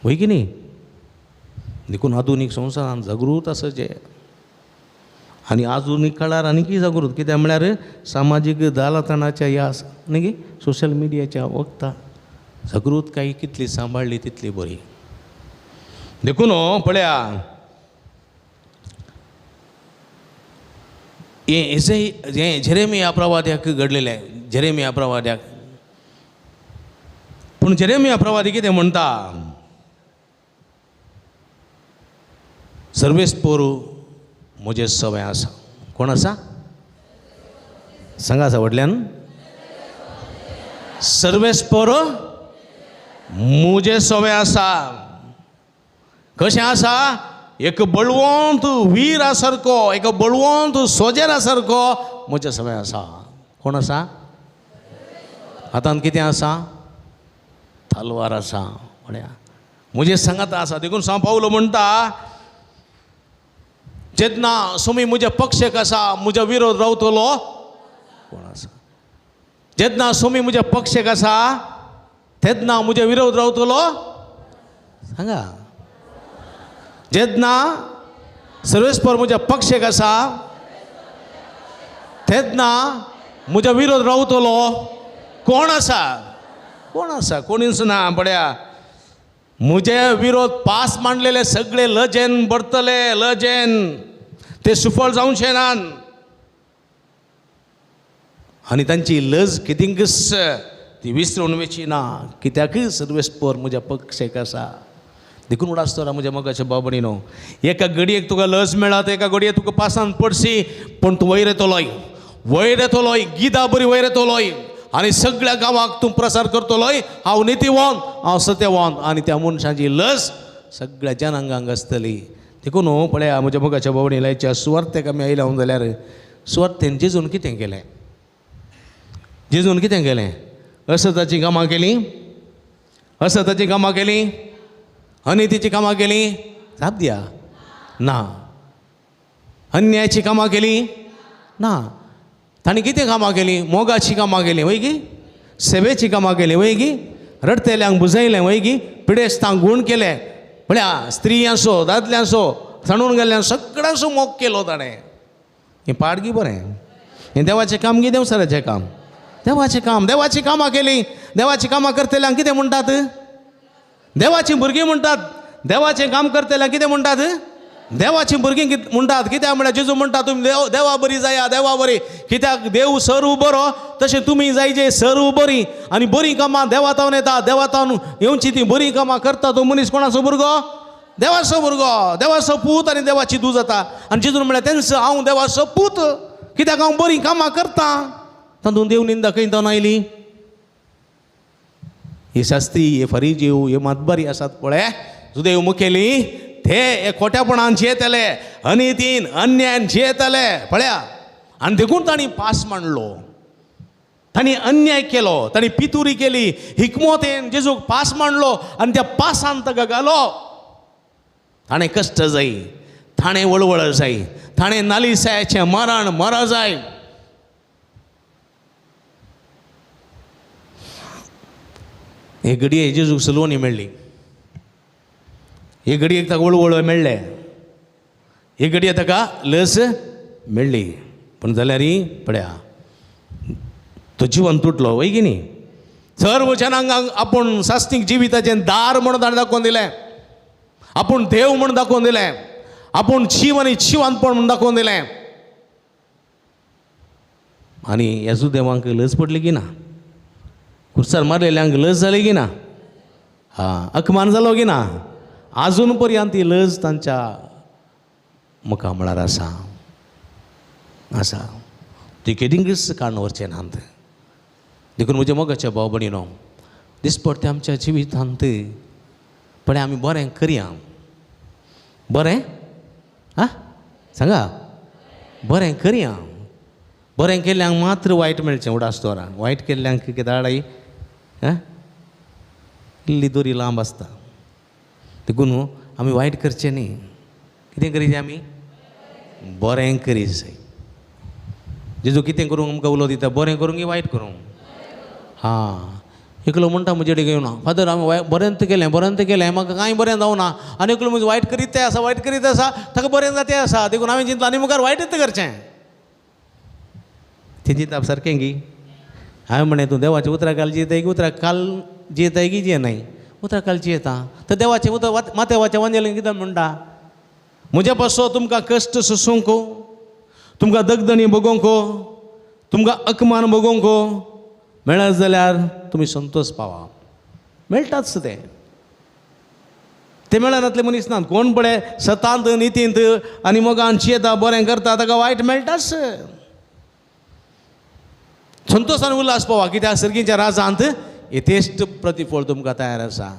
वय की न्ही? देखून आधुनीक संवसारांत जागृत आसचें आनी आधुनीक काळार आनीकय जागृत, कित्याक म्हळ्यार सामाजीक जालथाणाच्या ह्या न्ही गे सोशल मिडियाच्या वखता जागृतकाय कितली सांबाळ्ळी तितली बरी. देखून पळया हें जेरेमिया प्रवाद्याक घडलेलें, जेरेमिया प्रवाद्याक. पूण जेरेमिया प्रवादी कितें म्हणटा, सर्वेस पोरू म्हजें सवंय आसा. कोण आसा सांगा आसा व्हडल्यान? सर्वेस पोरू म्हजें सवंय आसा. कशें आसा? एक बळवंत वीरा सारको, एक बळवंत सोजेरा सारको म्हजें सवंय आसा. कोण आसा? हातान कितें आसा? तलवार आसा. म्हळ्यार म्हजें सांगात आसा. देखून सांव पावलो म्हणटा जेन्ना सुमी म्हज्या पक्षाक आसा म्हज्या विरोध रावतलो कोण आसा? जेन्ना सुमी म्हज्या पक्षाक आसा तेन्ना म्हज्या विरोध रावतलो सांगा. जेन्ना सर्वेस्पर म्हज्या पक्षेक आसा तेन्ना म्हज्या विरोध रावतलो कोण आसा? कोण आसा? कोणीच ना. पळया म्हजे विरोध पास मांडलेले सगळे लजेन भरतले, लजेन ते सुफळ जावचे नात आनी तांची लज कितेंकच ती विसरून वचची ना, कित्याक सर्वेस्पर म्हज्या पक्षेक आसा. देखून उडास म्हज्या मोगाच्या बाबडीनो, एका घडयेक तुका लज मेळत, एका घडयेक तुका पासान पडशी, पूण तूं वयर येतलोय, वयर येतलोय, गिदा बरी वयर येतलोय आनी सगळ्या गांवाक तूं प्रसार करतलोय. हांव नितीवंत, हांव सत्यवंत, आनी त्या मनशांची लज सगळ्या जनांगांक आसतली. देखून पळया म्हज्या मोगाच्या बाबडी लायच्या सुवार्थेक आमी आयल्या जाल्यार सुवार्थेन जेजून कितें केलें? जेजून कितें केलें? असताची कामां केलीं, असताची कामां केलीं, अनितीची कामां केलीं? जाप दिया ना. अन्यायाची कामां केलीं? ना. तांणी कितें कामां केलीं? मोगाची कामां केलीं वय गी, सेवेची कामां केलीं वय गी, रडटेल्यांक बुजयलें वय गी, पिडेस्तांक गूण केले, म्हळ्यार स्त्रियांचो दादल्यांचो सांडून गेल्ल्यान सगळ्यांचो मोग केलो ताणें. हें पाड गी बरें, हें देवाचें काम गी देवसराचें काम? देवाचें काम. देवाचीं कामां केलीं. देवाचीं कामां करतल्यांक कितें म्हणटात? देवाचीं भुरगीं म्हणटात. देवाचें काम करतल्यांक कितें म्हणटात? देवाचीं भुरगीं म्हणटात. कित्याक म्हळ्यार जेजू म्हणटा तुमी देव देवा बरी जाया, देवा बरी. कित्याक देव सर्व बरो, तशें तुमी जायचे सर्व बरी. आनी बरीं कामां देवा तावन येता, देवा तावन येवची तीं बरीं कामां करता तो मनीस कोणाचो भुरगो? देवाचो भुरगो, देवाचो पूत आनी देवाची दूद जाता. आनी जेजून म्हळ्यार तेंच हांव देवाचो पूत, कित्याक हांव बरीं कामां करता. तातूंत देव निंदा खंय तावन आयली? हे शास्त्री, हे फरिजीव, हे मातबारी आसात पळय, जुदेव मुखेली, ते हे खोट्यापणान जियेतले, अनितीन अन्यायान जियेतले पळया. आनी देखून तांणी पास मांडलो, तांणी अन्याय केलो, तांणी पितुरी केली, हिकमोतेन जेजूक पास मांडलो आनी त्या पासान ताका घालो. ताणें कश्ट जाय, ताणें वळवळ जाय, ताणें नालिसायाचें मरण मर जाय. हे घडये जेजूक सलोवणी मेळ्ळी, हे घडयेक ताका वळवळ मेळ्ळें, हे घडये ताका लस मेळ्ळी, पूण जाल्यार पळया तो जिवन तुटलो वय की न्ही. सर्व जनांगांक आपूण सास्तीक जिविताचें दार म्हणून ताणें दाखोवन दिलें, आपूण देव म्हूण दाखोवन दिलें, आपूण जीव आनी जिवानपण म्हूण दाखोवन दिलें. आनी येजू देवांक लज पडली की ना? खुर्सार मारलेल्यांक लज जाली की ना? हां, अकमान जालो की ना? आजून पर्यंत ती लज तांच्या मुखामळार आसा आसा. ती केदिंगच काडून व्हरचें नात. देखून म्हज्या मोगाच्या भाव भयणीनो, दिसपडटे आमच्या जिवितांत पण आमी बरें करया, बरें आं सांगा, बरें करया. बरें केल्ल्यांक मात्र वायट मेळचें उडास दवरा, वायट केल्ल्यांक कितें दाडाय आं इल्ली दोरी लांब आसता. देखून आमी वायट करचें न्ही. कितें करीत आमी? बरें करीत जाय. जेजू कितें करूंक आमकां उलो दिता? बरें करूंक की वायट करूंक? हां, एकलो म्हणटा म्हजे कडेन येवन, फादर हांवें बरें केलें, बरें केलें, म्हाका कांय बरें जावना. आनी एकलो म्हजें वायट करीत तें आसा, वायट करीत आसा, ताका बरें जातें आसा. देखून हांवें चिंतलां आनी मुखार वायटच करचें. तें चिंतप सारकें गी? हांवें म्हणलें तूं देवाचें उतरां काल जियेताय की उतरां काल जियेताय की जियेनाय? उतरां काल जियेता. तर देवाचें उतर मातेवाचें वांजेलें कितें म्हणटा? म्हज्या पासो तुमकां कश्ट सोसूंक, तुमकां दगदणी भोगोवंक, तुमकां अकमान भोगोवंक मेळत जाल्यार तुमी संतोश पावा. मेळटाच तें, तें मेळनातले मनीस नात. कोण पळय सतांत नितींत आनी मोगान जियेता, बरें करता, ताका वायट मेळटाच. संतोशान उल्हास पावा, कित्याक सर्गीच्या राजांत यथेश्ट प्रतिफळ तुमकां तयार आसा.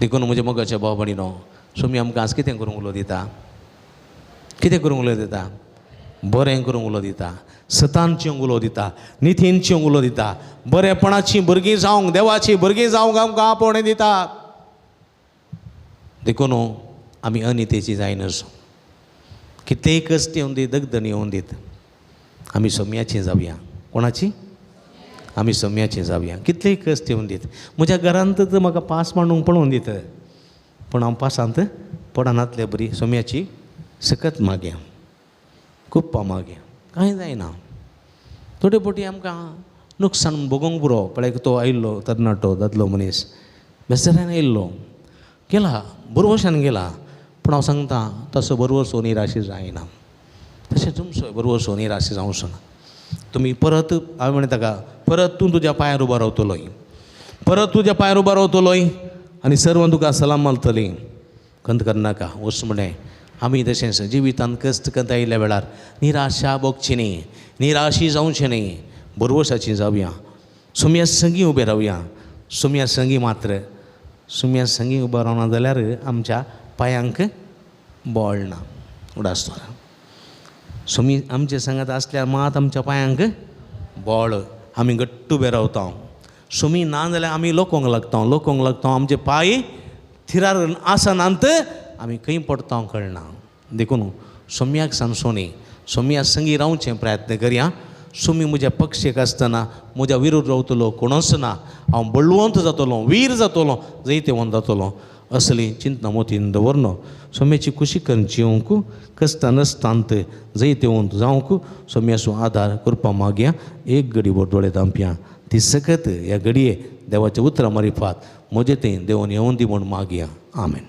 देखून म्हज्या मोगाच्या भाव भयणीनो, स्वामी आमकां आज कितें करूंक उलो दिता? कितें करूंक उलो दिता? बरें करूंक उलो दिता, सतांची उलो दिता, नितींची उलो दिता, बरेपणाची भुरगीं जावंक, देवाची भुरगीं जावंक आमकां आपोवणें दिता. देखून आमी अनितेची जायनासो. कितेंय कश्ट येवन दीत, दगदणी येवन दीत, आमी सोम्याची जावया. कोणाची? आमी सोम्याची जावया. कितलेय कश्ट येवन दीत. म्हज्या घरांत तर म्हाका पास मांडूंक पळोवन दित. पूण हांव पासांत पडनातले बरी सोम्याची सकत मागया, कुप्पा मागया, कांय जायना. थोडे फावटी आमकां नुकसान भोगोंक पुरो. पळय तो आयिल्लो तरणाटो दादलो मनीस बेसऱ्यान आयिल्लो, गेला बरवशान गेला, पूण हांव सांगता तसो बरवसो निराशी जायना. तशें तुमचो बरवसो निराशी जावचो ना. तुमी परत हांवें म्हणलें ताका, परत तूं तुज्या पांयार उबो रावतलोय, परत तुज्या पांयार उबो रावतलोय आनी सर्वां तुका सलाम मारतली. खंत करनाका. वच म्हणलें आमी तशेंच जिवितांत कश्ट करता आयिल्ल्या वेळार निराशा भोगची न्ही, निराशी जावचें न्ही, बरवसाची जावया, सुम्या संगी उबे रावया. सुम्या संगी मात्र सुम्या संगी उबो रावना जाल्यार आमच्या पांयांक बळ ना. उडास दवरा. सुमी आमचे सांगात आसल्यार मात आमच्या पांयांक बळ, आमी घट्ट उबे रावता. सुमी ना जाल्यार आमी लोकोंक लागता, लोकोंक लागता, आमचे पांय थिरार आसनात, आमी खंय पडटा कळना. देखून सोम्याक सांसोनी सोम्या संगी रावचें प्रयत्न करया. सुमी म्हज्या पक्षेक आसतना म्हज्या विरोध रावतलो कोणूच ना, हांव बळवंत जातलो, वीर जातलो, जैतेवंत जातलो असली चिंतना मोतीन दवरन सोम्याची कुशी करून जिवंक कश्टां नसतांत जैतेवंत जावंक सोम्याचो आदार करपा मागया. एक घडी भर दोळे धांपया. ती सकत ह्या घडये देवाच्या उतरां मारिफात म्हजें तें देवन येवन दी म्हूण मागया. आमेन.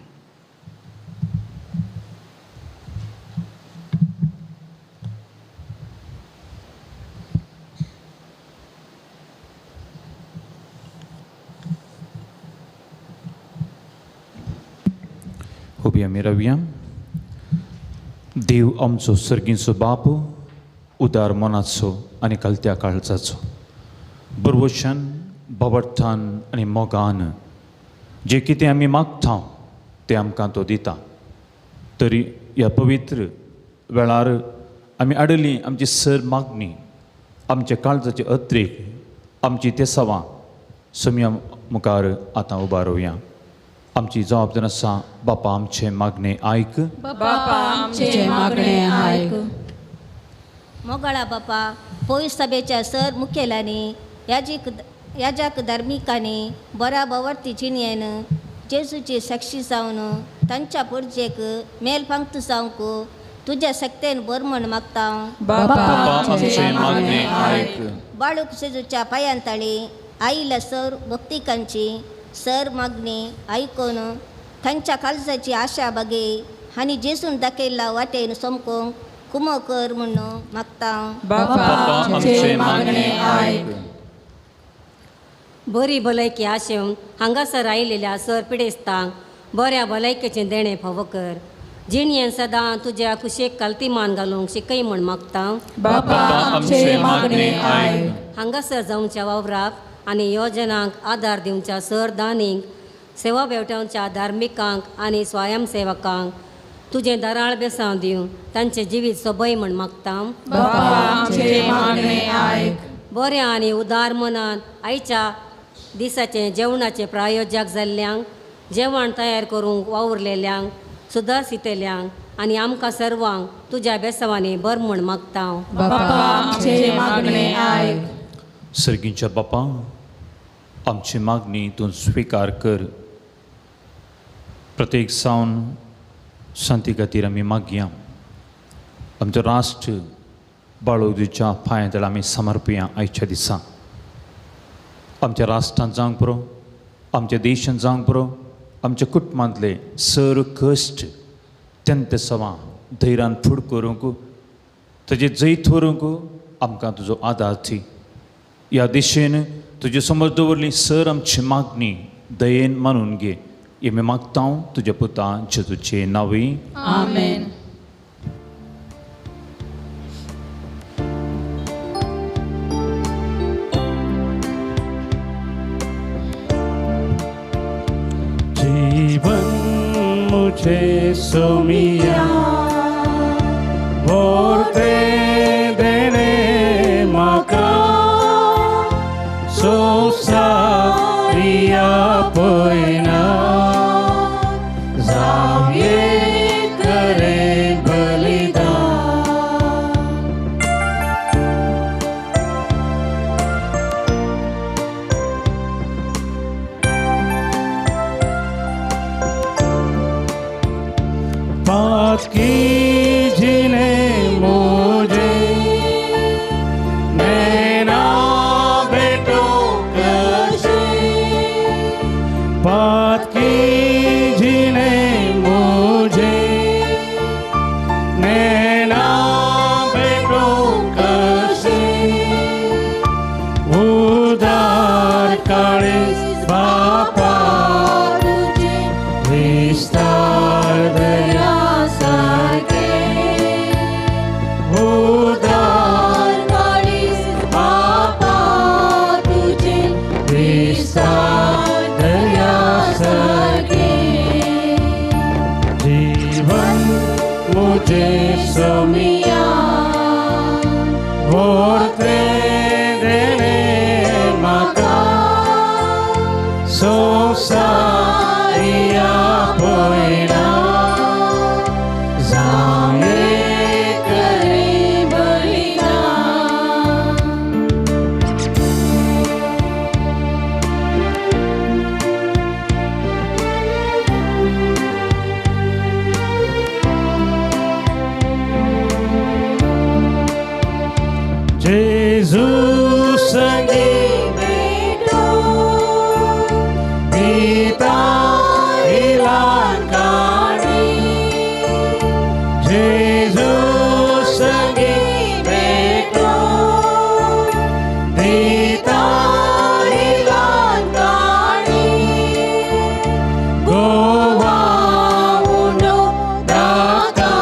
उबी आमी रावया. देव आमचो सर्गींचो बाप, उदार मनाचो आनी कलत्या काळजाचो, बरवशान बाबडथान आनी मोगान जें कितें आमी मागता तें आमकां तो दिता. तरी ह्या पवित्र वेळार आमी आडली आमची सर मागणी, आमच्या काळजाचे अत्रेक, आमची तेसावां सम्या मुखार आतां उबा रावया. आमची जबाबदारी आसा, बापा आमचें मागणें आयक, बापा आमचें मागणें आयक. मोगाळा बापा, पयस सभेच्या सर मुखेलांनी, याजक धार्मिकांनी बऱ्या बवर्ती जिणेन जेजूची साक्षी जावन तांच्या पुर्जेक मेल पंक्त जावंक तुज्या शक्तेन बर म्हण मागता. बापा आमचें मागणें आयक. बाळूक जेजूच्या पांयांताळी आयिल्ल्या सर भक्तिकांची सर मागणी आयकून तांच्या काळजाची आशा बागे आनी जेजून दाखयल्ल्या वाटेन सोमकोंक कुमो कर म्हूण मागता. बापा आमचें मागणें आयक. बरी भलायकी आशेवन हांगासर आयिल्ल्या सर पिडेस्तांक बऱ्या भलायकेचें देणें फावो कर. जिणयेन सदां तुज्या कुशेक कालती मान घालूंक शिकय म्हूण मागता. बापा आमचें मागणें आयक. हांगासर जावच्या वावराक आनी योजनांक आदार दिवच्या सर दानींक, सेवा भेवटावच्या धार्मिकांक आनी स्वयंसेवकांक तुजें दराळ बेसांव दिवन तांचें जिवीत सोबय म्हूण मागता. बापा आमचें मागणें आयक. बऱ्या आनी उदार मनान आयच्या दिसाचें जेवणाचें प्रायोजक जाल्ल्यांक, जेवण तयार करूंक वावुरलेल्यांक, सुदारसितल्यांक आनी आमकां सर्वांक तुज्या बेसांवांनी बर म्हूण मागता. बापा आमचें मागणें आयक. सर्गींच्या बापा, आमची मागणी तूं स्विकार कर. प्रत्येक सावन शांती खातीर आमी मागया. आमचो राष्ट्र बाळोदीच्या पांयां तळा आमी समर्पया आयच्या दिसा. आमच्या राष्ट्रांत जावंक पुरो, आमच्या देशांत जावंक पुरो, आमच्या कुटुंबांतले सर कश्ट त्यंत सवां धैर्यान फुड करूंक, ताजें जैत व्हरूंक आमकां तुजो आदार दी. ह्या दिशेन तुजे समज दवरली सर आमची मागणी दयेन मानून घे. हे मी मागता तुज्या पुता जेजूचे नांवी. आमेन. जीवन मुझे सोमिया मोरते देने माका सोसारिया पोयना जावये करे बलिदान. की जिने मुझे नैना बेटो कशे पात की जिने मुझे नैना बेटो कशे उदार काळे बापा तुझे विस्तार दया सारखे उदार काळीज बापा तुझे विस्तार दया सारखे जीवन मुझे समिया वोर्ते देणे माका संसारिया पयना जाये करे बलिदान. जेजू संगी भेटो पिता काणी जेजू संगी भेटो पिता काणी गोवा उनो दाता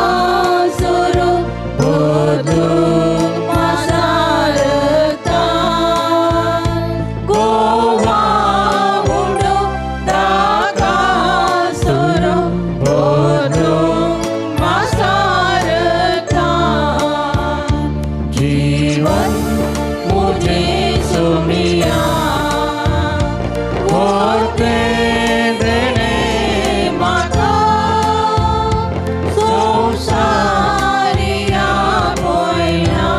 सुरू बदलून मासारता गोवा उनो दाता सुरू बदलून मासारता जीवन मुझे सुमिया वोर्ते देणे माता संसारिया पोयना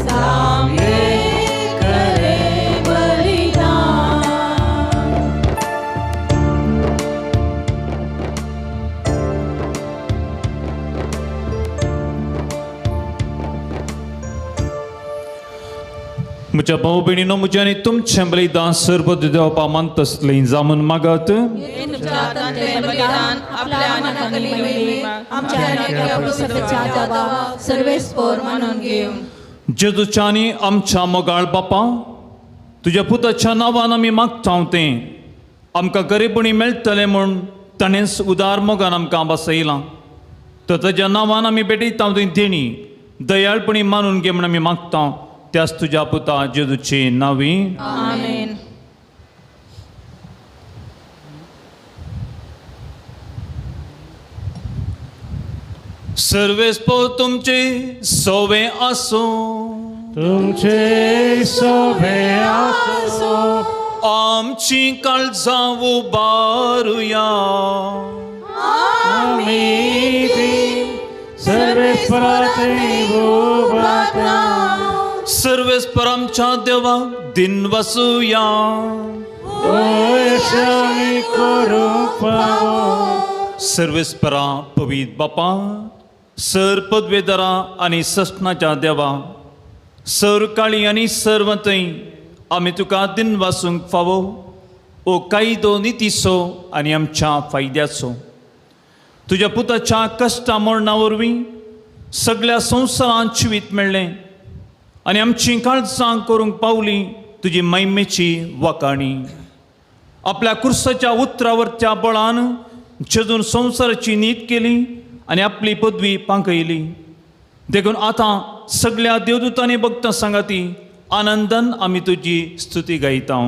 सामने करे बलिदान. म्हज्या भाव भयणीनो म्हज्या आनी तुमचें बलिदान सर्व देवपा मानतसलें जामून मागत तुमच्या हातांतलें बलिदान आपल्या मनाखाली आमच्या आनी सभेच्या देवा सर्वेस्पोर मानून घेवं. जेजूच्या आनी आमच्या मोगाळ बापा तुज्या पुताच्या नांवान आमी मागता तें आमकां गरीबणी मेळटलें म्हूण ताणेंच उदार मोगान आमकां बसयलां तर ताज्या नांवान आमी भेटयता तुवें देणी दयाळपणी मानून घे म्हूण आमी मागता त्याच तुज्या पुता जेजूची नांवी. आमेन. सर्वेस्पोर तुमचे सोवे आसूं. तुमचे सोबे आसो आमची काळजां उबारुया. आमी ती सर्वेस्पराचे उबारता सर्वेस्पर आमच्या देवाक दिन वसुया. आमी करूंक पावो सर्वेस्परा पवीत बापा सर पदवेदारा आनी सस्नाच्या देवा सर काळी आनी सर्वतय आमी तुका दिन वासूंक फावो ओ कायदो नितीचो आनी आमच्या फायद्याचो तुज्या पुताच्या कश्टा मरणा वरवीं सगळ्या संवसारांत जिवीत मेळ्ळें आनी आमचीं काळजां करूंक पावली तुजी महिमेची वाकाणी. आपल्या कुर्साच्या उतरावरच्या बळान जेजून संवसाराची नीत केली आनी आपली पदवी पांकयली. देखून आतां सगळ्या देवदूतांनी भक्तां सांगाती आनंदान आमी तुजी स्तुती गायता.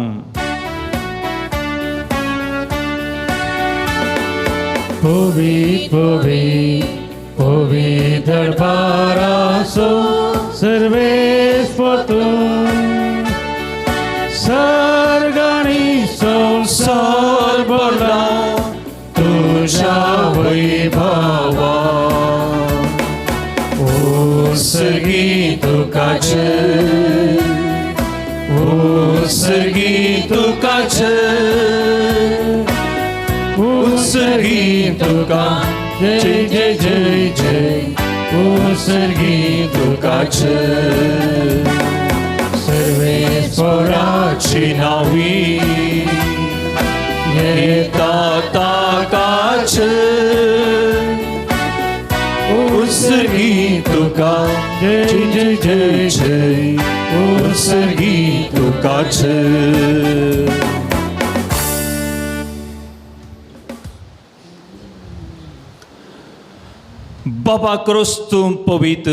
पवी पवी पवी दरबारासो सर्वेस्पर सर्गाणी संसार भरला तुझ्या वैभवा उत्सर्गी तुकाचे उत्सर्गी तुकाचे उत्सर्गी तुका. जय जय जय जय उत्सर्गी तुकाच सर्वेस्पराची नावी येता ताकाच उत्सर्गी तुका जय जय जय जय उत्सर्गी तुकाच. बाबा क्रिस्तू पवित्र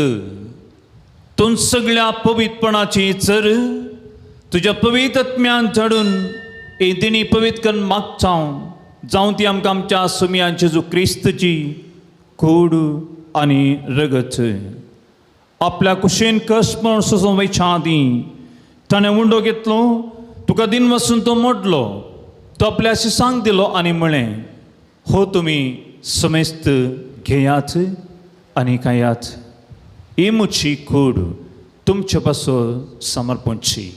तूं सगळ्या पवित्रपणाची चर तुज्या पवित्र आत्म्यान धाडून ही दिणी पवित्र करून मागता जावं ती आमकां आमच्या सुमयान जेजू क्रिस्तची कूड आनी रगत. आपल्या कुशीन कश्ट म्हण सोसून वयच्या आदीं ताणें उंडो घेतलो, तुका दिन वसून तो मोडलो, तो आपल्या शिसांक दिलो आनी म्हळें, हो तुमी समेस्त घेयात आनी खायात, ही म्हजी कूड तुमचे पासून समर्पणची.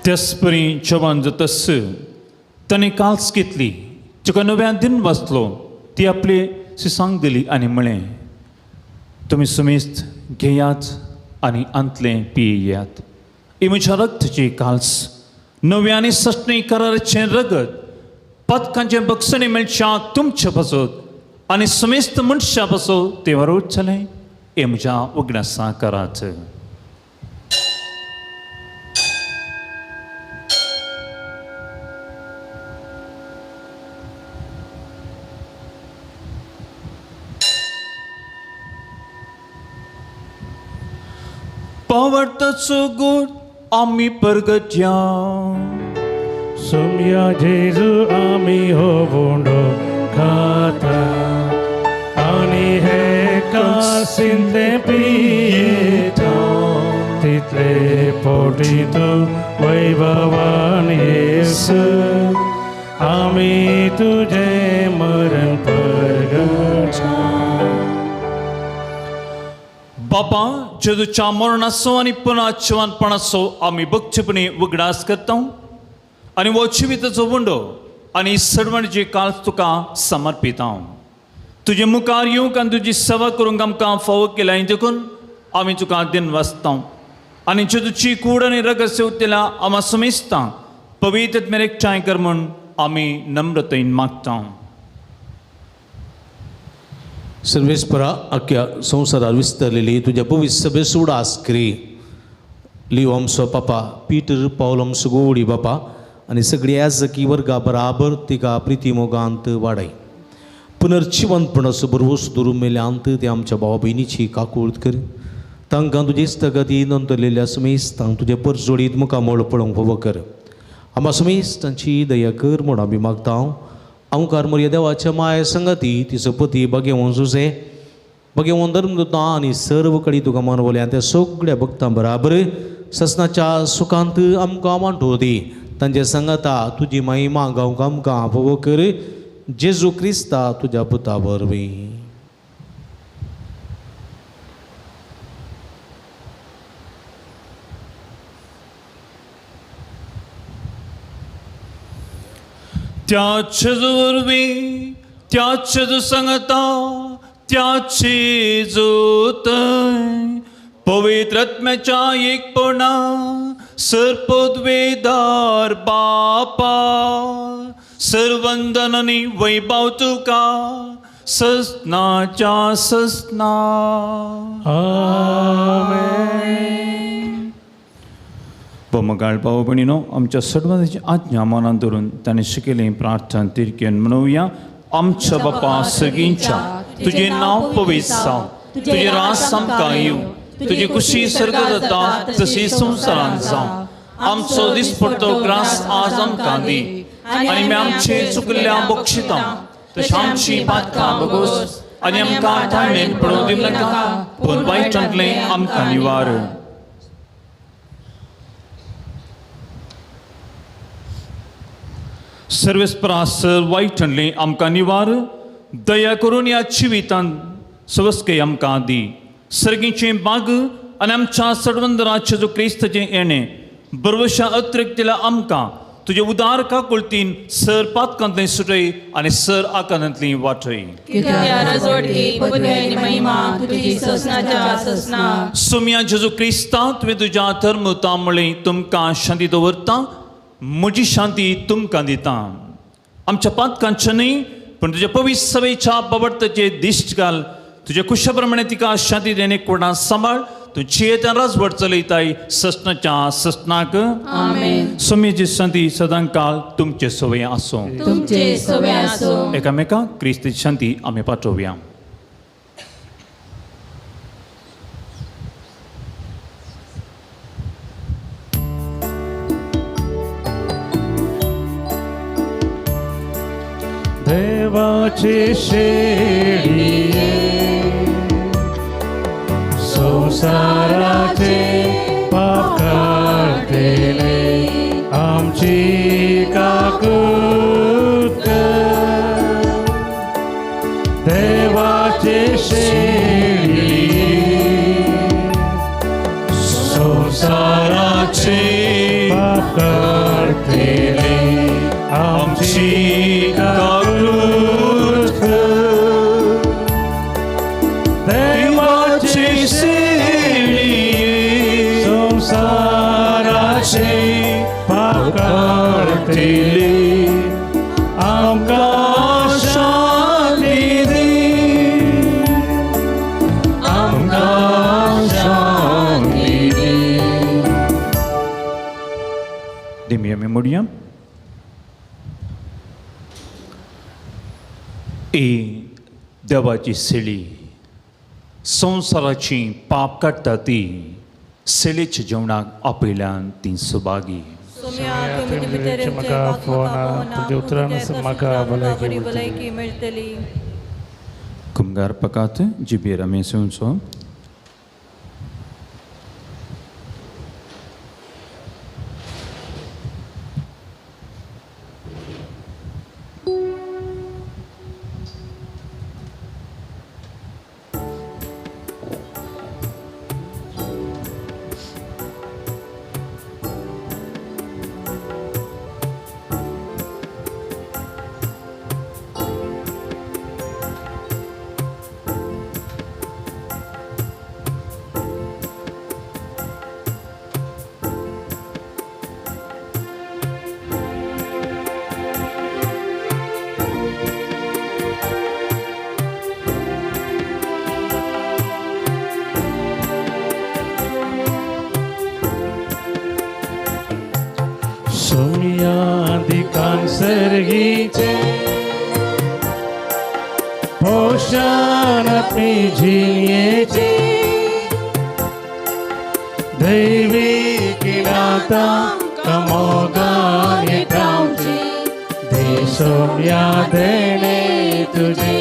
त्याचपरी जेवण जातस ताणें काल्स घेतली, तुका नव्यान दिन बसलो, ती आपली शिसांक दिली आनी म्हळें, तुमी समेस्त घेयात आनी आंतलें पियेयात, ही म्हज्या रक्ताची काल्स, नव्या आनी सस्नी कराराचें रगत, पदकांचें बक्षणी मेळच्या तुमचे पासत आनी समेस्त मनशां पासत तें वरोड जालें, हें म्हज्या उगडासा करात. पावडताचो गोड आमी परगट्या सोम्या जेजू आमी हो बोंडो खाता आनी हे कासींतले पियेता तितले पोटी तूं वैभवान येसू आमी तुजें मरण परगटा. बापा जेजूच्या मरणाचो आनी पुनः जिवनपणाचो आमी भक्तीपणी उगडास करता आनी हो जिविताचो उंडो आनी सर्वणची काळ तुका समर्पिता. तुजे मुखार येवंक आनी तुजी सेवा करूंक आमकां फावो केल्या देखून आमी तुका दिन वाचता आनी जेजूची कूड आनी रगत सेवतेल्या आमा समेजता पवित्र मेरेन एकठांय कर म्हूण आमी नम्रतेन मागता. सर्वेस्परा अख्ख्या संवसारार विस्तरलेली तुज्या पवित्र सभे उडास करी लियो आमचो पापा पीटर पावल आमचो गोवडी बापा आनी सगळी याजकी वर्गा बराबर तिका प्रिती मोगांत वाडय. पुनर्जिवंतपणाचो बरवस धरून मेल्यांत ते आमच्या भावा भयणीची काकूळत कर, तांकां तुजे इश्टागती नोंदलेल्या समेस्तांक तुजे परजोडीत मुखामळ पळोवंक फावो कर. आमा समेस्तांची दया कर म्हूण आमी मागता. अंकार मोरया देवाच्या माये संगती तिचो पती बगेवन जुजे बगेवन धर्मदूतां आनी सर्व कडेन तुका मानवल्या त्या सगळ्या भक्तां बराबर ससनाच्या सुखांत आमकां मांडो दी. तांचे संगता तुजी महिमा गावंक आमकां फावो कर जेजू क्रिस्ता तुज्या पुता वरवीं. त्याच वरवीं त्याच संगता त्याची जोत पवित्र आत्म्याच्या एकपणा सर्पद्वेदार बापा सर्वंदन आनी वैभव तुका ससनाच्या ससना. आमेन. मोगाळ भाव भयणीनो, आमच्या सर्वांची आज्ञा मनात धरून ताणें शिकयली प्रार्थना तिरकेन म्हणुया. आमच्या बापा सगळींच्या तुजें नांव पवित्र जावं, तुजें राज आमकां येवं, तुजी कुशी सर्ग जाता तशी संवसारांत जावं. आमचो दिसपडतो ग्रास आज आमकां दी आनी आमी आमचे चुकल्ल्या बक्षिता तशें आमची पातकां बगोस आनी आमकां ताळमेन पडोवंक दिवं नाका, पूण वायटांतलें आमकां निवार. सर्वेस्परा वायटांतलें आमकां निवार, दया करून ह्या जिवितांत सवस्के आमकां दी सर्गीचें बाग आनी आमच्या सडवंदरा जेजू क्रिस्ताचें येणें बरवशा अतिरिक्त आमकां तुजे उदार काकुळतीन सर पातकांतली सुटय आनी सर आकांतांतली वाटय. सोम्या जेजू क्रिस्ता तुवें तुज्या धर्मता म्हळें तुमकां शांती दवरता, म्हजी शांती तुमकां दिता. आमच्या पातकांचें न्हय पूण तुज्या पवित्र सभेच्या बाबडताचे दिश्ट घाल. तुज्या कुशा प्रमाणे तिका शांती देणे कोणा सांबाळ. तूं जियेता राजवट चलयताय ससनाच्या ससनाक. सोम्याची शांती सदांकाळ तुमचे सवय आसूं. तुमचे सवय आसूं. एकामेका क्रिस्ती शांती आमी पाठोवया. देवाची शेळये संसाराचे पाप काडटले आमची काकूत कर. देवाची शेळये संसाराचे पाप काडटले आमची काकूत कर. देवाची शेळये संसाराचे पाप काडटले आमकां शांती दी, आमकां शांती दी. दिमी आमी म्हणया. ए देवाची सेळी संवसाराची पाप काडटा ती सेळेच्या जेवणाक आपयल्यान ती सुभागी. म्हाका आपोवना, तुज्या उतरान म्हाका भलायकी मेळटली. कुमगार पकात जिबेर आमी येवचो. सर्गीचे पोषण जिणयेचे दैवी किनाता कमोगान येतावचे देशोम्या देणे तुझे.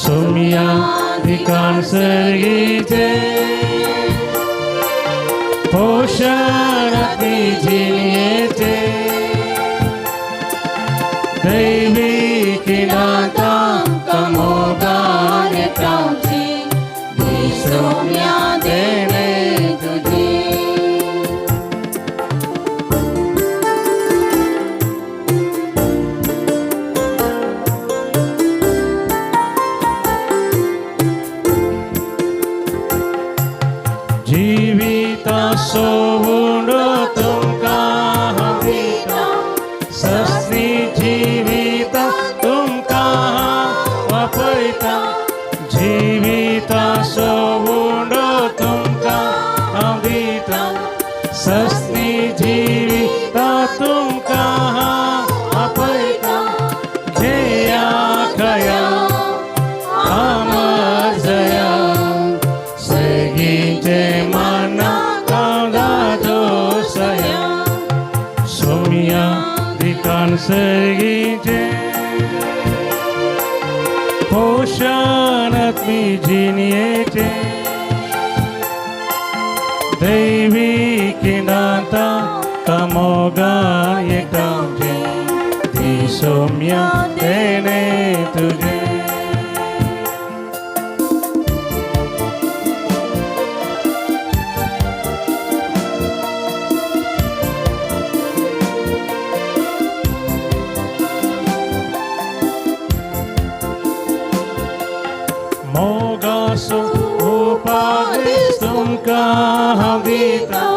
सोम्या दिकान सर्गीचे पोषण जिणयेचे दैवी किनाता कमोगान येतावचे देशोम्या देणे तुझे. जीविता सोवून तुमकां हांव दितां, सस्नी जिविता तुमकां हांव वापयतां. जिविता सोवून तुमकां हांव दितां, सस्नी जिविता तुमकां हांव वापयतां. घेया खया अमर जया सगींचे माना दोसया. सोम्या दिकान सर्गीचे पोषण जिणयेचे दैवी किनाता कमोगान येतावचे दी सोम्या देणे तुझे. तुमकां हांव दितां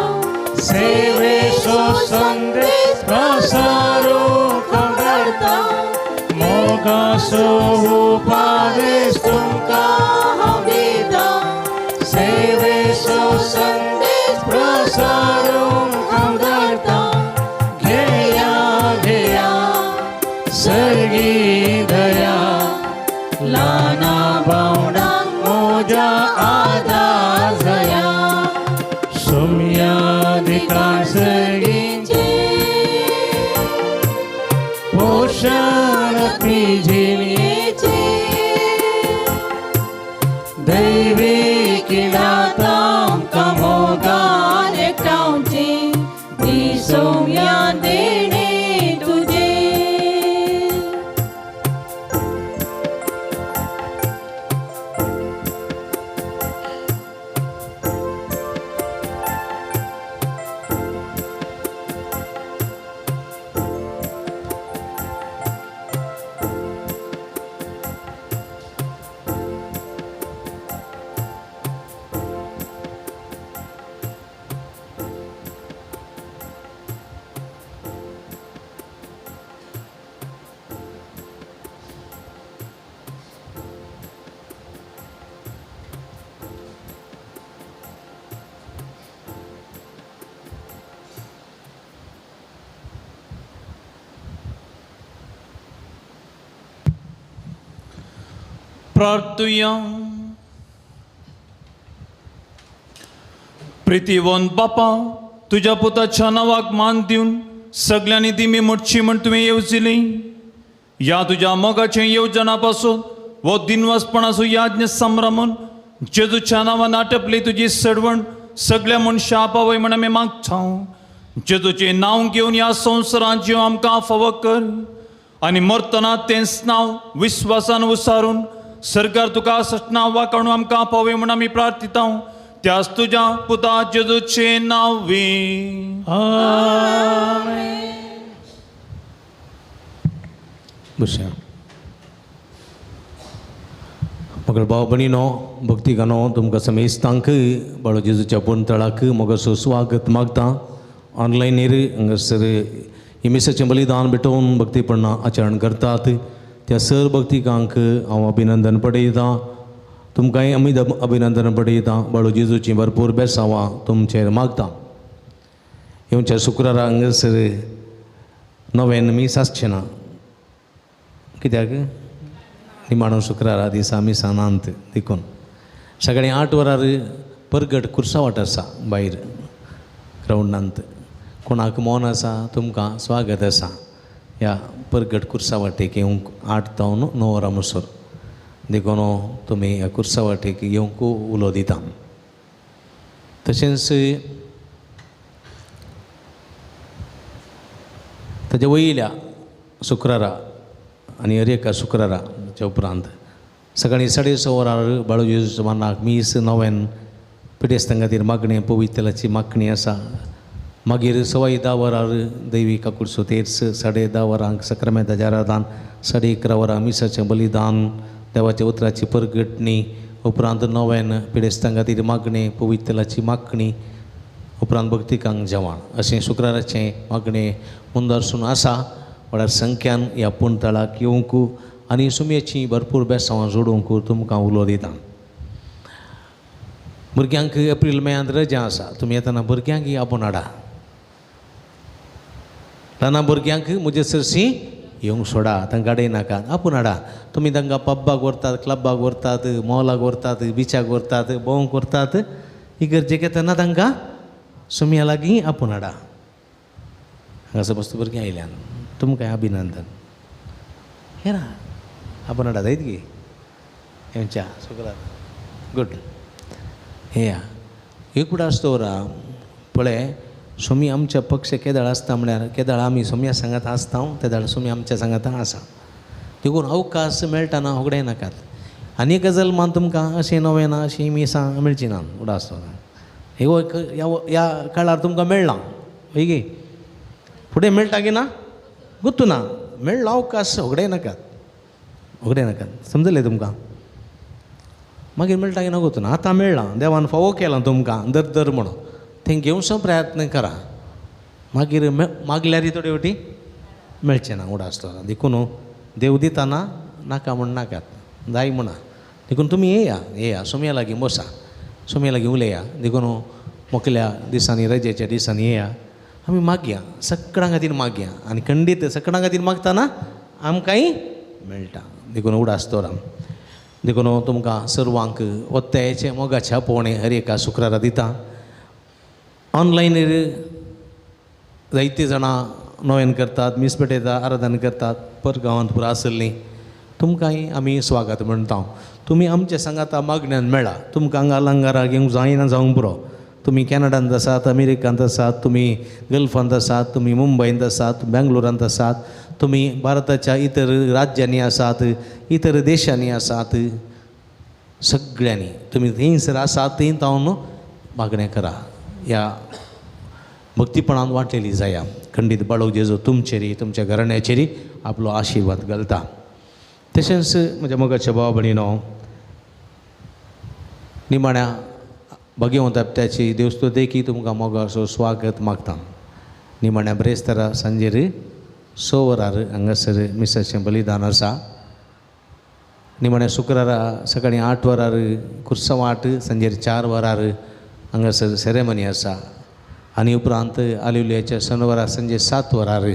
सेवेचो संदेश प्रसारूंक हांव धाडटां मोगाचो उपदेश तुमकां हांव दितां सेवेचो संदेश प्रसारूंक हांव धाडटां घेया घेया सर्गी दया ल्हाना भावणांक म्हज्या आदार जाया सोम्या दिता सर्गींचें पोशण जिणेचें दैवी किनातां मोगान एकठांवची दी सोम्या देणे तुजे. प्रार्थुया. प्रितीवंत बापा, तुज्या पुताच्या नांवाक मान दिवन सगल्यांनी दिमी मोडची म्हण तुवें येवजिली. ह्या तुज्या मोगाचें येवजना पासून हो दिनवासपणाचो याज्ञ संभ्रमून जेजूच्या नांवान आटपली तुजी सडवण सगल्या मनशां पावय म्हण आमी मागता. जेजूचें नांव घेवन ह्या संवसारांत जीव आमकां फावो कर आनी मरतना तेंच नांव विस्वासान उसारून सरकार तुका सटना वाकाणू आमकां पावय म्हण आमी प्रार्थिता. त्याच तुज्या पुता जेजूचें नांव. बसया. मगळ भाव भयणीनो, भक्ती गानो तुमकां समेस्तांक बाळो जेजूच्या पुनतळाक मोगाचो स्वागत मागता. ऑनलायनीर हांगासर इमिसाचें बलिदान भेटोवन भक्तीपणां आचरण करतात त्या सर भक्तिकांक हांव अभिनंदन पडयतां. तुमकांय आमी अभिनंदन पडयतां. बाळो जेजूचीं भरपूर बेसांवां तुमचेर मागता. येवच्या शुक्रारा हांगासर नव्यान मीस आसचें ना, कित्याक निमाणो शुक्रारा दिसा मिसां नात देखून सकाळीं 8 वरार परगट कुर्सावाट आसा भायर ग्रावंडांत. कोणाक मोन आसा तुमकां स्वागत आसा ह्या परगट कुर्सावाटेक येवंक 8 जावन 9 वरां म्हणसर. देखून तुमी ह्या कुर्सावाटेक येवंक उलो दिता. तशेंच ताच्या वयल्या शुक्रारा आनी हर एका शुक्रारा उपरांत सकाळीं 6:30 वरार बाळो जेजूच्या मानाक मीस नव्यान पिडेस्तां खातीर मागणें पवित्रलाची मागणी आसा. मागीर 10:15 वरार दैवी काकुळसो तेर्स, 10:30 वरांक सक्रामेंताचें आराधन, 11:30 वरां मिसाचें बलिदान, देवाच्या उतराची परगटणी, उपरांत नव्यान पिडेस्तां खातीर मागणें पवित्रलाची मागणी, उपरांत भक्तिकांक जेवण अशें शुक्राराचें मागणें मुंदारसून आसा. व्हडा संख्यान ह्या पुणतळाक येवंक आनी सुमयेचीं भरपूर बेसांवां जोडूंक तुमकां उलो दिता. भुरग्यांक एप्रील मेयांत रजा आसा, तुमी येतना भुरग्यांक आपोवन हाडा. ल्हान भुरग्यांक म्हजे सरशी येवंक सोडा, तांकां हाडय नाका, आपोवन हाडा. तुमी तांकां पब्बाक व्हरतात, क्लबाक व्हरतात, मॉलाक व्हरतात, बिचाक व्हरतात, भोंवंक व्हरतात. इगर्जेक येतना तांकां सुमया लागीं आपोवन हाडा. हांगासर मस्त भुरगीं आयल्यान तुमकां अभिनंदन. हे ना आपोवन हाडा जायत गी येवच्या शुक्रार. गुड. हे या एक उडास दवरा पळय सोमी आमच्या पक्ष केदळ आसता म्हळ्यार केदळ आमी सोम्या सांगात आसता तेदळ सोमी आमच्या सांगात आसा. देखून अवकाश मेळटा होगडे नाकात. आनी एक गजाल मान तुमकां अशें नवें ना अशीं मिसां मेळची ना उडास दवरा. ह्या काळार तुमकां मेळ्ळां हय गे, फुडें मेळटा की ना गुत्तू ना, मेळ्ळो अवकाश होगडे नाकात, होगडे नाकात. समजलें तुमकां? मागीर मेळटा की नको ना, आतां मेळ्ळां देवान फावो केलां तुमकां दर दर म्हणून तें घेवचो प्रयत्न करा. मागीर मागल्यार थोडे फावटी मेळचें ना उडास दवरा. देखून देव दिताना नाका म्हण नाकात, जाय म्हणा. देखून तुमी येया येया सोमया लागीं बसा, सोमया लागीं उलया. देखून मोकल्या दिसांनी रजेच्या दिसांनी येया, आमी मागया, सगळ्यां खातीर मागया आनी खंडीत सगळ्यां खातीर मागतना आमकांय मेळटा. देखून उडास दवरा. देखून तुमकां सर्वांक ओत्तायेचें मोगाचें आपोवणें हर एका शुक्रारा दिता. ऑनलायन जायतीं जाणां नोवेन करतात, मीस पेटयता, आराधन करतात, पर गांवांत पुरा आसलीं तुमकांय आमी स्वागत म्हणटा. तुमी आमच्या सांगाता मागण्यान मेळा. तुमकां हांगा लंगारा घेवंक जायना जावंक पुरो. तुमी कॅनडांत आसात, अमेरिकांत आसात, तुमी गल्फांत आसात, तुमी मुंबयंत आसात, बेंगलोरांत आसात, तुमी भारताच्या इतर राज्यांनी आसात, इतर देशांनी आसात, सगळ्यांनी तुमी थंयसर आसात थंय जावन मागणें करा. ह्या भक्तीपणान वांटलेली जाया. खंडीत बाळोक जेजू तुमचेरी तुमच्या घराण्याचेरी आपलो आशिर्वाद घालता. तशेंच म्हज्या मोगाच्या भाव भयणीनो, निमाण्या भगवंत हप्त्याची देवस्तुतेकी तुमकां मोगाचो स्वागत मागता. निमाण्या ब्रेस्तारा सांजेर 6 वरार हांगासर मिसाचें बलिदान आसा. निमाण्या शुक्रारा सकाळीं 8 वरार कुर्सांव 8, सांजेर 4 वरार हांगासर सेरेमनी आसा. आनी उपरांत आलिवलियाच्या शनवारा सांजे 7 वरार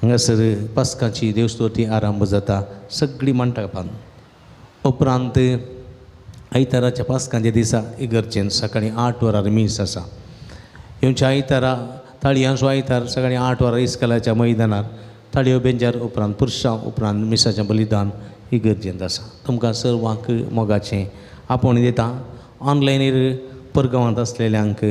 हांगासर पास्काची देवस्तुती आरंभ जाता सगळी मंडपान. उपरांत आयताराच्या पास्कांच्या दिसा इगर्जेन सकाळीं 8 वरार मीस आसा. येवच्या आयतारा ताळयांचो आयतार सकाळीं 8 वरार इस्कलाच्या मैदानार ताळयो बेंजार उपरांत पुरसांव उपरांत मिसाचें बलिदान इगर्जेंत आसा. तुमकां सर्वांक मोगाचें आपोवणें दिता. ऑनलायनीर परगांवांत आसलेल्यांक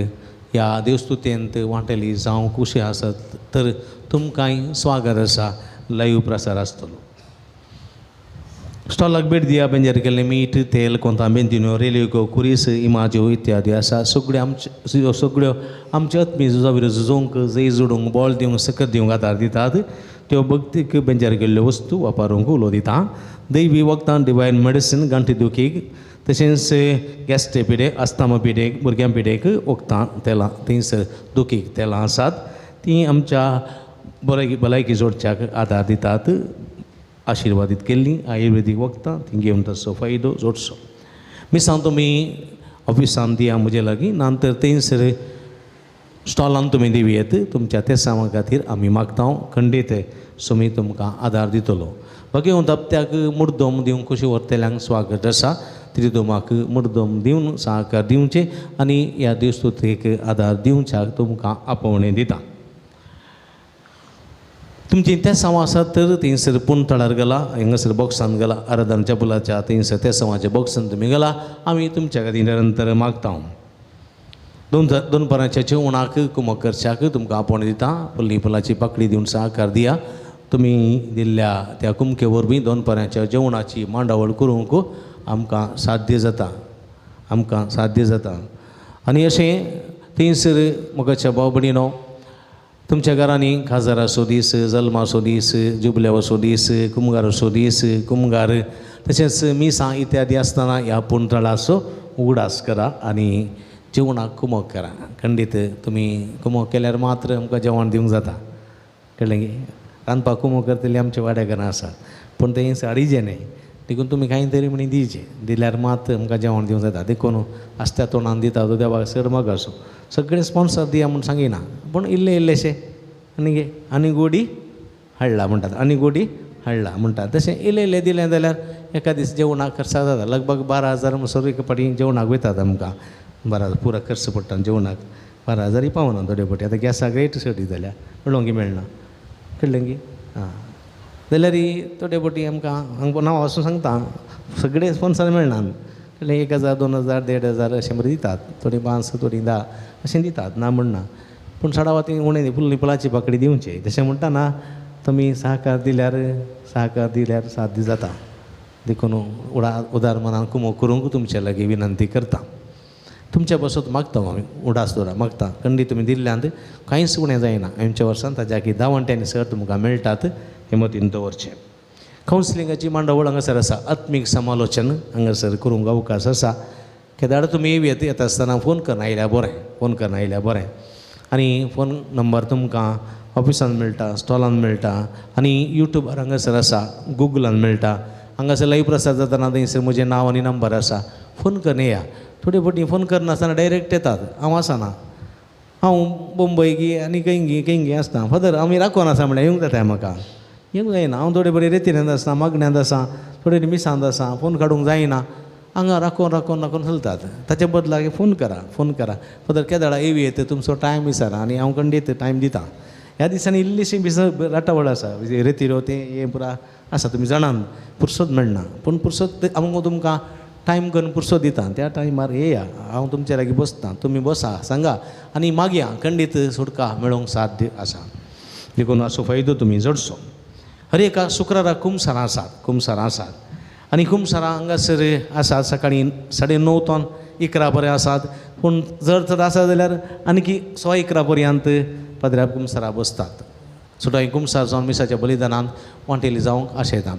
ह्या देवस्तुतेंत वांटेली जावं खुशी आसत तर तुमकांय स्वागत आसा. लायव प्रसार आसतलो. स्टॉलाक भेट दिया. बेंजार केल्लें मीठ, तेल, कोंता, बेंतिन्यो, रेल्यो, कुरीस, इमाज्यो इत्यादी आसा. सगळ्यो आमच्यो सगळ्यो आमच्यो आत्मी झुजा झुजोवंक, जैत जोडूंक, बळ दिवंक, सकत दिवंक आदार दितात. त्यो भक्तीक बेंजार केल्ल्यो वस्तू वापरूंक उलो दिता. दैवी वखदां, डिवायन मेडिसीन, गांठी दुखीक, तशेंच गॅस्ट्रे पिडेक, अस्थमा पिडेक, भुरग्यां पिडेक वखदां, तेलां थंयसर दुखीक तेलां आसात. तीं आमच्या भलायकी जोडच्याक आदार दितात. आशिर्वादीत केल्लीं आयुर्वेदीक वखदां ती घेवन ताचो फायदो जोडचो. मिसांव तुमी ऑफिसान दिया म्हजे लागीं, ना तर थंयसर स्टॉलान तुमी दिवयेत. तुमच्या तेसांवा खातीर आमी मागता. खंडीत सुमी तुमकां आदार दितलो. भगवंत हप्त्याक मुर्दम दिवंक खुशी व्हरतल्यांक स्वागत आसा. त्रिदोमाक मुर्दम दिवन सहकार दिवचें आनी ह्या देवस्तुतेक आदार दिवच्याक तुमकां आपोवणें दिता. तुमचीं तेसांव आसात तर थंयसर पुणतळार गेला, हांगासर बॉक्सान गेला, आराधन चपुलाच्या थंयसर तेसांवाच्या बॉक्सान तुमी गेला. आमी तुमच्या खातीर निरंतर मागता. दोन परांच्या जेवणाक कुमक करच्याक तुमकां आपोवणें दिता. पल्ली फुलाची पाकळी दिवन सहकार दिया. तुमी दिल्ल्या त्या कुमके वरवीं 2 परांच्या जेवणाची मांडावळ करूंक आमकां साध्य जाता, आमकां साध्य जाता. आनी अशें थंयसर मोगाच्या भाव भयणीनो, तुमच्या घरांनी खाजराचो दीस, जल्माचो दीस, जुबल्याचो दीस, कुमगाराचो दीस, कुमगार, तशेंच मिसां इत्यादी आसतना ह्या पुणतळाचो उगडास करा आनी जेवणाक कुमक करा. खंडीत तुमी कुमक केल्यार मात्र आमकां जेवण दिवंक जाता. कळ्ळें की रांदपाक कुमक करतली आमच्या वाड्या घरां आसात, पूण तें साडीचें न्हय. देखून तुमी कांय तरी म्हणी दिवचें, दिल्यार मात आमकां जेवण दिवंक जाता. देखून आसत्या तोंडान दिता तो देवाक चड मोग आसूं. सगळे स्पॉन्सर दिया म्हूण सांगिना, पूण इल्लें इल्लेशें आनी आनी गोडी हाडला म्हणटात, आनी गोडी हाडला म्हणटात. तशें इल्लें इल्लें दिलें जाल्यार एका दीस जेवणाक खर्च जाता. लगभग 12,000 म्हणसर एक फावटी जेवणाक वयतात आमकां. 12,000 पुरा खर्च पडटा जेवणाक. 12,000 पावना थोडे फावटी. आतां गॅसाक रेट चड जाल्या, मेळोंक मेळना. कळ्ळें की आं जाल्यार थोडे फावटी आमकां हांगा नांव वचून सांगता, सगळे स्पॉन्सर मेळना. कळ्ळें, 1,000, 2,000, 1,500 अशें बरें दितात. थोडीं 5, थोडीं 10 अशें दितात, ना म्हणना. पूण चडावत ती उणें फुल्ली फुलाची पाकळी दिवची. तशें म्हणटा ना तुमी सहकार दिल्यार, सहकार दिल्यार साध्य जाता. देखून उदार मनान कुमक करूंक तुमचे लागीं विनंती करता. तुमच्या बसत मागता आमी, उडास दवरा मागता. खंडी तुमी दिल्ल्यांत कांयच उणें जायना. आमच्या वर्सान ताज्या की 10 वांट्यांनी सर तुमकां मेळटात, हे मतीन दवरचें. कावन्सिलिंगाची मांडावळ हांगासर आसा, आत्मीक समालोचन हांगासर करूंक अवकाश आसा. केदाळ तुमी येत येता आसतना फोन करना आयल्यार बरें, फोन करना आयल्यार बरें. आनी फोन नंबर तुमकां ऑफिसान मेळटा, स्टॉलान मेळटा आनी युट्यूबार हांगासर आसा, गुगलान मेळटा. हांगासर लायव्ह प्रसाद जाताना थंयसर म्हजें नांव आनी नंबर आसा, फोन करून येया. थोडे फावटी फोन करनासतना डायरेक्ट येतात, हांव आसना, हांव मुंबय गी आनी खंय गी खंय गी आसता. फादर आमी राखोन आसा म्हळ्यार येवंक जाता म्हाका, येवंक जायना. हांव थोडे बरें रेतीन आसता, मागण्यांत आसा, थोडे मिसांत आसा, फोन काडूंक जायना. हांगा राखोन राखोन राखोन चलतात. ताचे बदला फोन करा, फोन करा. फादर केदाळा येवी येता तुमचो टायम विचारा आनी हांव खंडीत टायम दिता. ह्या दिसांनी इल्लीशी बिस राटावळ आसा, रेतिरो तें हें पुरा आसा, तुमी जाणान पुरसोत मेळना, पूण पुरसोत हांव तुमकां टायम करून पुरसो दिता. त्या टायमार येया, हांव तुमच्या लागीं बसता, तुमी बसा, सांगा आनी मागया, खंडीत सुटका मेळोवंक साध्य आसा. देखून असो फायदो तुमी जोडचो. हर एका शुक्रारा कुमसारां आसात, कुमसारां आसात आनी कुमसारां हांगासर आसात सकाळीं 9:30 तो 11 पर्यंत आसात. पूण जर चड आसा जाल्यार आनीकी 11:15 पर्यंत पाद्र्या कुमसारां बसतात. सुटाय कुमसार जावन मिसाच्या बलिदानान वांटेली जावंक आशेता.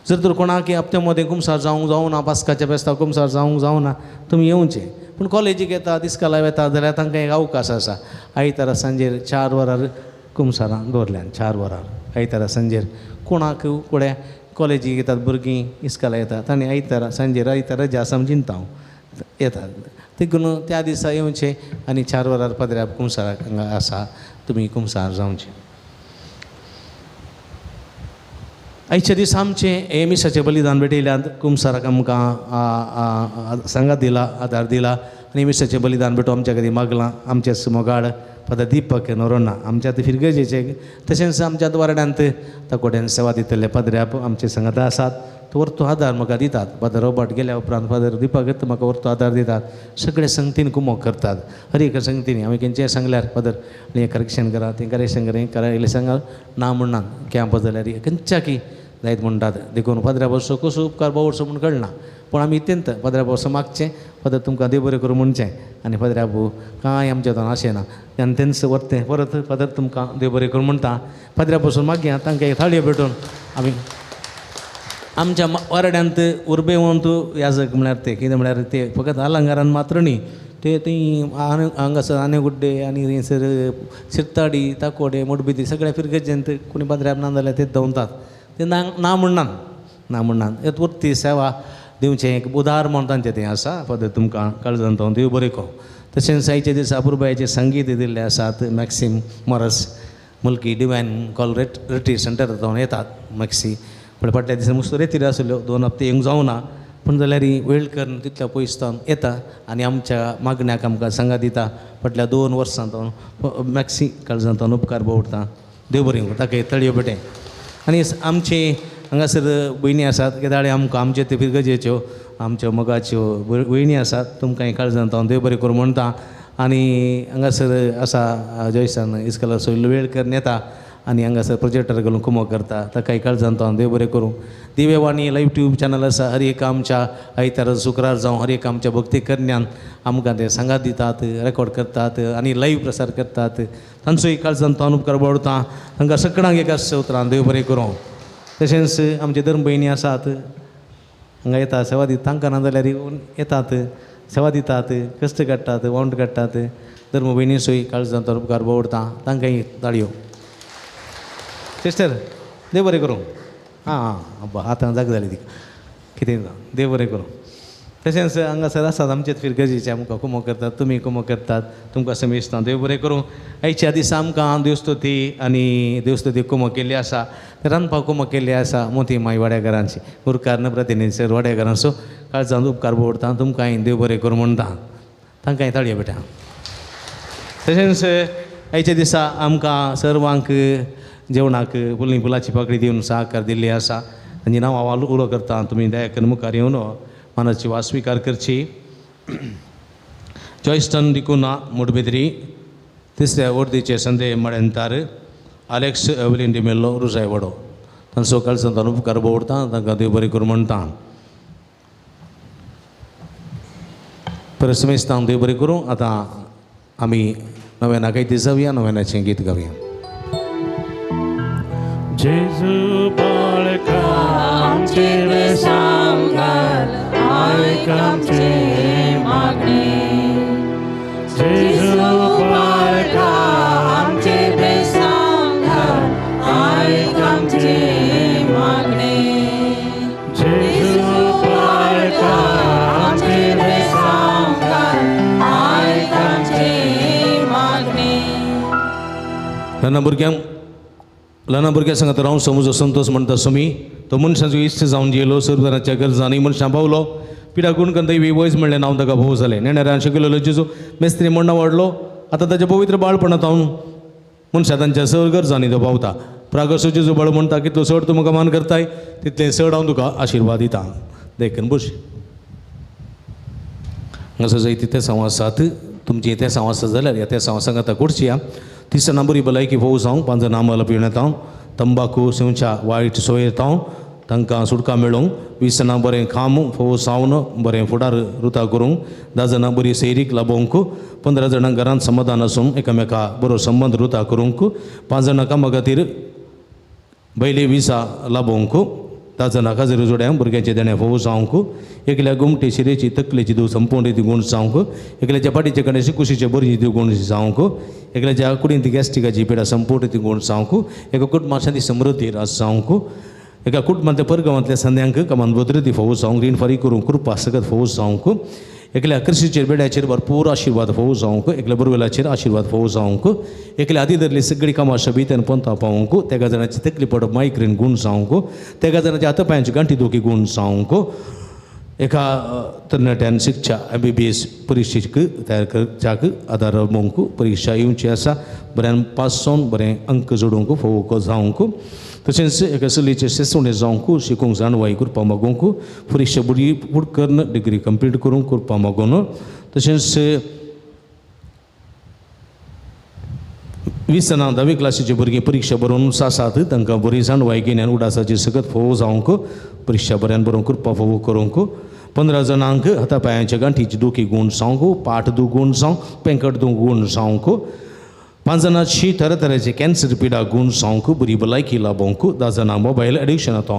जर तर कोणाक हप्त्या मदें कुमसार जावंक जावना, पास्काच्या फेस्ताक कुमसार जावंक जावना, तुमी येवचें. पूण कॉलेजीक येता, इस्कोलाक येता जाल्यार तांकां एक अवकाश आसा. आयतारा सांजेर 4 वरार कुमसारां दवरल्यान, 4 वरार आयतारा सांजेर कोणाक कुड्या कॉलेजीक येतात भुरगीं, इस्कोलाक येतात, तांणी आयतारा सांजेर आयतारा रजा आसा म्हूण चिंता हांव येतात. देखून त्या दिसा येवचें आनी 4 वरार पाद्र्या कुमसाराक हांगा आसा, तुमी कुमसार जावचें. आयच्या दिसा आमचें हे मिसाचें बलिदान भेटयल्यात. कुमसाराक आमकां सांगात दिला, आदार दिला आनी मिसाचें बलिदान भेटो आमच्या खातीर मागलां. आमचे मोगाळ फादर दीपक नोरोना आमच्या फिरगजेचे, तशेंच आमच्या वार्डांत ताकोड्यान सेवा दितले पाद्र्याप आमचे सांगाता आसात. तो वरतो आदार म्हाका दितात. फादर रॉबर्ट गेल्या उपरांत फादर दीपक म्हाका वरतो आदार दितात. सगळे संगतीन कुमोक करतात, हर एका संगतीन. हांवें खंयचें सांगल्यार फादर हें करेक्शन करा, तें करेक्शन करा, हें करा, इल्लें सांगा ना म्हणना, कॅम्प जाल्यार खंयच्या की जायत म्हणटात. देखून फादरा बसो कसो उपकार बावडसो म्हूण कळना, पूण आमी अत्यंत फादरा बसो मागचें, फादर तुमकां देव बरें करूं म्हणचें. आनी फादरा बाबू कांय आमच्या हातान अशें ना, आनी तेंच वरतें परत फादर तुमकां देव बरें करूं म्हणटा. फादरा बसून मागया तांकां एक थाळयो भेटून आमी आमच्या वारड्यांत उर्बेवंत याजक म्हळ्यार ते कितें म्हळ्यार ते फकत अलंकारान मात्र न्ही, ते थंय हांगासर आनेगुड्डे आनी थंयसर शिरताडी ताकोडे मोडबिती सगळ्या फिरगजेंत कोणी पाद्र्याप ना जाल्यार ते दवरतात. ते ना ना म्हणनात, ना म्हणनात. एक वरती सेवा दिवचें एक उदार म्हूण तांचें तें आसा. फादर तुमकां काळजांत देव बरें करूं. तशेंच आयच्या दिसा अपुरबायेचें संगीत दिल्लें आसात. मॅक्सीम मोरस मुल्की डिवायन कॉल रिट्रीट सेंटर जावन येतात मॅक्सी. पूण फाटल्या दिसा मुस्तो रेतीर आसल्यो, 2 हप्ते येवंक जावना, पूण जाल्यार वेळ करून तितल्या पयस जावन येता आनी आमच्या मागण्याक आमकां सांगात दिता. फाटल्या 2 वर्सां जावन मॅक्सी काळजांत उपकार बोवडटा. देव बरें करूं ताका तळयो पेटें. आनी आमचे हांगासर भयणी आसात केदाळे आमकां आमचे ते फिरगजेच्यो आमच्यो मोगाच्यो भयणी आसात, तुमकां काळजांत हांव देव बरें करूं म्हणटा. आनी हांगासर आसा जॉयसान इस्कोलाचो इल्लो वेळ करून येता आनी हांगासर प्रोजेक्टर घालून कुमोक करता, ताकाय काळजांत हांव देव बरें करूं. दिवेवाणी लायव्ह ट्यूब चॅनल आसा, हर एक आमच्या आयतारा शुक्रार जावं हर एक आमच्या भक्ती करण्यान आमकां ते सांगात दितात, रेकॉर्ड करतात आनी लायव्ह प्रसार करतात. तांचोय काळजांत हांव उपकार बावडटा. तांकां सगळ्यांक एकाच उतरान देव बरें करूं. तशेंच आमचे धर्म भयणी आसात हांगा येता सेवा दितात, तांकां ना जाल्यार येतात सेवा दितात, कश्ट काडटात, वावंट काडटात. धर्म भयणीचोय काळजांत उपकार बावडटा, तांकांय ताळयो. सिस्टर देव बरें करूं. आं आं आतां जाग जाली तिका, कितें जावं देव बरें करूं. तशेंच हांगासर आसात आमचेच फिरगजेचे आमकां कुमो करतात, तुमी कुमो करतात, तुमकां समेस्तां देव बरें करूं. आयच्या दिसा आमकां देवस्तुती आनी देवस्तुती कुमो केल्ली आसा, रांदपाक कुमो केल्ली आसा मोती माई वाड्याघरांची गुरकार प्रतिनिधी सर वाड्याघरांचो काळजांत उपकार बोवडटा. तुमकांय देव बरें करूं म्हणटा, तांकांय ताळयो बेटा. तशेंच आयच्या दिसा आमकां सर्वांक जेवणाक फुलनी फुलाची पाकळी दिवन सहकार दिल्ली आसा. आनी नांव हांव उलो करता, तुमी दया करून मुखार येवन मानाची वा स्विकार करची. जॉयस्टन डिकुना मुडबेद्री, तिसऱ्या वर्दीचे संदे मळेंतार, आलेक्स एवलीन डिमेल्लो रुजाय वडो, तांचो काळजांत उपकार बोवडटा, तांकां देव बरें करूं म्हणटा. परसमेस्तांक देव बरें करूं. आतां आमी नव्याना कांय जावया, नव्यानाचें गीत गावया. जेजू बाळका आमचेर बेसांव घाल आयक आमचें मागणें जेजू बाळका आमचेर बेसांव घाल आयक आमचें मागणें जेजू बाळका आमचेर बेसांव घाल आयक आमचें मागणें. ल्हान भुरग्यां सांगता राव समजो संतोष म्हणटा सुमी तो मनशाचो इश्ट जावन गेलो सर्वजणाच्या गरजांनी मनशां पावलो पिडा गुण करून दैवी वयज म्हणलें नांव ताका भोव जालें नेणाऱ्यान शिकयलेलो जेजू मेस्त्री म्हणणं वाडलो आतां ताच्या पवित्र बाळपणांत हांव मनशां तांच्या सर गरजांनी तो पावता प्रागसो जेजू बाळ म्हणटा कितलो चड तूं म्हाका मान करताय तितलें चड हांव तुका आशिर्वाद दिता देखून बस हांगासर जाय तितलें हांव आसात तुमचें तें हांव आसा जाल्यार ह्या तें हांव सांगता कुडची 30 जाणां बरी भलायकी फोव जावं 5 जाणां आमला पिवन येता तंबाकू सेवच्या वायट सोय येता तांकां सुटका मेळोंक 20 जाणां बरें खाम फोव सावन बरें फुडार रुता करूंक 10 जाणां बरी सैरीक लाबोवंक 15 जाणां घरांत समाधान आसूंक एकामेका बरो संबंद रुता करूंक 5 जाणां कामा खातीर पयली विसा लाबोवंक 10 जाणां खाजरी जोड्यांक भुरग्यांचे देणें फोव जावंक एकल्या गुमटे शिरेची तकलेची दूद संपूर्ण ती गुण जावंक एकल्याच्या फाटीचे कडेन कुशीचे बरी ती गुण जावंक एकल्याच्या कुडींत गॅस्ट्रिकाची पिडा संपूर्ण ती गुण जावंक एका कुटुंबांत शांती समृद्धी राज जावंक एका कुटुंबांतल्या परगांवांतल्या संद्यांक कमान भद्रती फोव जावंक रीण फारीक करूंक कृपा सकत फोव जावंक एकल्या कृशीचेर बेड्याचेर भरपूर आशिर्वाद फोव जावंक एकल्या बोरवेलाचेर आशिर्वाद फोव जावंक एकल्या आदी धरली सगळी कामां शबीत आनी पंथा पावोवंक तेगा जाणाची तकली पडप मायग्रेन गुण जावंक तेगा जाणाच्या हाता पांयांची गांठी दुखी गुण जावंक एका तरणाट्यान शिक्षा MBBS परिक्षेक तयार करच्याक आदार मोवंक परिक्षा येवची आसा बऱ्यान पास जावन बरें अंक जोडूंक फोव जावंक तशेंच एका चलयेचें शेसवणें जावंक शिकूंक जाणवाय कृपा मागोवंक परिक्षा बरी फुड करून डिग्री कंप्लीट करूंक कृपा मागोवन तशेंच 20 जाणां 10वी क्लासीची भुरगीं परिक्षा बरोवन आसात तांकां बरी जाणवाय गिन्यान उडासाची सकत फोव जावंक परिक्षा बऱ्यान बरोवंक कृपा फोव करूंक 15 जाणांक हाता पांयांच्या गांठीची दुखी गुण जावंक पाठ दूख गुण जावंक पेंकट दूख गुण जावंक 5 जाणांची तरातराचे कॅन्सर पिडा गुण जावंक बरी भलायकी लाबोवंक 10 जाणां मोबायल एडिक्शनांत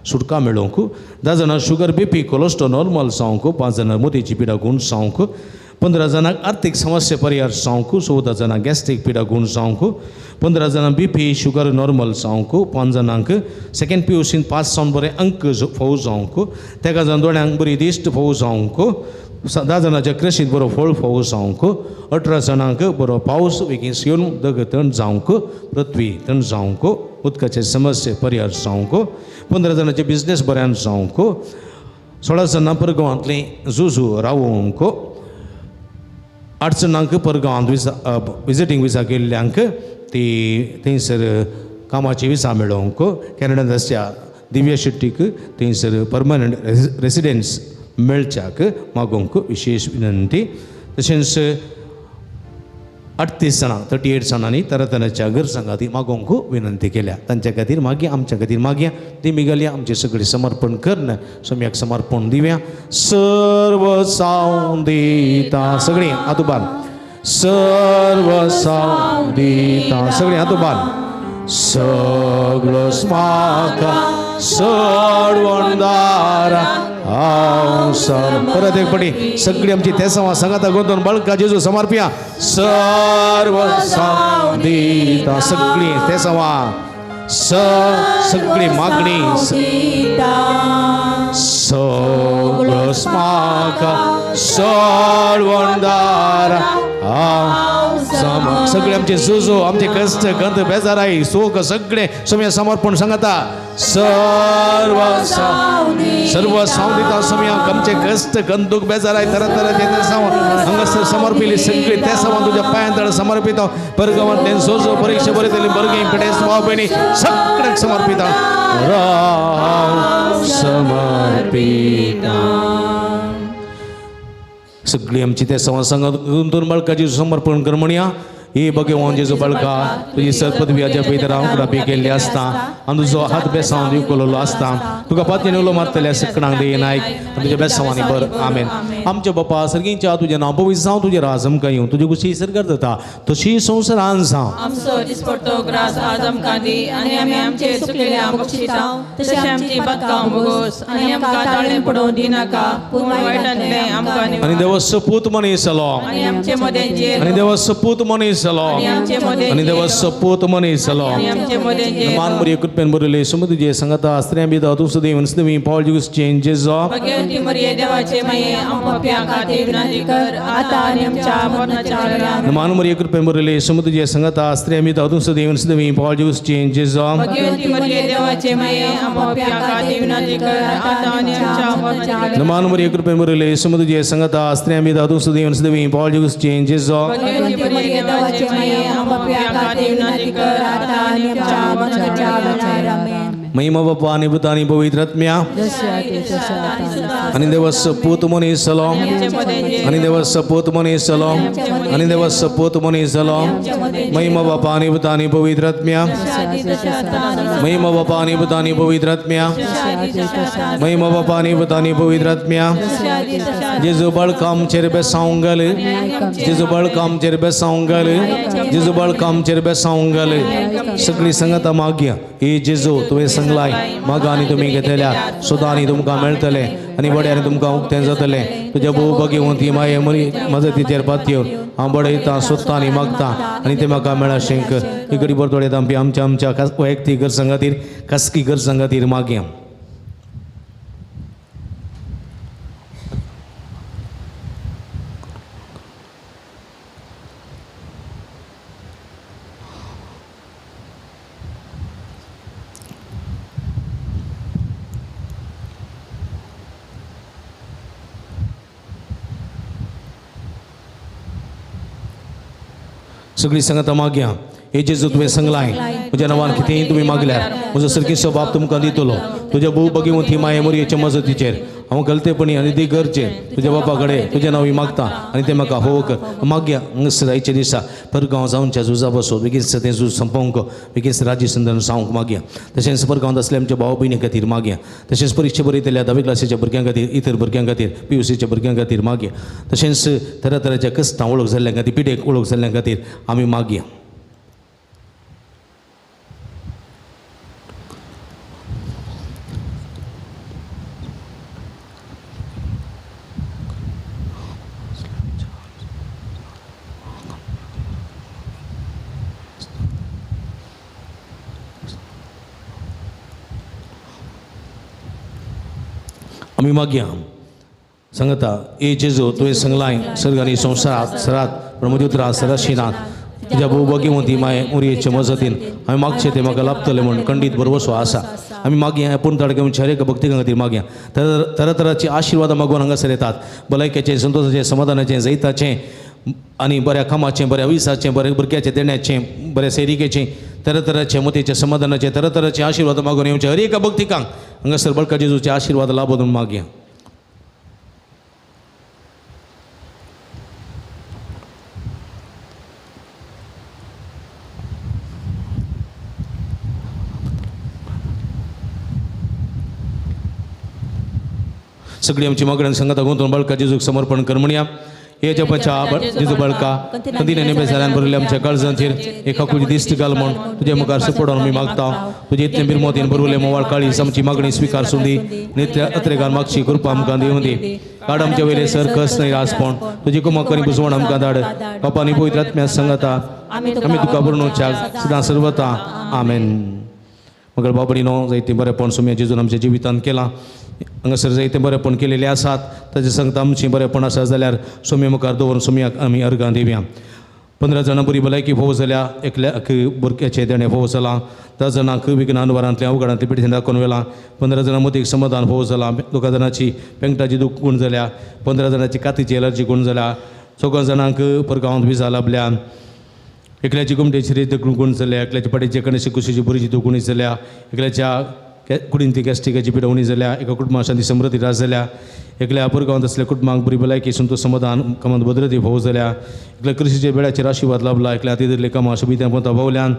सुटका मेळोवंक 10 जाणां शुगर बीपी कोलेस्ट्रॉल नॉर्मल जावंक 5 जाणां मोतीची पिडा गुण जावंक 15 जाणांक आर्थीक समस्या परिहार जावंक 14 जाणांक गॅस्ट्रीक पिडा गुण जावंक 15 जाणांक बीपी शुगर नॉर्मल जावंक 5 जाणांक सेकंड PUC पास जावन बरें अंक फोव जावंक तेका जाण दोळ्यांक बरी दिश्ट फोव जावंक 10 जाणांच्या कृशींत बरो फळ फोव जावंक 18 जाणांक बरो पावस बेगीन येवन दग थंड जावंक पृथ्वी थंड जावंक उदकाचे समस्या परिहार जावंक 15 जाणांचे बिजनेस बऱ्यान जावंक 16 जाणां परगांवांतलीं जुजू रावोवंक 8 जाणांक परगांवांत विसा विजिटींग विसा केल्ल्यांक ती थंयसर कामाची विसा मेळोवंक कॅनडांत आसच्या दिव्या शेट्टीक थंयसर परमनंट रेसिडेन्स मेळच्याक मागोवंक विशेश विनंती. तशेंच 38 जाणां 38 जाणांनी तरातराच्या गरजां खातीर मागोवंक विनंती केल्या तांच्या खातीर मागया आमच्या खातीर मागया ती मिगालया आमचें सगळें समर्पण करून सम्याक समर्पण दिवया. सर्व साव दिता सगळीं हात उबार सर्व साव दिता सगळीं हात उबार सगळो म्हाका सडवणदारा हांव सर परत एक पटी सगळी आमची तेसांव सांगाता गोंतून बाळका जेजू समर्पिया सर्व साव दिता सगळी तेसांवा सगळी मागणी सगळो म्हाका सडवणदारा हांव सगळे आमचे सुजो आमचे कश्ट गंध बेजाराई सुख सगळे सम्या समर्पण सांगता सर्व सर्व साव दिता सम्या आमचे कश्ट गंध दुख बेजाराई तरातराचे तेसांव हांगासर समर्पिली सगळी तेसांव तुज्या पांयां तळ समर्पिता परगांवांतल्यान सोजो परीक्षा बरयतली भुरगीं पिडेस्त भाव भयणी सगळ्यांक समर्पिता राव समर्पिता. सगळी आमची तेसांव सांगत गुंतून बाळकाची समर्पण कर म्हणया. ही भगवान जेजू बाळका तुजी सरपदवी आज्या पयतर हांव कुडापी केल्ली आसता आनी तुजो हात बेसांव दिवकलोलो आसता तुका पातयेन उलो मारतल्या सकणांक दे नायक तुज्या बेसांवांनी बर आमेन. आमच्या बापा सर्गींच्या तुजें नांव पवित्र जावं, तुजें राज आमकां येवं, तुजी खुशी सरकार जाता तशी संवसारान जावं। आमचो दिसपडतो ग्रास आज आमकां दी आनी आमी आमचे चुकलेल्या बक्षिता तशें आमची बाकां भोगोस आनी आमकां ताळें पडोवंक दिनाका पूण वायटांतलें आमकां आनी देवा सपूत मनीस जालो आनी आमचे मदें जेलो आनी देवा सपूत मनीस जालो आनी आमचे मदें आनी देवा सपूत मनीस जालो आनी आमचे मदें जेलो। मान मरिये कृपेन भरिल्ले सुम तुजे संगता स्त्रियां भितर तूं सदैव सदैव पावल जुगूस चेंजेस भगवती मरिये देवाचे माये आम पाप्यां खातीर विनंती कर आतां आनी आमच्या मरणाच्या वेळार। मान मरिये कृपेन भरिल्ले सुम तुजे संगता स्त्रियां भितर तूं सदैव सदैव पावल जुगूस चेंजेस भगवती मरिये देवाचे माये आम पाप्यां खातीर विनंती कर आतां आनी आमच्या मरणाच्या वेळार। मान मरिये कृपेन भरिल्ले सुम तुजे संगता स्त्रियां भितर तूं सदैव सदैव पावल जुगूस चेंजेस भगवती मरिये देवाचे माये आम पाप्यां खातीर विनंती कर आतां आनी आमच्या मरणाच्या वेळार। आमेन। महिमा बापा आनी पुता आनी पवित्र आत्म्या आनी देवा सपूत मनीस जालो आनी देवा सपूत मनीस जालो आनी देवा सपूत मनीस जालो। महिमा बापा आनी पुता आनी पवित्र आत्म्या महिमा बापा आनी पुता आनी पवित्र आत्म्या महिमा बापा आनी पुता आनी पवित्र आत्म्या। जेजू बळकामचेर बेसावंक घाल, जेजू बळकामचेर बेसावंक घाल, जेजू बळकामचेर बेसावंक घाल। सगळी संगता मागया हे जेजू तुवें सांगलाय मागा आनी तुमी घेतल्या सुदां आनी तुमकां मेळटलें आनी बड्यान तुमकां उक्तें जातलें। तुज्या भोव भगेवन ती माये मरी मजतीचेर पातयेवन हांव बडयतां सोदतां आनी मागतां आनी तें म्हाका मेळाशें कर। ही घडी बरतोडे आमची आमच्या आमच्या वैयक्तीक गरजां खातीर खासगी गरजां खातीर मागया। सगळी संगता मागया हे जेजू तुवें सांगलाय म्हज्या नांवान कितेंय तुमी मागल्यार म्हजो सर्गेस्त बाप तुमकां दितलो। तुज्या भोव भगेवन ती माये मोरयेच्या मजतीचेर हांव गलतेपणी आनी ती गरजेर तुज्या बापा कडेन तुज्या नांव मागता आनी तें म्हाका हो कर। मागया हांगासर आयच्या दिसा परगांव जावच्या झुजा बसो बेगीन तें झूज संपोवंक बेगीन राज्य संदान जावंक मागया। तशेंच परगांवांत आसल्या आमच्या भाव भयणी खातीर मागया। तशेंच परिक्षा बरयतल्या धावी क्लासीच्या भुरग्यां खातीर इतर भुरग्यां खातीर पी यू सीच्या भुरग्यां खातीर मागया। तशेंच तरातराच्या कश्टां वळख जाल्ल्या खातीर पिडेक वळख जाल्ल्या खातीर आमी मागया। आमी मागया सांगता ए जेजू तुवें सांगलाय सर्ग आनी संवसारात सरात पूण म्हजी उतरां सराशिनात। तुज्या भोव भगेवंती माये उरयेचे मजतीन हांवें मागचें तें म्हाका लाभतलें म्हूण खंडीत भरवसो आसा। आमी मागया पूर्ण ताडके हर एका भक्ती खातीर मागया। तरातराची आशिर्वादां मागून हांगासर येतात भलायकेचें संतोशाचें समाधानाचें जैताचें आनी बऱ्या कामाचें बऱ्या विसाचें बऱ्या भुरग्याचें देण्याचें बऱ्या सैरिकेचें तरातराचे मतीचें समाधानाचें तरातराचे आशिर्वाद मागून येवचे हर एका भक्तिकांक हांगासर बळका जेजूचे आशिर्वाद लाभोवन मागया। सगळी आमची मागण्यांनी संगता गुंतून बळका जेजूक समर्पण कर म्हणया। हे जपाच्या जेजू बळका कंदिने बेजारान भरिल्ल्या आमच्या काळजांचेर एक आकुची दिश्ट घाल म्हूण तुजे मुखार सुपडोवन आमी मागता। तुजे इतलें बिरमोतीन भरवले मोवाळ काळीज आमची मागणी स्विकार सुंदी नित्य अत्रेगान मागची कृपा आमकां दिवं दी। काड आमचे वयले सर कस न्हय रासपण तुजी कुमक आनी बुजवण आमकां धाड। बापा आनी पवित्र आत्म्या संगता आमी तुका बरणोवच्याक सदां सर्वता आमेन। मगर बाबडीनो जायतें बरेंपण सुम्या जेजून आमच्या जिवितांत केलां हांगासर जायतें बरेंपण केलेलें आसात ताजे सांगता आमचें बरेंपण आसा जाल्यार सोम्या मुखार दवरून सोम्याक आमी अर्गां दिवया। 15 जाणां बरी भलायकी फोव जाल्या एकल्याक भुरग्याचें देणें फोव जालां 10 जाणांक विघ्नान वरांतलें अवघडांतलें पिडीन दाखोवन व्हेलां 15 जाणां मतीक समाधान फोव जालां 2 जाणांची पेंगटाची दूख गुण जाल्या 15 जाणांची कातीची एलर्जी गुण जाल्या 4 जाणांक परगांवांत विजा लाभल्या एकल्याची गोमटेची रेत गुण जाल्या एकल्याच्या पाटीचे कणेशी कुशीची बुरीची दुखणी जाल्या एकल्याच्या कुडीन ती गॅस्ट्रिकाची पिडा उणी जाल्या. एका कुटुंबा शांती समृद्धी राज जाल्या. एकल्या पुरगांवांत असल्या कुटुंबांक बरी भलायकी संतोष समाधान कामांत भद्रती भोव जाल्या. एकल्या कृषीच्या बेळाचेर आशिर्वाद लाभला. एकल्या हाती कामां सोबित्यां पोंता भोवल्यान.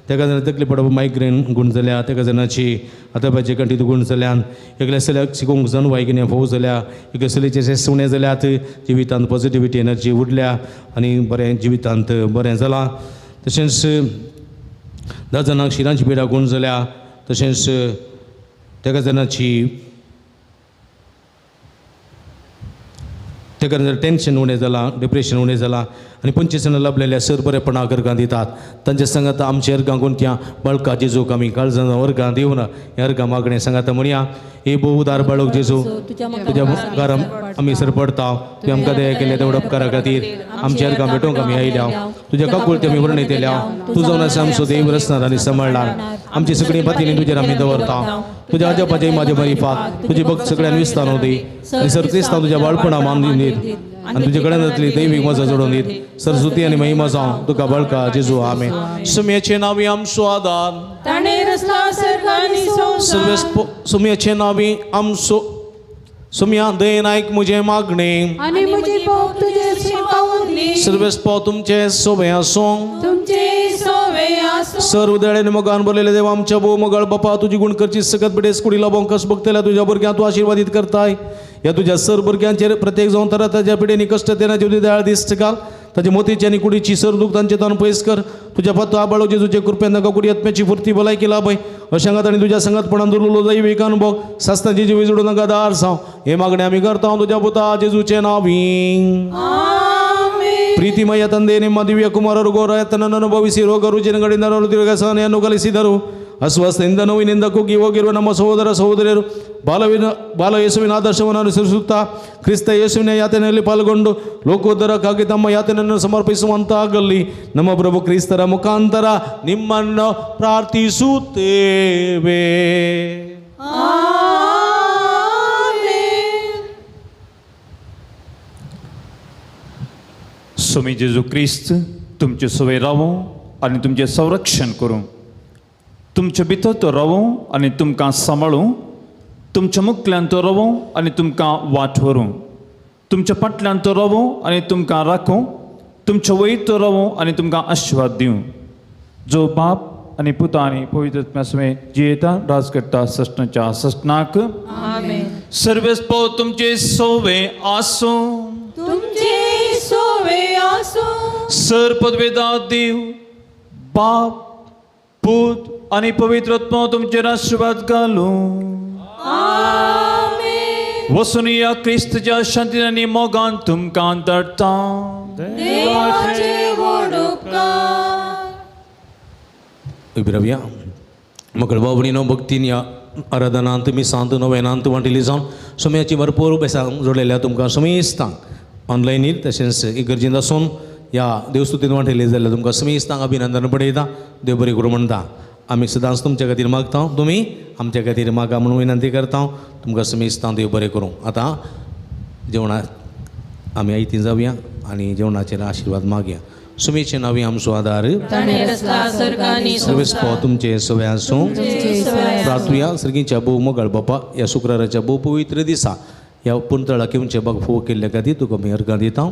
तेका जाणां तकली पडप मायग्रेन गूण जाल्या. तेका जाणाची आतापाचे कंठीत गूण जाल्यान. एकल्या चल्याक शिकोवंक जनवाय कितें भोव जाल्या. एकल्या चलयेचे सुणे जाल्यात. जिवितांत पॉझिटिविटी एनर्जी उरल्या आनी बरें जिवितांत बरें जालां. तशेंच 10 जाणांक शिरांची पिडा गूण जाल्या. तशेंच तेका जाणाची तेका टेन्शन उणें जालां, डिप्रेशन उणें जालां आनी 25 जाणां लाभलेल्या सर बरेपणाक अर्गां दितात. तांच्या सांगाता आमच्या अर्गां गुंतया बाळका जेजूक आमी काळजान अर्गां दिवन ह्या अर्गां मागणें सांगाता म्हणया. हे भोव उदार बाळक जेजू, तुज्या मुखार आमी सरपडता. तुवें आमकां दया केल्या तेवढ्या उपकारा खातीर आमच्या अर्गां भेटोवंक आमी आयल्या. तुज्या काकुळती आमी वर्णयतल्या. तूं जावन आसा आमचो देव रचणार आनी सांबाळणार. आमची सगळीं बातींनी तुजेर आमी दवरता. तुज्या अजापाचे म्हाजे मरिफात तुजी भक्त सगळ्यान विस्तार दी आनी सर क्रिस्तांव तुज्या बाळपणा मान दीत आनी तुजे कडेन जातली दैवीक मजा जोडून दीत. सरस्वती आनी महिमा जावं तुका बाळका जेजू. आमेन. सुम्याचे नावी आमचो आदार, सुम्याचे नावी आमचो सुम्या दयेन आयक म्हजें मागणें आनी म्हजी भोग तुजे पावूंदी. सर्वेस्पो तुमचे सोबे आसूं, तुमचे सोबे आसूं. सर्व दळेन मोगान भरलेले देव आमच्या भोव मोगाळ बापा, तुजी गुण करची सकत बडेस कुडी लाभोंक कस बघतल्या तुज्या भुरग्यांक तूं आशिर्वादीत करताय. ह्या तुज्या सर भुरग्यांचेर प्रत्येक जावन तरा ताज्या पिडेनी कश्ट तेना जिवती दयाळ दिस्त घाल. ताजे मोतीची आनी कुडीची सर दूख तांचे तान पयस कर. तुज्या पातो आबाळो जेजूचे कृपेन तांकां कुडी आत्म्याची फुर्ती भलायकी लाभय. अशा आनी तुज्या संगतपणान दुर्लो दैवीक अनुभव सासणाची जिवी जोडून तांकां दार जावं. हे मागणें आमी करता तुज्या पुता जेजूचे नांवी. ಪ್ರೀತಿಮಯ ತಂದೆ, ನಿಮ್ಮ ದಿವ್ಯ ಕುಮಾರರು ಘೋರ ಅನುಭವಿಸಿ ರೋಗ ರುಜಿನಗಳಿಂದ ನರಳುತ್ತಿರುವ ಸಹನೆಯನ್ನು ಕಲಿಸಿದರು. ಅಸ್ವಸ್ಥದಿಂದ ನೋವಿನಿಂದ ಕುಗ್ಗಿ ಹೋಗಿರುವ ನಮ್ಮ ಸಹೋದರ ಸಹೋದರಿಯರು ಬಾಲ ಯೇಸುವಿನ ಆದರ್ಶವನ್ನು ಅನುಸರಿಸುತ್ತಾ ಕ್ರಿಸ್ತ ಯೇಸುವಿನ ಯಾತನೆಯಲ್ಲಿ ಪಾಲ್ಗೊಂಡು ಲೋಕೋದ್ಧಾರಕ್ಕಾಗಿ ತಮ್ಮ ಯಾತನೆಯನ್ನು ಸಮರ್ಪಿಸುವಂತಾಗಲಿ. ನಮ್ಮ ಪ್ರಭು ಕ್ರಿಸ್ತರ ಮುಖಾಂತರ ನಿಮ್ಮನ್ನು ಪ್ರಾರ್ಥಿಸುತ್ತೇವೆ. स्वामी जेजू क्रिस्त तुमचे सवय रावूं आनी तुमचें संरक्षण करूं. तुमचे भितर तो रावूं आनी तुमकां सांबाळूं. तुमच्या मुखल्यान तो रावूं आनी तुमकां वाट व्हरूं. तुमच्या फाटल्यान तो रावूं आनी तुमकां राखूं. तुमच्या वयर तो रावूं आनी तुमकां आशिर्वाद दिवं. जो बाप आनी पुता आनी पवित्र आत्म्या समेत जियेता राज करता ससनाच्या ससनाक. आमेन. सर्वेस्पो तुमचे सोवे आसूं, तुमचे सोवे आसूं. सर पदवेदा देव बाप पूत आनी पवित्र आत्मो तुमचेर आशिर्वाद घालूं. आमेन. वसून या क्रिस्तच्या शांतीन आनी मोगान तुमकां धाडटा. देवाचे व्हड उपकार. उबी रावया. मगळ बाबणीनो भक्तीन ह्या आराधनांत मिसांत नवेनांत वांटिली जावन सोम्याची भरपूर बेसां जोडलेल्या तुमकां समेस्तांक ऑनलायनीर तशेंच इगर्जेंत आसून ह्या देवस्तुतीन वांटिल्ली जाल्यार तुमकां समेस्तांक अभिनंदन पडयता. देव बरें करूं म्हणटा. आमी सदांच तुमच्या खातीर मागता, तुमी आमच्या खातीर मागा म्हणून विनंती करता. तुमकां समेस्तांक देव बरें करूं. आतां जेवणा आमी आयती जावया आनी जेवणाचेर आशिर्वाद मागया. सुमेचे नांवी आमचो आदार, सर्वेस्पो तुमचे सवय आसूं. प्रार्थुया. सर्गीच्या भोव मोगाळ बापा, ह्या शुक्राराच्या भोव पवित्र दिसा ह्या पुंतळाक येवचे बाग फोव केल्ल्या खातीर तुका आमी अर्गां दिता.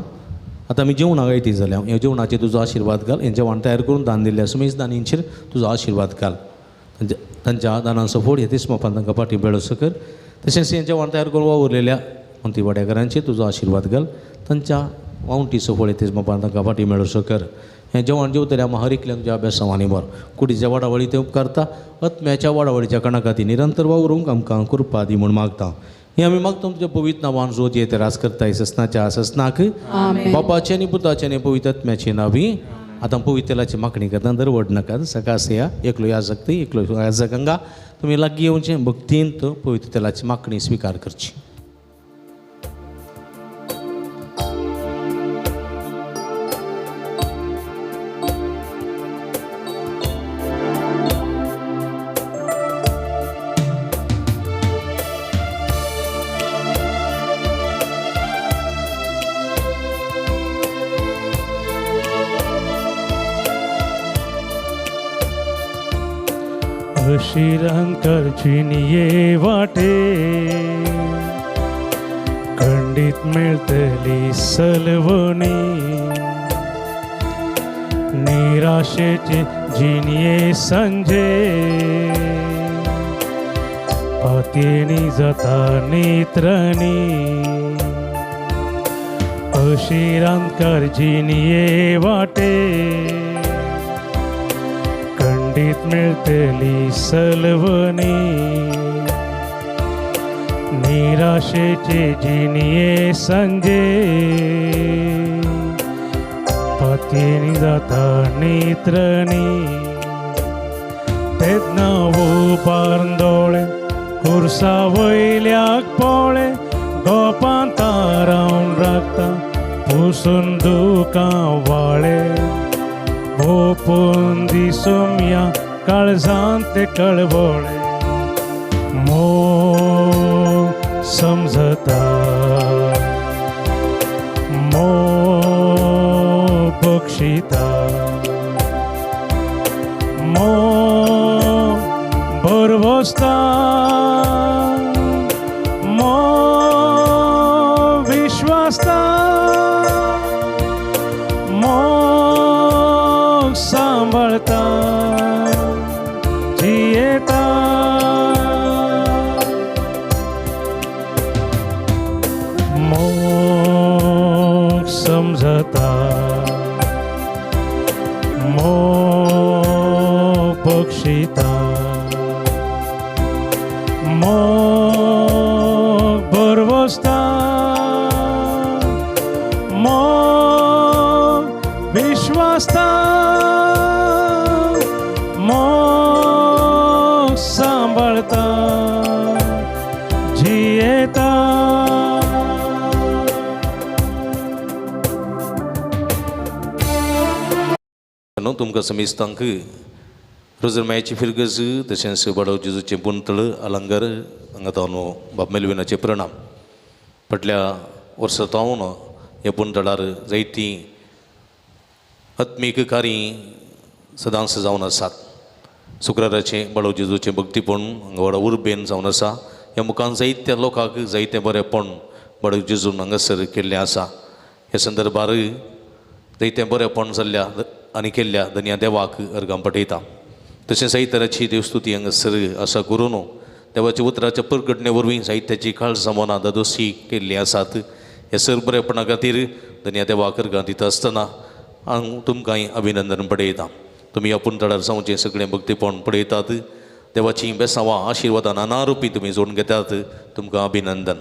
आतां आमी जेवणाक आयती जाल्या, ह्या जेवणाचेर तुजो आशिर्वाद घाल. हें जेवण तयार करून दान दिल्ल्या सुमेश दानींचेर तुजो आशिर्वाद घाल. तांच्या दानांचो फोड ह्या तिस्मापान तांकां फाटीं मेळोसो कर. तशेंच हें जेवण तयार करून वावुरलेल्या मंत्री वाड्याकारांचेर तुजो आशिर्वाद घाल. तांच्या वावंटीचो फळ तेच बापान तांकां फाटीं मेळोसो कर. हें जेवण जेवतलें आमी हर एकल्यान तुज्या अभ्यासांनी बर कुडीच्या वाडावळी ते उपकारता. आत्म्याच्या वाडावळीच्या कणा खातीर निरंतर वावरूंक आमकां कृपा दी म्हूण मागता. हें आमी मागता तुमच्या पवित्र नांवान जो जे ते राज करताय ससनाच्या ससनाक. बापाचे आनी पुताचे आनी पवित्र आत्म्याचे नांवी. आतां पवित्र तेलाची मागणी करता. दरवड नाका सकास या एकलो याजक ती एकलो याजक हांगा तुमी लागीं येवचें भक्तीन तो पवित्र तेलाची मागणी स्विकार करची. अशिरांकर जिणये वाटे खंडीत मेळटली सलवणी निराशेचे जिणये संजे पातयेनी जाता नेत्रणी अशिरांकर जिणये वाटे खंडीत मेळटली सलवणी निराशेचे जिणये संजे पातयेनी जाता नेत्रणी तेन्ना उबारून दोळे खुर्सा वयल्याक पोळे गोपां तारावन राखता पुसून दुकां वाळे भोपून दिसुमया काळजांत कळवळे मोग समजता मोग बक्षिता मोग भरवसता मोग विश्वासता मोग सांबाळता जियेता मोग समजता मोग बक्षिता मोग भरवसता मोग विश्वासता मोग सांबाळता जियेता. न्हू तुमकां समेस्तांक रोजरमायाची फिरगज तशेंच बाडव जेजूचें पुंतळ अलंगर हांगा तावन बाब मेलविनाचे प्रणाम. फाटल्या वर्सा तावन ह्या पुंतळार जायतीं आत्मीक कार्यां सदांच जावन आसात. शुक्राराचें बाळव जेजूचें भक्तीपण हांगा व्हडा उर्बेन जावन आसा. ह्या मुखान जायत्या लोकांक जायतें बरेंपण बाळव जेजून हांगासर केल्लें आसा. ह्या संदर्भार जायतें बरेंपण जाल्ल्या आनी केल्ल्या धनया देवाक अर्गां पठयता. तशें जायते तराची देवस्तुती हांगासर आसा करून देवाच्या उतराच्या परगटणे वरवीं जायत्याची काळजां मनां दादोशी केल्लीं आसात. ह्या सर बरेपणा खातीर धनया देवाक अर्गां दिता आसतना हांव तुमकांय अभिनंदन पडयता. तुमी आपूण तळार जावचें सगळें भक्तीपण पळयतात. देवाचीं बेसांवां आशिर्वादां नाना रुपी तुमी जोडून घेतात. तुमकां अभिनंदन.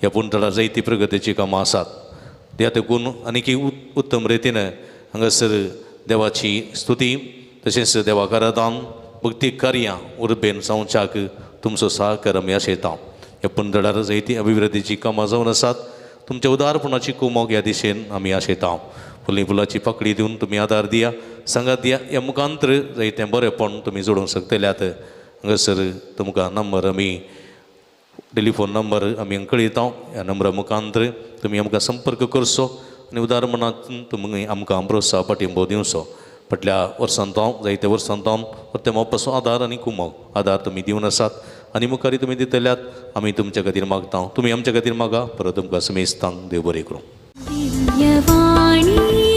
ह्या पुणतळार जायती प्रगतीचीं कामां आसात. त्या तेकून आनीक उत्तम रितीन हांगासर देवाची स्तुती तशेंच देवाक आराधन भक्ती कार्यां उर्बेन जावच्याक तुमचो सहकार आमी आशयता. ह्या पुणतळार जायती अभिवृद्धीचीं कामां जावन आसात. तुमच्या उदारपणाची कुमोक ह्या दिशेन आमी आशयता. फुली फुलाची पाकळी दिवन तुमी आदार दिया सांगात दिया. ह्या मुखांतर जायतें बरेंपण तुमी जोडूंक शकतल्यात. हांगासर तुमकां नंबर आमी टेलिफोन नंबर आमी कळयता. ह्या नंबरा मुखांतर तुमी आमकां संपर्क करचो आनी उदार मनांत तुमी आमकां प्रोत्साह पाठिंबो दिवचो. फाटल्या वर्सान तावन जायत्या वर्सान तावन परते मोपाचो आदार आनी कुमोक आदार तुमी दिवन आसात आनी मुखारी तुमी दितल्यात. आमी तुमच्या खातीर मागता, तुमी आमच्या खातीर मागा. परत तुमकां समेस्तांक देव बरें करूं. दिव्यवाणी.